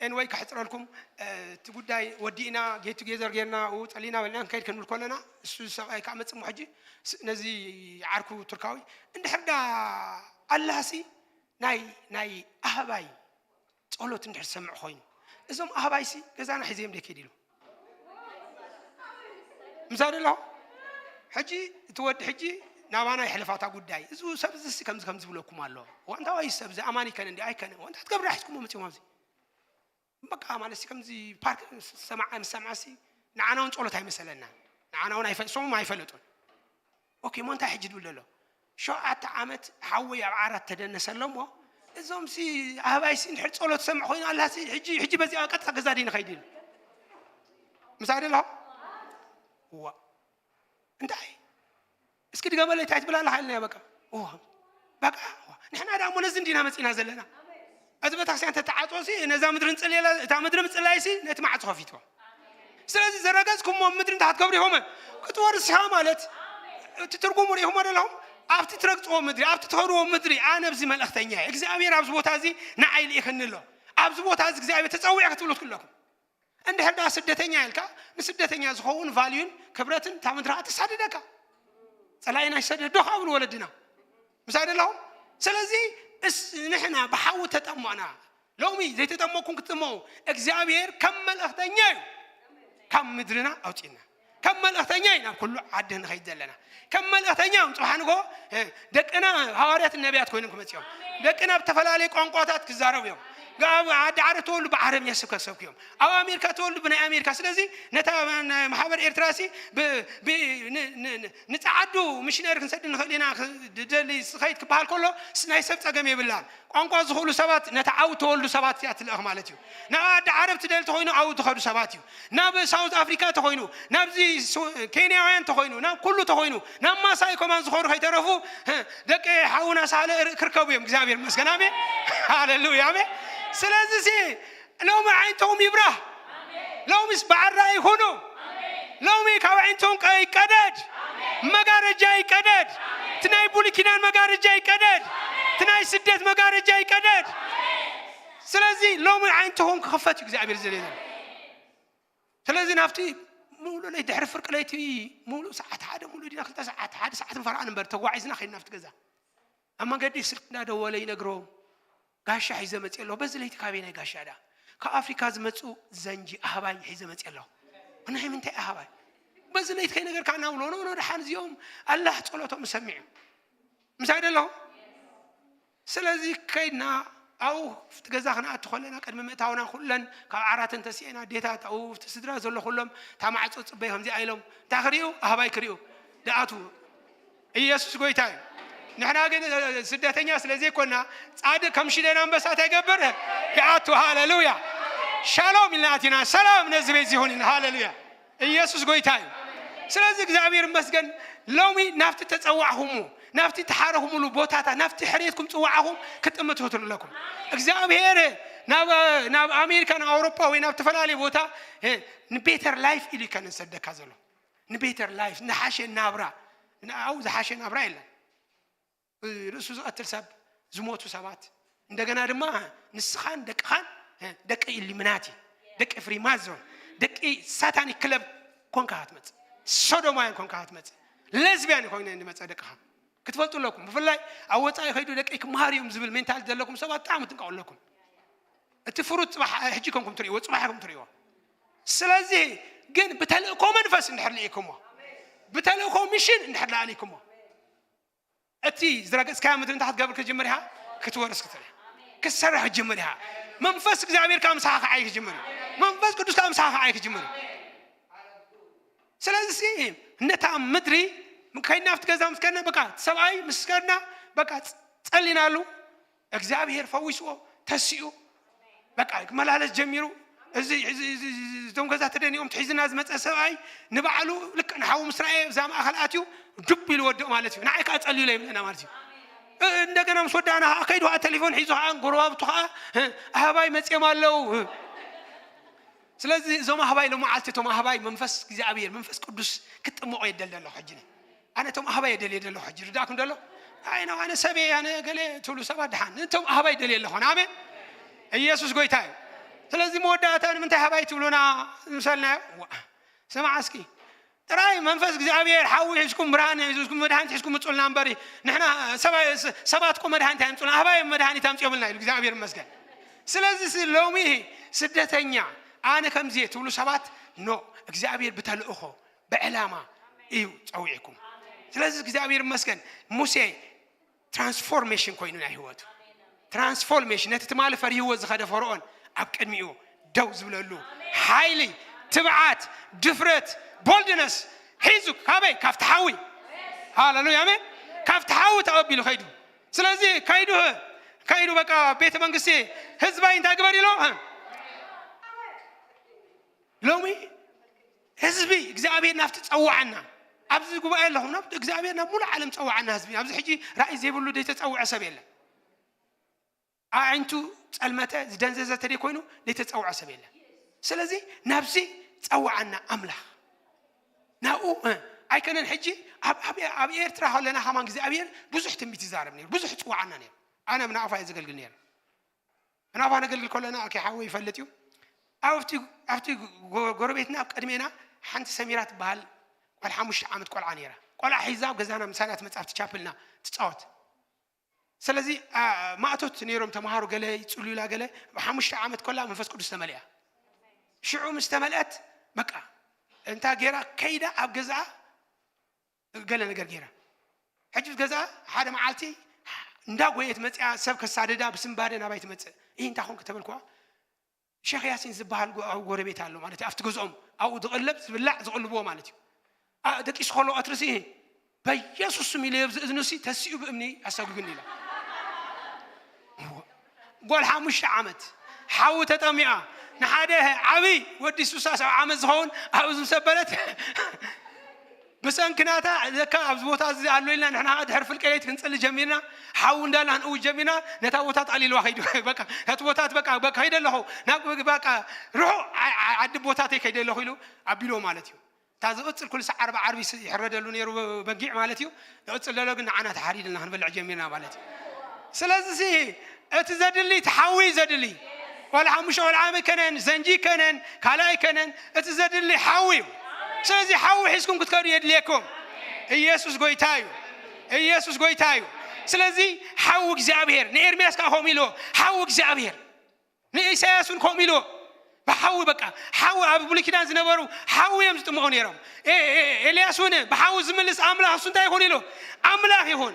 ኤንወይ ከሕፅረልኩም እ፣ እቲ ጉዳይ ወዲእና ጌት ቱጌዘር ጌርና ኡ ፀሊና በልና ክንከይድ ክንብል ከለና እሱ ሰብኣይ ከዓ መፅሞ ሕጂ ስ- ነዚ ዓርኩ ቱርካዊ እንድሕር ዳ ኣላሲ ናይ ናይ ኣህባይ ጸሎት እንድሕር ዝሰምዕ ኮይኑ እዞም ኣህባይሲ ገዛና ሒዘዮም ደይ ከይድ ኢሉ ምሳድ ኣለኹ ሕጂ እቲ ወዲ ሕጂ ናባና የሕልፋታ ጉዳይ እዚ ሰብ እዚ ከምዚ ከምዚ ዝብለኩም ኣሎ ዋንታ ወይ ሰብ እዚ ኣማኒ ከነ እንዲ ኣይከነ ዋንታ ትገብራ ሒዝኩሞ መፅዮም ኣብዚ በቃ ማለት ከምዚ ፓርክ ሰማዓ ንሰምዓሲ ንዓና እውን ጸሎት ኣይመሰለና ንዓና እውን ኣይፈ- እሶም ኣይፈለጡን ኦኬ ሞ እንታይ ሕጂ ድብል ዘሎ ሸውዓተ ዓመት ሓወይ ኣብ ዓራት ተደነሰ ኣሎ እሞ እዞም ሲ ኣህባይ ሲ እንድሕር ጸሎት ሰምዕ ኮይኑ ኣላ ሲ ሕጂ ሕጂ በዚኣ ቀጥታ ገዛ ድዩ ንኸይድ ኢሉ ምሳይ ደለኹ እዋ እንታይ እስኪ ድገመለይ እንታይ ትብል ኣለኻ ኢልና በቃ እዋ በቃ እዋ ንሕና ዳ እሞ ነዚ እንዲና መጺና ዘለና እዚ ቤተክርስትያን ተተዓጾ ሲ ነዛ ምድሪ ንጽልየላ እታ ምድሪ ምጽላይ ሲ ነቲ ማዕጾ ከፊትዎ ስለዚ ዝረገጽኩሞ ምድሪ እንታይ ክትገብሩ ኢኹም ክትወርስ ኢኻ ማለት እቲ ትርጉሙ ርኢኹሞ ደለኹም ኣብቲ ትረግጽዎ ምድሪ ኣብቲ ትኸድዎ ምድሪ ኣነ ኣብዚ መልእኽተኛ እየ እግዚኣብሔር ኣብዚ ቦታ እዚ ንዓይ ልኢኽኒ ኣሎ ኣብዚ ቦታ እዚ እግዚኣብሔር ተጸዊዐ ክትብሉ ትክለኩም እንድሕር ዳ ስደተኛ ኢልካ ንስደተኛ ዝኸውን ቫልዩን ክብረትን እታ ምድሪ ትሳድደካ ጸላኢና ይሰደድ ዶ ካብ ወለድና ምሳይ ደለኹም ስለዚ እስ- ንሕና ብሓዊ ተጠሞና ሎሚ ዘይተጠመኩም ክትጥመው እግዚኣብሔር ከም መልእኽተኛ እዩ ካብ ምድርና ኣውፅና ከም መልእኽተኛ እዩ ናብ ኩሉ ዓዲ ንኸይድ ዘለና ከም መልእኽተኛ እዮም ፅባሕ ንጎ ደቅና ሃዋርያት ነቢያት ኮይኖም ክመፅኦም ደቅና ብተፈላለየ ቋንቋታት ክዛረቡ እዮም ዓዲ ዓረብ ተወሉ ብዓረብኛ ስብከት ሰብኩ እዮም ኣብ ኣሜሪካ ተወሉ ብናይ ኣሜሪካ ስለዚ ነታ ማሕበር ኤርትራ ሲ ንፃዓዱ ሚሽነሪ ክንሰድ ንኽእል ኢና ደሊ ስኸይድ ክበሃል ከሎ ናይ ሰብ ፀገም የብላን ቋንቋ ዝኽእሉ ሰባት ነቲ ዓው ተወልዱ ሰባት እያ ትልእኽ ማለት እዩ ናብ ኣዲ ዓረብ ትደል ተኾይኑ ዓው ዝኸዱ ሰባት እዩ ናብ ሳውት ኣፍሪካ ተኾይኑ ናብዚ ኬንያውያን ተኾይኑ ናብ ኩሉ ተኾይኑ ናብ ማሳይ ኮማን ዝኾኑ ከይተረፉ ደቂ ሓውና ሳለ ክርከቡ እዮም እግዚኣብሔር መስገን ኣሜ ሃሌሉያ ኣሜ ስለዚ ሎሚ ዓይንቶም ይብራህ ሎሚስ በዓል ራእይ ይኹኑ ሎሚ ካብ ዓይንቶም ይቀደድ መጋረጃ ይቀደድ እቲ ናይ ብሉይ ኪዳን መጋረጃ ይቀደድ እቲ ናይ ስደት መጋረጃ ይቀደድ ስለዚ ሎሚ ዓይንትኹም ክኽፈት እዩ እግዚኣብሔር ዝደለ ስለዚ ናብቲ ሙሉ ለይቲ ድሕሪ ፍርቂ ለይቲ ሙሉ ሰዓት ሓደ ሙሉ ዲና ክልተ ሰዓት ሓደ ሰዓት ንፈርዓ ንበር ተጓዒዝና ከይድ ናብቲ ገዛ ኣብ መንገዲ ስልክ እናደወለ ይነግሮም ጋሻ ሒዘ መፅእ ኣለኹ በዚ ለይቲ ካበይ ናይ ጋሻ ዳ ካብ ኣፍሪካ ዝመፁ ዘንጂ ኣህባይ ሒዘ መፅእ ኣለኹ ናይ ምንታይ ኣህባይ በዚ ለይቲ ከይነገርካ እናብሎ ኖ ኖ ደሓን እዚኦም ኣላህ ፀሎቶም ሰሚዑ ምሳይ ደለኹ ስለዚ ከይድና ኣብኡ እቲ ገዛ ክንኣቱ ከለና ቅድሚ ምእታውና ኩለን ካብ ዓራተን ተሲአና ኣዴታት ኣብኡ እቲ ስድራ ዘሎ ኩሎም እታ ማዕፆ ፅበይ ከምዚኣ ኢሎም እንታይ ክርእዩ ኣህባይ ክርእዩ ደኣትዉ ኢየሱስ ጎይታ እዩ ንሕና ግን ስደተኛ ስለ ዘይኮና ጻድቅ ከም ሽደን ኣንበሳ እንታይ ይገብር ይኣቱ ሃሌሉያ ሻሎም ኢልና ኣቲና ሰላም ነዚ ቤት ይሁን ኢልና ሃሌሉያ ኢየሱስ ጎይታ እዩ ስለዚ እግዚኣብሔር ይመስገን ሎሚ ናብቲ ተጸዋዕኹሙ ናብቲ ተሓረኹምሉ ቦታታት ናብቲ ሕርየትኩም ጽዋዕኹም ክጥምት ትኽእሉ ኣለኩም እግዚኣብሔር ናብ ኣሜሪካ ናብ ኣውሮፓ ወይ ናብ ተፈላለየ ቦታ ንቤተር ላይፍ ኢሉ ከነሰደካ ዘሎ ንቤተር ላይፍ ንሓሸ ናብራ ንኣው ዝሓሸ ናብራ የለን ርእሱ ዝቐትል ሰብ ዝሞቱ ሰባት እንደገና ድማ ንስኻን ደቅኻን ደቂ ኢሉሚናቲ፣ ደቂ ፍሪማዞን፣ ደቂ ሳታኒክ ክለብ ኮንካ ክትመጽእ፣ ሶዶማውያን ኮንካ ክትመጽእ፣ ሌዝቢያን ኮይነ ንመጸ ደቅኻ ክትፈልጡ ኣለኩም። ብፍላይ ኣብ ወጻኢ ከይዱ ደቂ ክመሃር እዮም ዝብል ሜንታሊቲ ዘለኩም ሰባት ብጣዕሚ ትንቀቑ ኣለኩም። እቲ ፍሩት ጽባሕ ሕጂ ኮንኩም ትርእይዎ፣ ጽባሕ ኢኹም ትርእይዎ። ስለዚህ ግን ብተልእኮ መንፈስ እንድሕር ልኢኩሞ፣ ብተልእኮ ሚሽን እንድሕር ልኣሊኩሞ፣ እቲ ዝረገጽካዮ ምድሪ እንታይ ክትገብር ክትጅምር ኢኻ? ክትወርስ ክትብል ኢኻ። ክትሰርሕ ክትጅምር ኢኻ። መንፈስ እግዚኣብሔር ከዓ ምሳኻ ክዓይ ክጅምር እዩ። መንፈስ ቅዱስ ከዓ ምሳኻ ክዓይ ክጅምር እዩ። ስለዚ ሲ ነታ ምድሪ ከይድና ኣብቲ ገዛ ምስ ከድና በቃ ሰብኣይ ምስ ከድና በቃ ጸሊናሉ እግዚኣብሔር ፈዊስዎ ተሲኡ በቃ ክመላለስ ጀሚሩ። እዚ እዚ- እዚ- እዚ- እዞም ገዛ ተደኒኦም ትሒዝና ዝመፀ ሰብኣይ ንባዕሉ ልክዕ ንሓዉ ምስ ረኣየ እዛ ማእኸል ኣትዩ ዱብ ኢሉ ወድቕ ማለት እዩ። ንዓይ ከዓ ጸልዩለ ይብለና ማለት እዩ። እ- እንደገና ምስ ወዳእና ከዓ ከይዱ ከዓ ቴሌፎን ሒዙ ከዓ ጎረባብቱ ከዓ እ፣ ኣህባይ መፅኦም ኣለዉ። ስለዚ እዞም ኣህባይ ሎመዓልቲ እቶም ኣህባይ መንፈስ እግዚኣብሔር መንፈስ ቅዱስ ክጥምቆ የደል ዘለኹ ሕጂ። ኣነ እቶም ኣህባይ የደልየ ዘለኹ ሕጂ ርዳእኩም ደሎ። ኣይ ነው ኣነ ሰበይ ኣነ ገለ ትብሉ ሰባት ድሓን እቶም ኣህባይ ደልየ ኣለኹ። ኣሜን። ኢየሱስ ጎይታ እዩ። ስለዚ መወዳእታ ንምንታይ ኣህባይ ትብሉና ምሰልናዮ? ዋ፣ ስማዕ እስኪ ጥራይ መንፈስ እግዚኣብሔር ሓዊ ሒዝኩም ብርሃን ሒዝኩም መድሃኒት ሒዝኩም ምጹልና እምበሪ ንሕና ሰባ- ሰባት እኮ መድሃኒት ኣምጹልና ኣህባይ መድሃኒት ኣምጽዮምልና ኢሉ እግዚኣብሔር ይመስገን። ስለዚ ሲ ሎሚ ስደተኛ ኣነ ከምዚ እየ ትብሉ ሰባት ኖ እግዚኣብሔር ብተልእኾ ብዕላማ እዩ ጸዊዕኩም። ስለዚ እግዚኣብሔር ይመስገን ሙሴ ትራንስፎርሜሽን ኮይኑ ናይ ህይወቱ ትራንስፎርሜሽን ነቲ ትማሊ ፈሪህዎ ዝኸደ ፈርኦን ኣብ ቅድሚኡ ደው ዝብለሉ ሓይሊ ትብዓት ድፍረት ቦልድነስ ሒዙ ካበይ ካብቲ ሓዊ ሃሌሉያ ኣሜን ካብቲ ሓዊ ተቐቢሉ ከይዱ ስለዚ ከይዱ ከይዱ በቃ ቤተ መንግስቲ ህዝባይ እንታይ ግበር ኢሎ ሎሚ ህዝቢ እግዚኣብሔር ናብቲ ጸዋዓና ኣብዚ ጉባኤ ኣለኹም ናብ እግዚኣብሔር ናብ ሙሉ ዓለም ጸዋዓና ህዝቢ ኣብዚ ሕጂ ራእይ ዘይብሉ ዘይተጸውዐ ሰብ የለን ኣዒንቱ ጸልመተ ዝደንዘዘ ተደይ ኮይኑ ዘይተጸውዐ ሰብ የለን ስለዚ ናብዚ ጸዋዓና ኣምላኽ ናብኡ እ፣ ኣይከነን ሕጂ ኣብ- ኣብ ኣብ ኤርትራ ከለና ከማን እግዚኣብሔር ብዙሕ ትንቢት ይዛረብ ነይሩ ብዙሕ ይጽዋዓና ነይሩ ኣነ ብናቕፋ እየ ዘገልግል ነይሩ ብናቕፋ ነገልግል ከለና ኣኪ ሓወይ ይፈልጥ እዩ ኣብቲ ኣብቲ ጎ- ጎረቤትና ኣብ ቅድሜና ሓንቲ ሰሚራ ትበሃል ጓል ሓሙሽተ ዓመት ቆልዓ ነይራ ቆልዓ ሒዛ ኣብ ገዛና ምሳና ትመፅእ ኣብቲ ቻፕልና ትፃወት ስለዚ ኣ፣ ማእቶት ነይሮም ተምሃሮ ገለ ይፅሉላ ገለ ሓሙሽተ ዓመት ኮላ መንፈስ ቅዱስ ተመሊኣ ሽዑ ምስ ተመልአት በቃ እንታ ገይራ ከይዳ ኣብ ገዛኣ ገለ ነገር ገይራ ሕጂ ገዛ ሓደ መዓልቲ እንዳጎየት መፅያ ሰብ ከሳደዳ ብስንባደ ናባይ ትመፅእ ይህ እንታይ ኮንክ ተበልኩዋ ሸክ ያሲን ዝበሃል ጎ- ኣብ ጎረቤት ኣሎ ማለት እዩ ኣብቲ ገዝኦም ኣብኡ ዝቕለብ ዝብላዕ ዝቕልብዎ ማለት እዩ ኣ- ደቂሱ ከሎ ቀትሪ ሲ በኢየሱስ ስም ኢለ ኣብዚ እዝኑ ሲ ተሲኡ ብእምኒ ኣሰጉግኒ ኢላ ጓል ሓሙሽተ ዓመት ሓዊ ተጠሚኣ ንሓደ ዓብይ ወዲ ሱሳ ሰብ ዓመት ዝኸውን ኣብ እዝኑ ሰበለት ብሰንኪ ናታ ለካ ኣብዚ ቦታ እዚ ኣሎ ኢልና ንሕና ከዓ ድሕሪ ፍልቀ ለይቲ ክንፅሊ ጀሚርና ሓዊ እንዳልና ክንእውጅ ጀሚርና ነታ ቦታ ጠቕሊልዋ ከይዱ በቃ ነቲ ቦታ በቃ በቃ ከይደ ኣለኹ ናብ በቃ ርሑቕ ዓ- ዓ- ዓዲ ቦታተይ ከይደ ኣለኹ ኢሉ ኣቢልዎ ማለት እዩ እታ ዝቕፅል ኩሉ ሳዕ ዓርቢ ዓርቢ ስ- ይሕረደሉ ነይሩ በጊዕ ማለት እዩ ዝቕፅል ዘሎ ግን ንዓና ተሓሪድልና ክንበልዕ ጀሚርና ማለት እዩ ስለዚ ሲ እቲ ዘድሊ እቲ ሓዊ እዩ ዘድሊ ዋላ ሓሙሽተ ቆልዓ ከነን ዘንጂ ከነን ካልኣይ ከነን እቲ ዘድሊ ሓዊ እዩ ስለዚ ሓዊ ሒዝኩም ክትከዱ የድልየኩም ኢየሱስ ጎይታ እዩ ኢየሱስ ጎይታ እዩ ስለዚ ሓዊ እግዚኣብሔር ንኤርምያስ ከዓ ከምኡ ኢልዎ ሓዊ እግዚኣብሔር ንኢሳያስ እውን ከምኡ ኢልዎ ብሓዊ በቃ ሓዊ ኣብ ብሉይ ኪዳን ዝነበሩ ሓዊ እዮም ዝጥምቑ ነይሮም ኤ- ኤ- ኤልያስ እውን ብሓዊ ዝምልስ ኣምላኽ እሱ እንታይ ይኹን ኢሉ ኣምላኽ ይኹን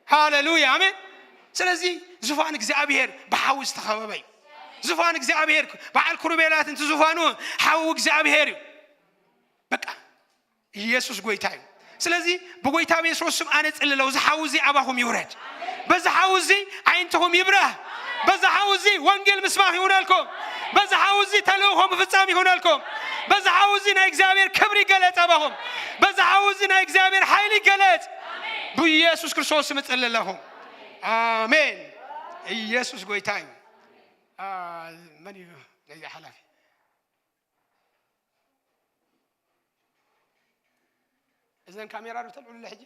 ሃሌሉያ ኣሜን ስለዚ ዙፋን እግዚኣብሔር ብሓዊ ዝተኸበበ እዩ ዙፋን እግዚኣብሔር በዓል ክሩቤላት እንት ዙፋኑ ሓዊ እግዚኣብሔር እዩ በቃ ኢየሱስ ጎይታ እዩ ስለዚ ብጎይታ ቤስሮስ ስም ኣነ ጽልለው እዚ ሓዊ እዚ ኣባኹም ይውረድ በዚ ሓዊ እዚ ዓይንትኹም ይብራህ በዚ ሓዊ እዚ ወንጌል ምስባኽ ይሁነልኩም በዚ ሓዊ እዚ ተልእኾ ምፍጻም ይሁነልኩም በዚ ሓዊ እዚ ናይ እግዚኣብሔር ክብሪ ይገለጽ ኣባኹም በዚ ሓዊ እዚ ናይ እግዚኣብሔር ሓይሊ ይገለጽ ብኢየሱስ ክርስቶስ ስም እጽሊ ኣለኹም ኣሜን ኢየሱስ ጎይታ እዩ መን እዩ ነዚ ሓላፊ እዘን ካሜራ ዶ ተልዕሉለ ሕጂ